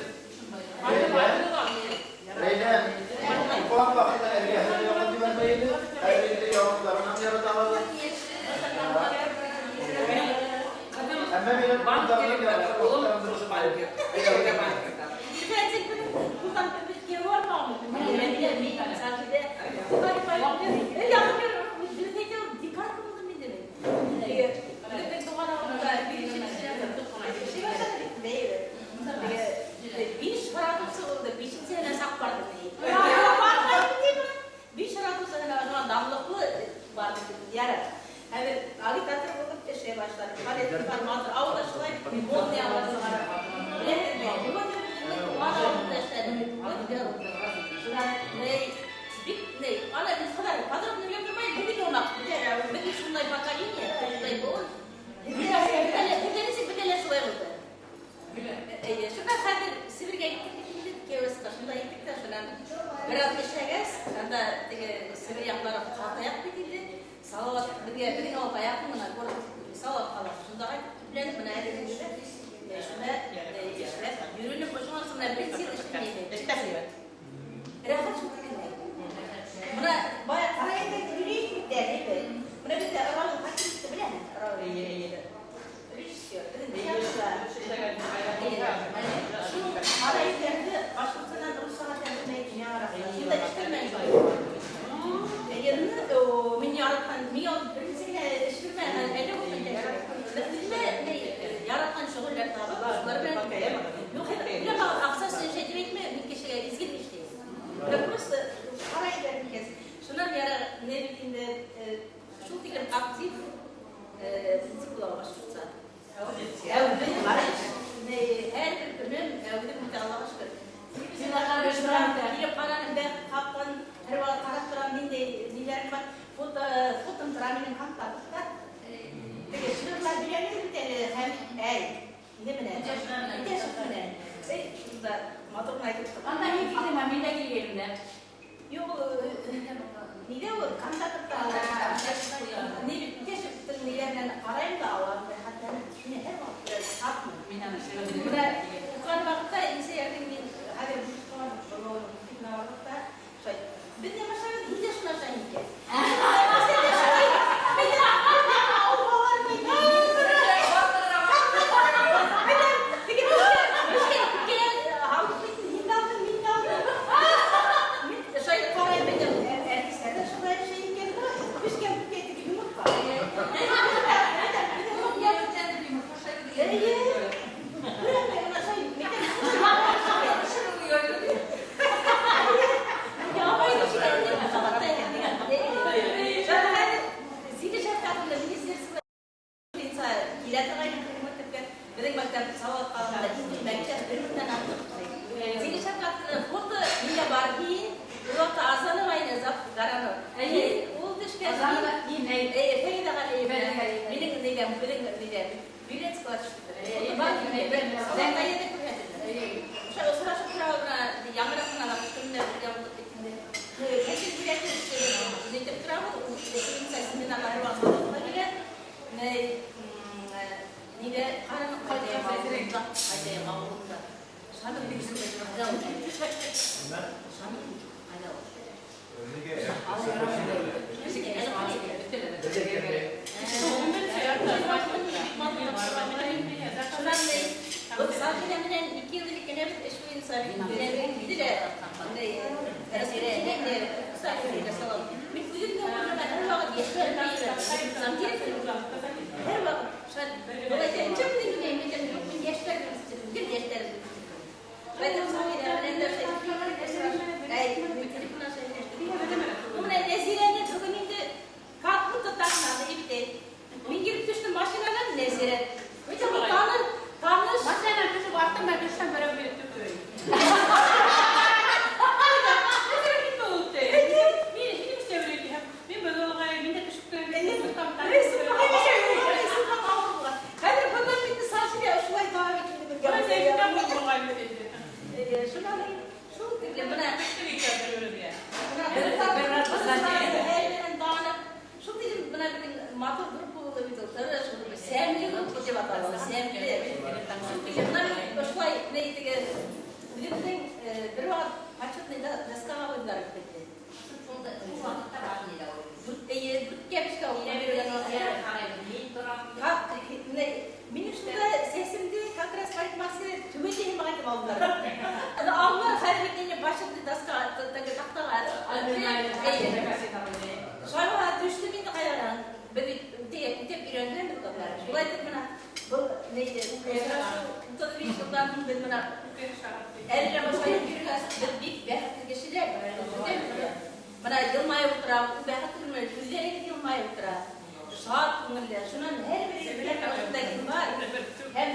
[SPEAKER 3] Рәйлә уҡыған ваҡытта эргәһендә яҡын ебәрмәй ине. Хәҙер инде яңаҡтарынан ярата алабыҙ. Әммә минең ҡулдарынан ярата
[SPEAKER 10] Агитатор булып эшләй башлады. Информатор, ауылда шулай модный аваз сығара. Беләһеҙме? Бик ни, ана бит ҡыҙҙар подробно белеп тормай, беҙҙең унаҡ, беҙҙең шундай поколение, шундай быуын. Беҙҙә нисек беҙҙә лә шулай булды. Эйе, шунда хәҙер Себергә киттек инде, КВС-ҡа шунда киттек тә, шунан бер аҙ эшләгәс, анда теге Себер яҡлары ҡатаяҡ бит инде. Салават беҙгә беҙҙең ауылға яҡын ғына город Салават ҡалаһы. Шунда ҡайтып төпләнеп, бына әле шунда эшләп йөрөнөп, шунан һуң менә беренсе йыл эшләмәйем. Рәхәт шул тигәндәй. Бына бая ҡарайҙа йөрөйөк бит әле, бына беҙҙә Равил Хакимовты беләһең, Равил. Режиссер, беҙҙең театрҙа. Шул ҡарайҙарҙы Башҡортостандан руссаға тәржемә итеп яңыраҡ. Шунда эшләмәй. Мин яратҡан, мин беренсе генә эш бирмәгән, әле булһын үҙемә яратҡан шөғөлләр табып, шулар менән. Юҡ, аҡса өсөн эшләй тип әйтмәйем, мин кешегә изгелек эшләйем. Просто ҡарайҙар икән. Шунан яра не бит инде шул тиклем актив була башҡортса. Әүҙем һәр бер көнөм әүҙем үтә, Аллаға шөкөр. Килеп ҡараным, бәх ҡапҡан, һәр ваҡыт ҡарап торам, ниндәй ниҙәрем бар. Фотом тора минең ҡапта. Теге шиғырлар беләбеҙ бит әле, Хәмит әй, ни менән? Үтәшев менән. Эй, шунда матур ғына әйтеп тора.
[SPEAKER 12] Анда һин килдеңме? Мин дә килгәнем дә.
[SPEAKER 10] Юҡ, нигә ул контактта ни бит Үтәшевтең ниләренән ҡарайым да алам, рәхәтләнеп шуны һәр ваҡыт шатмын.
[SPEAKER 2] Мин аны
[SPEAKER 10] Бына уҡыған ваҡытта инсәйәрҙең мин хәҙер ваҡытта шулай. Беҙ ҙә башлабыҙ, һин дә шуны ашайһың икән. Нәзирәне бөгөн инде Әле башҡа йөрөгәс, беҙ бик бәхетле кешеләр. Бына йылмайып ултыра, бәхетле күңел, үҙҙәрегеҙ йылмайып ултыра. Шат күңелле. Шунан һәр берегеҙ башында кем бар? Һәм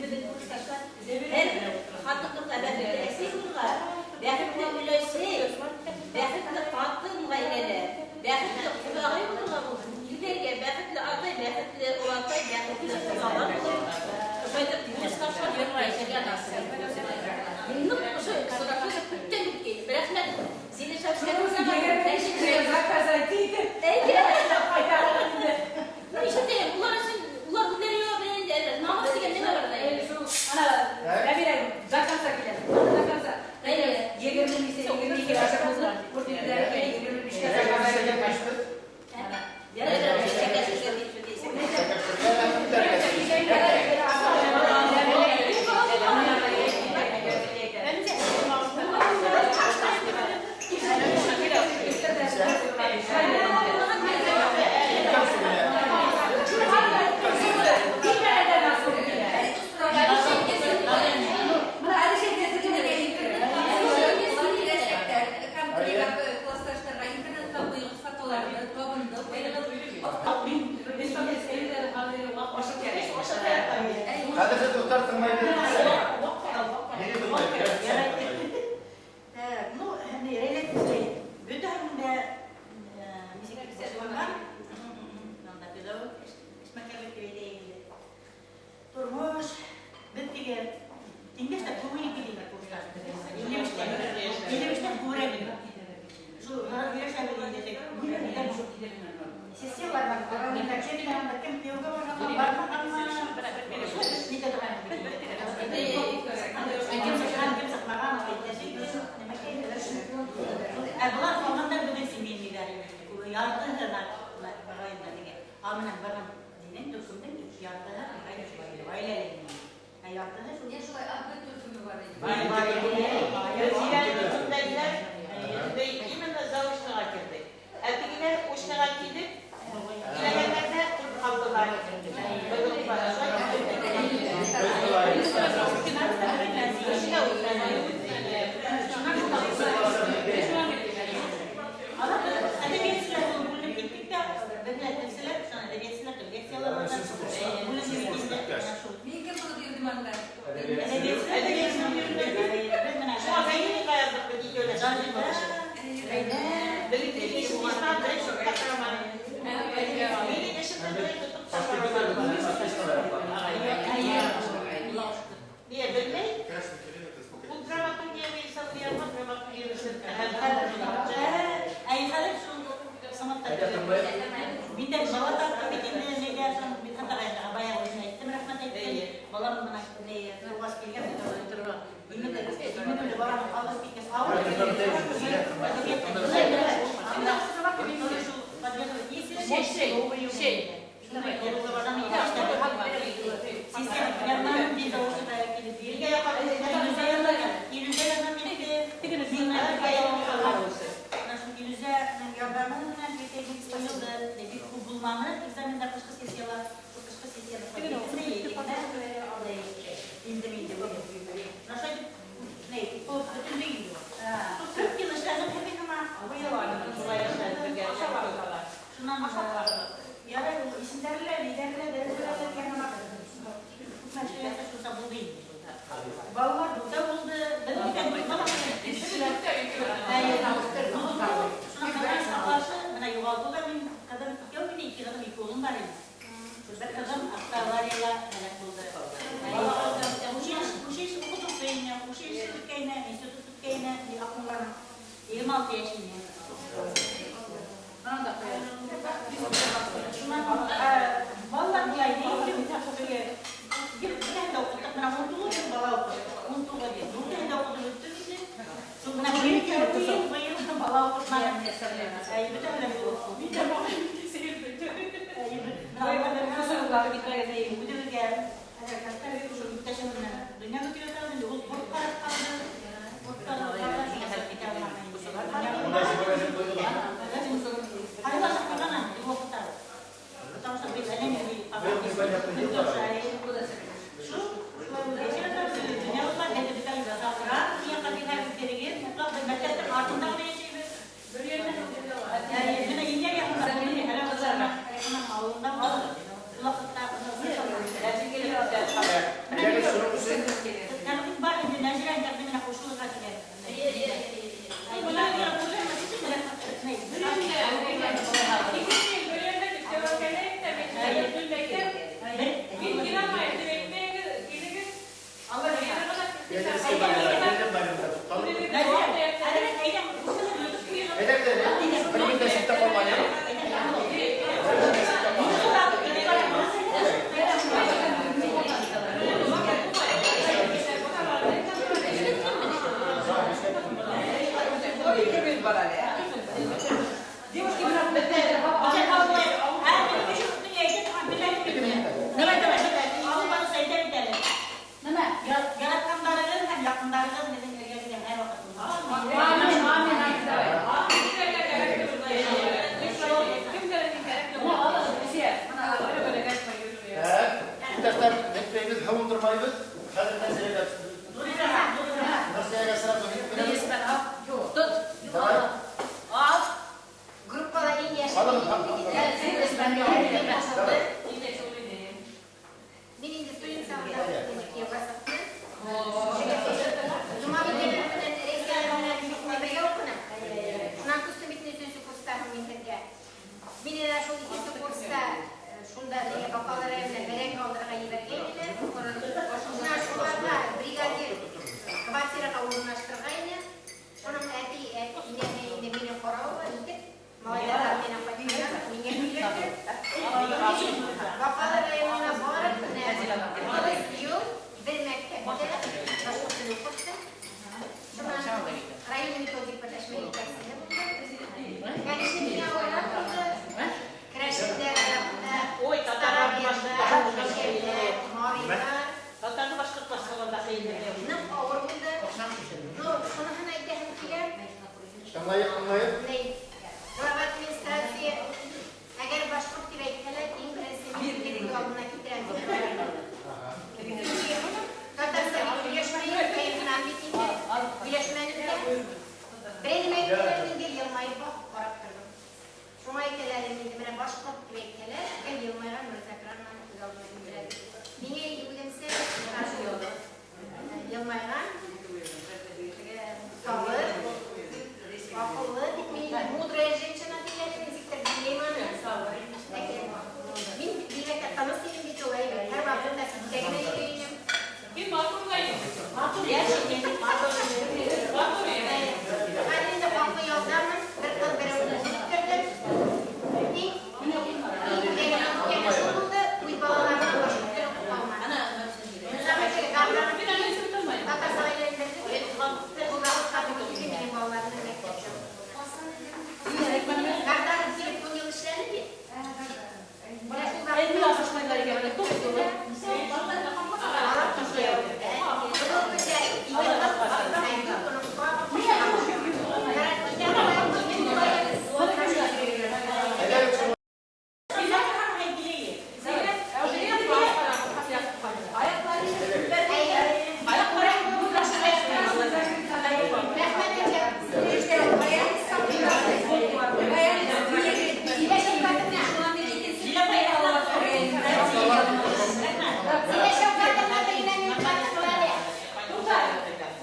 [SPEAKER 10] беҙҙең курсташлар, һәр бер ҡатын-ҡыҙға бәхетле әсәй булырға, бәхетле өләсәй, бәхетле ҡатын ғаиләлә, бәхетле ҡоҙағый булырға булһын. Ирҙәргә бәхетле атай, бәхетле олатай, бәхетле ҡоҙалар булыр. Шулай курсташлар йәшәргә насип. Ныҡ ошо сорашу күптән бөткәйне. Рәхмәт. Сине Ишетәйем, улар өсөн, улар үҙҙәре яуап бирә инде әле. Намыҫ тигән нимә бар ҙа?
[SPEAKER 2] Шул, ана, Әмирә, до конца килә. До конца. 20 22 аша булды. Күрҙеләр, 25-кә
[SPEAKER 9] Классташтарға интернетҡа ҡуйығыҙ фотоларҙы, табынды ҡуйығыҙ.
[SPEAKER 3] Хәҙер дуҫтар тыңлай. Мине тыңлай.
[SPEAKER 13] Ну, рәйләт бөтәһен дә нисек булған, анда педагог эшмәкәрлек тип әйтәйек инде. Тормош беҙ теге тиңдәштә күңел килә курсташ. 55-тә күрәм. Шул һөйләшәбеҙ инде тик. Сессиялар бар, анда кем кейәүгә барғанмы, бармағанмы, нитә торған. Кем сыҡҡан, кем сыҡмаған, ә былар ҡалғандар беҙҙең семейныйҙар инде. Яртыһы барғайында теге. А менән барған динең төркөмдөң яртыһы ғаиләле. Ә яртыһы шул.
[SPEAKER 9] Йә, шулай А, Б төркөмө бар ине.
[SPEAKER 13] Именно заочныйға керҙек. Ә тегеләр очныйға килеп, килгәндәрҙә тороп ҡалдылар. Әҙәбиәтселәр булып бүленеп киттек тә, беҙлә телселәр, шунан әҙәбиәтселәр лекциялар бүленеп китте.
[SPEAKER 9] Мин кем булып йөрөдөм анда?
[SPEAKER 13] Әҙәбиәтселәр беҙ менән
[SPEAKER 14] Шуға заявление яҙҙыҡ беҙ икәүләп. Минең эшемде берәй тотоп Ниә белмәй? Ул драматургия буйынса уянған драматургия.
[SPEAKER 13] Әй, хәҙер шул саматтар. Мин дә бала таптым бит инде, нигә шул Мидхәт ағайға баяғы үзенә әйттем, рәхмәт әйттем. Балам менә ни тормош килгән, инде инде баланы ҡалдырып киткәс, ауыр.
[SPEAKER 2] Шей.
[SPEAKER 13] Система мин заочныйға килеп Илүзә ярҙам итте. Илүзәнең ярҙамы менән быйыл бик күп булманы экзамендар ҡышҡы сессияла, ҡышҡы сессияла инде инде. Шулай итеп, ни, бөтөнләй инде. 40 йыл эшләнем һәм мин шунан ярай ул исемдәре лә, ниҙәре лә, дәрәжәләре лә тигән күп мәсьәләләр шунда булды инде. Балалар дүртәү булды. Беҙ бүтән бала. Шунан ҡаршы бына юғалтыу ҙа мин ҡыҙым икәү мине, ике ҡыҙым, ике улым бар ине. Бер ҡыҙым автоаварияла һәләк булды. Училище уҡытыусы ине, училище бөткәйне, институт бөткәйне, Аҡмулланың 26 йәш ине. Шунан балалар былай береһен дә уҡыттыҡ, бына 19 йыл бала уҡыттыҡ, 19 йыл, дүртеһен дә уҡытып бөттөк инде. Шул бына быйыл бала уҡытманым. Әй, бөтәһе лә үҙебеҙгә шул иптәшем менән донъя көтөп ятабыҙ инде, ул ҡорт ҡарап ҡалды. Ҡорт ҡарап ҡалды, китә алманы. Ҡайҙа ҡуйған ваҡытта. Потому что беҙ әллә ни. Шул, шулай.
[SPEAKER 10] Мин инде студент сағында кияүгә сыҡтым. Жумабикәләр менән Рәйсә менән бергә уҡыным. Шунан күстем бит өсөнсө курста һуң мин һеҙгә. Мин әнә шул икенсе курста шунда теге Баҡалы районына бәрәңге алдырырға ебәргәйнеләр. Шунан шуларға бригадир квартираға урынлаштырғайны. Шуның әти, инәһе инде мине ҡарауы итеп, малайҙар менән ҡайтҡандар, миңә һөйләде. Баҡалы районына барып, менә 30 йыл бер мәктәптә башҡорт теле уҡыттым. Шунан район методик берләшмә етәксеһе булдым. Конечно, миңә ауырыраҡ булды. Керәшендәр араһында,
[SPEAKER 13] Ой, татарларны
[SPEAKER 10] мишәрләр, марилар.
[SPEAKER 13] Татарны башҡортлаштырғанда ҡыйын.
[SPEAKER 10] Ныҡ ауыр булды. Ну, шуныһын әйтәһем килә.
[SPEAKER 3] Тыңлайыҡ, тыңлайыҡ.
[SPEAKER 10] Ни, глава администрация, әгәр башҡорт тип әйтһәләр, иң беренсе мин күҙ алдына килтерәм. Сөнки татарса бит һөйләшмәйем, кәйефенән бит инде, һөйләшмәнем дә. Берәй нәмә әйтһәләр, мин гел йылмайып баҡып ҡарап торҙом. Шуңа әйтәләр инде, менә башҡорт тип әйтһәләр, гел йылмайған Мирза Краманы күҙ алдына килтерәм. Миңә инде үҙемсә йылмайған, сабыр, аҡыллы дип мин инде мудрая женщина тиҙәр, нисектер белмәйем аны. Ләкин мин бигерәк тә тыныс инем бит ул, әйбәт. Һәр ваҡытта ситтә генә йөрөй инем.
[SPEAKER 12] Мин матур ҙа инем.
[SPEAKER 13] Матур йәш инем, матур инем.
[SPEAKER 12] Матур инем.
[SPEAKER 10] Хәҙер инде хаҡлы ялдамын, бер ҡыҙ бер улны үҫтерҙем. Иң шул булды, үҙ балаларыма башҡорт теле уҡыта алманым. Татарса әйләндерҙе. Ул ваҡытҡа тура килде минең балаларымның мәктәптә уҡыуына. Гарданов килеп 10 йыл эшләне бит. Менә шул ваҡытта бөгөнгө көндә ике ҡыҙ, дүрт оноҡ бар.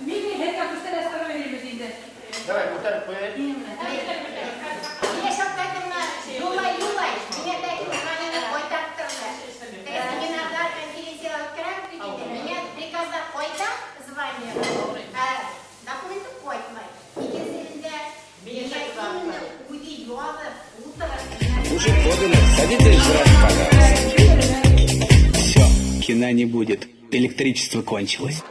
[SPEAKER 12] Мин һеҙгә күстәнәстәр бирәбеҙ инде.
[SPEAKER 3] Давай, күтәреп ҡуяйыҡ.
[SPEAKER 10] Зилә Шәүкәтовна юлай-юлай миңә тәки званиены ҡайтарттырҙы. Теге семинарҙар, конференциялар үткәрәбеҙ бит инде. Миңә приказда ҡайта звание, ә документы ҡайтмай. Икенсеһендә миңә именно үҙе яҙып, ултырып.
[SPEAKER 15] Кушать подано. Садитесь жрать, пожалуйста.
[SPEAKER 16] Все, кино не будет. Электричество кончилось.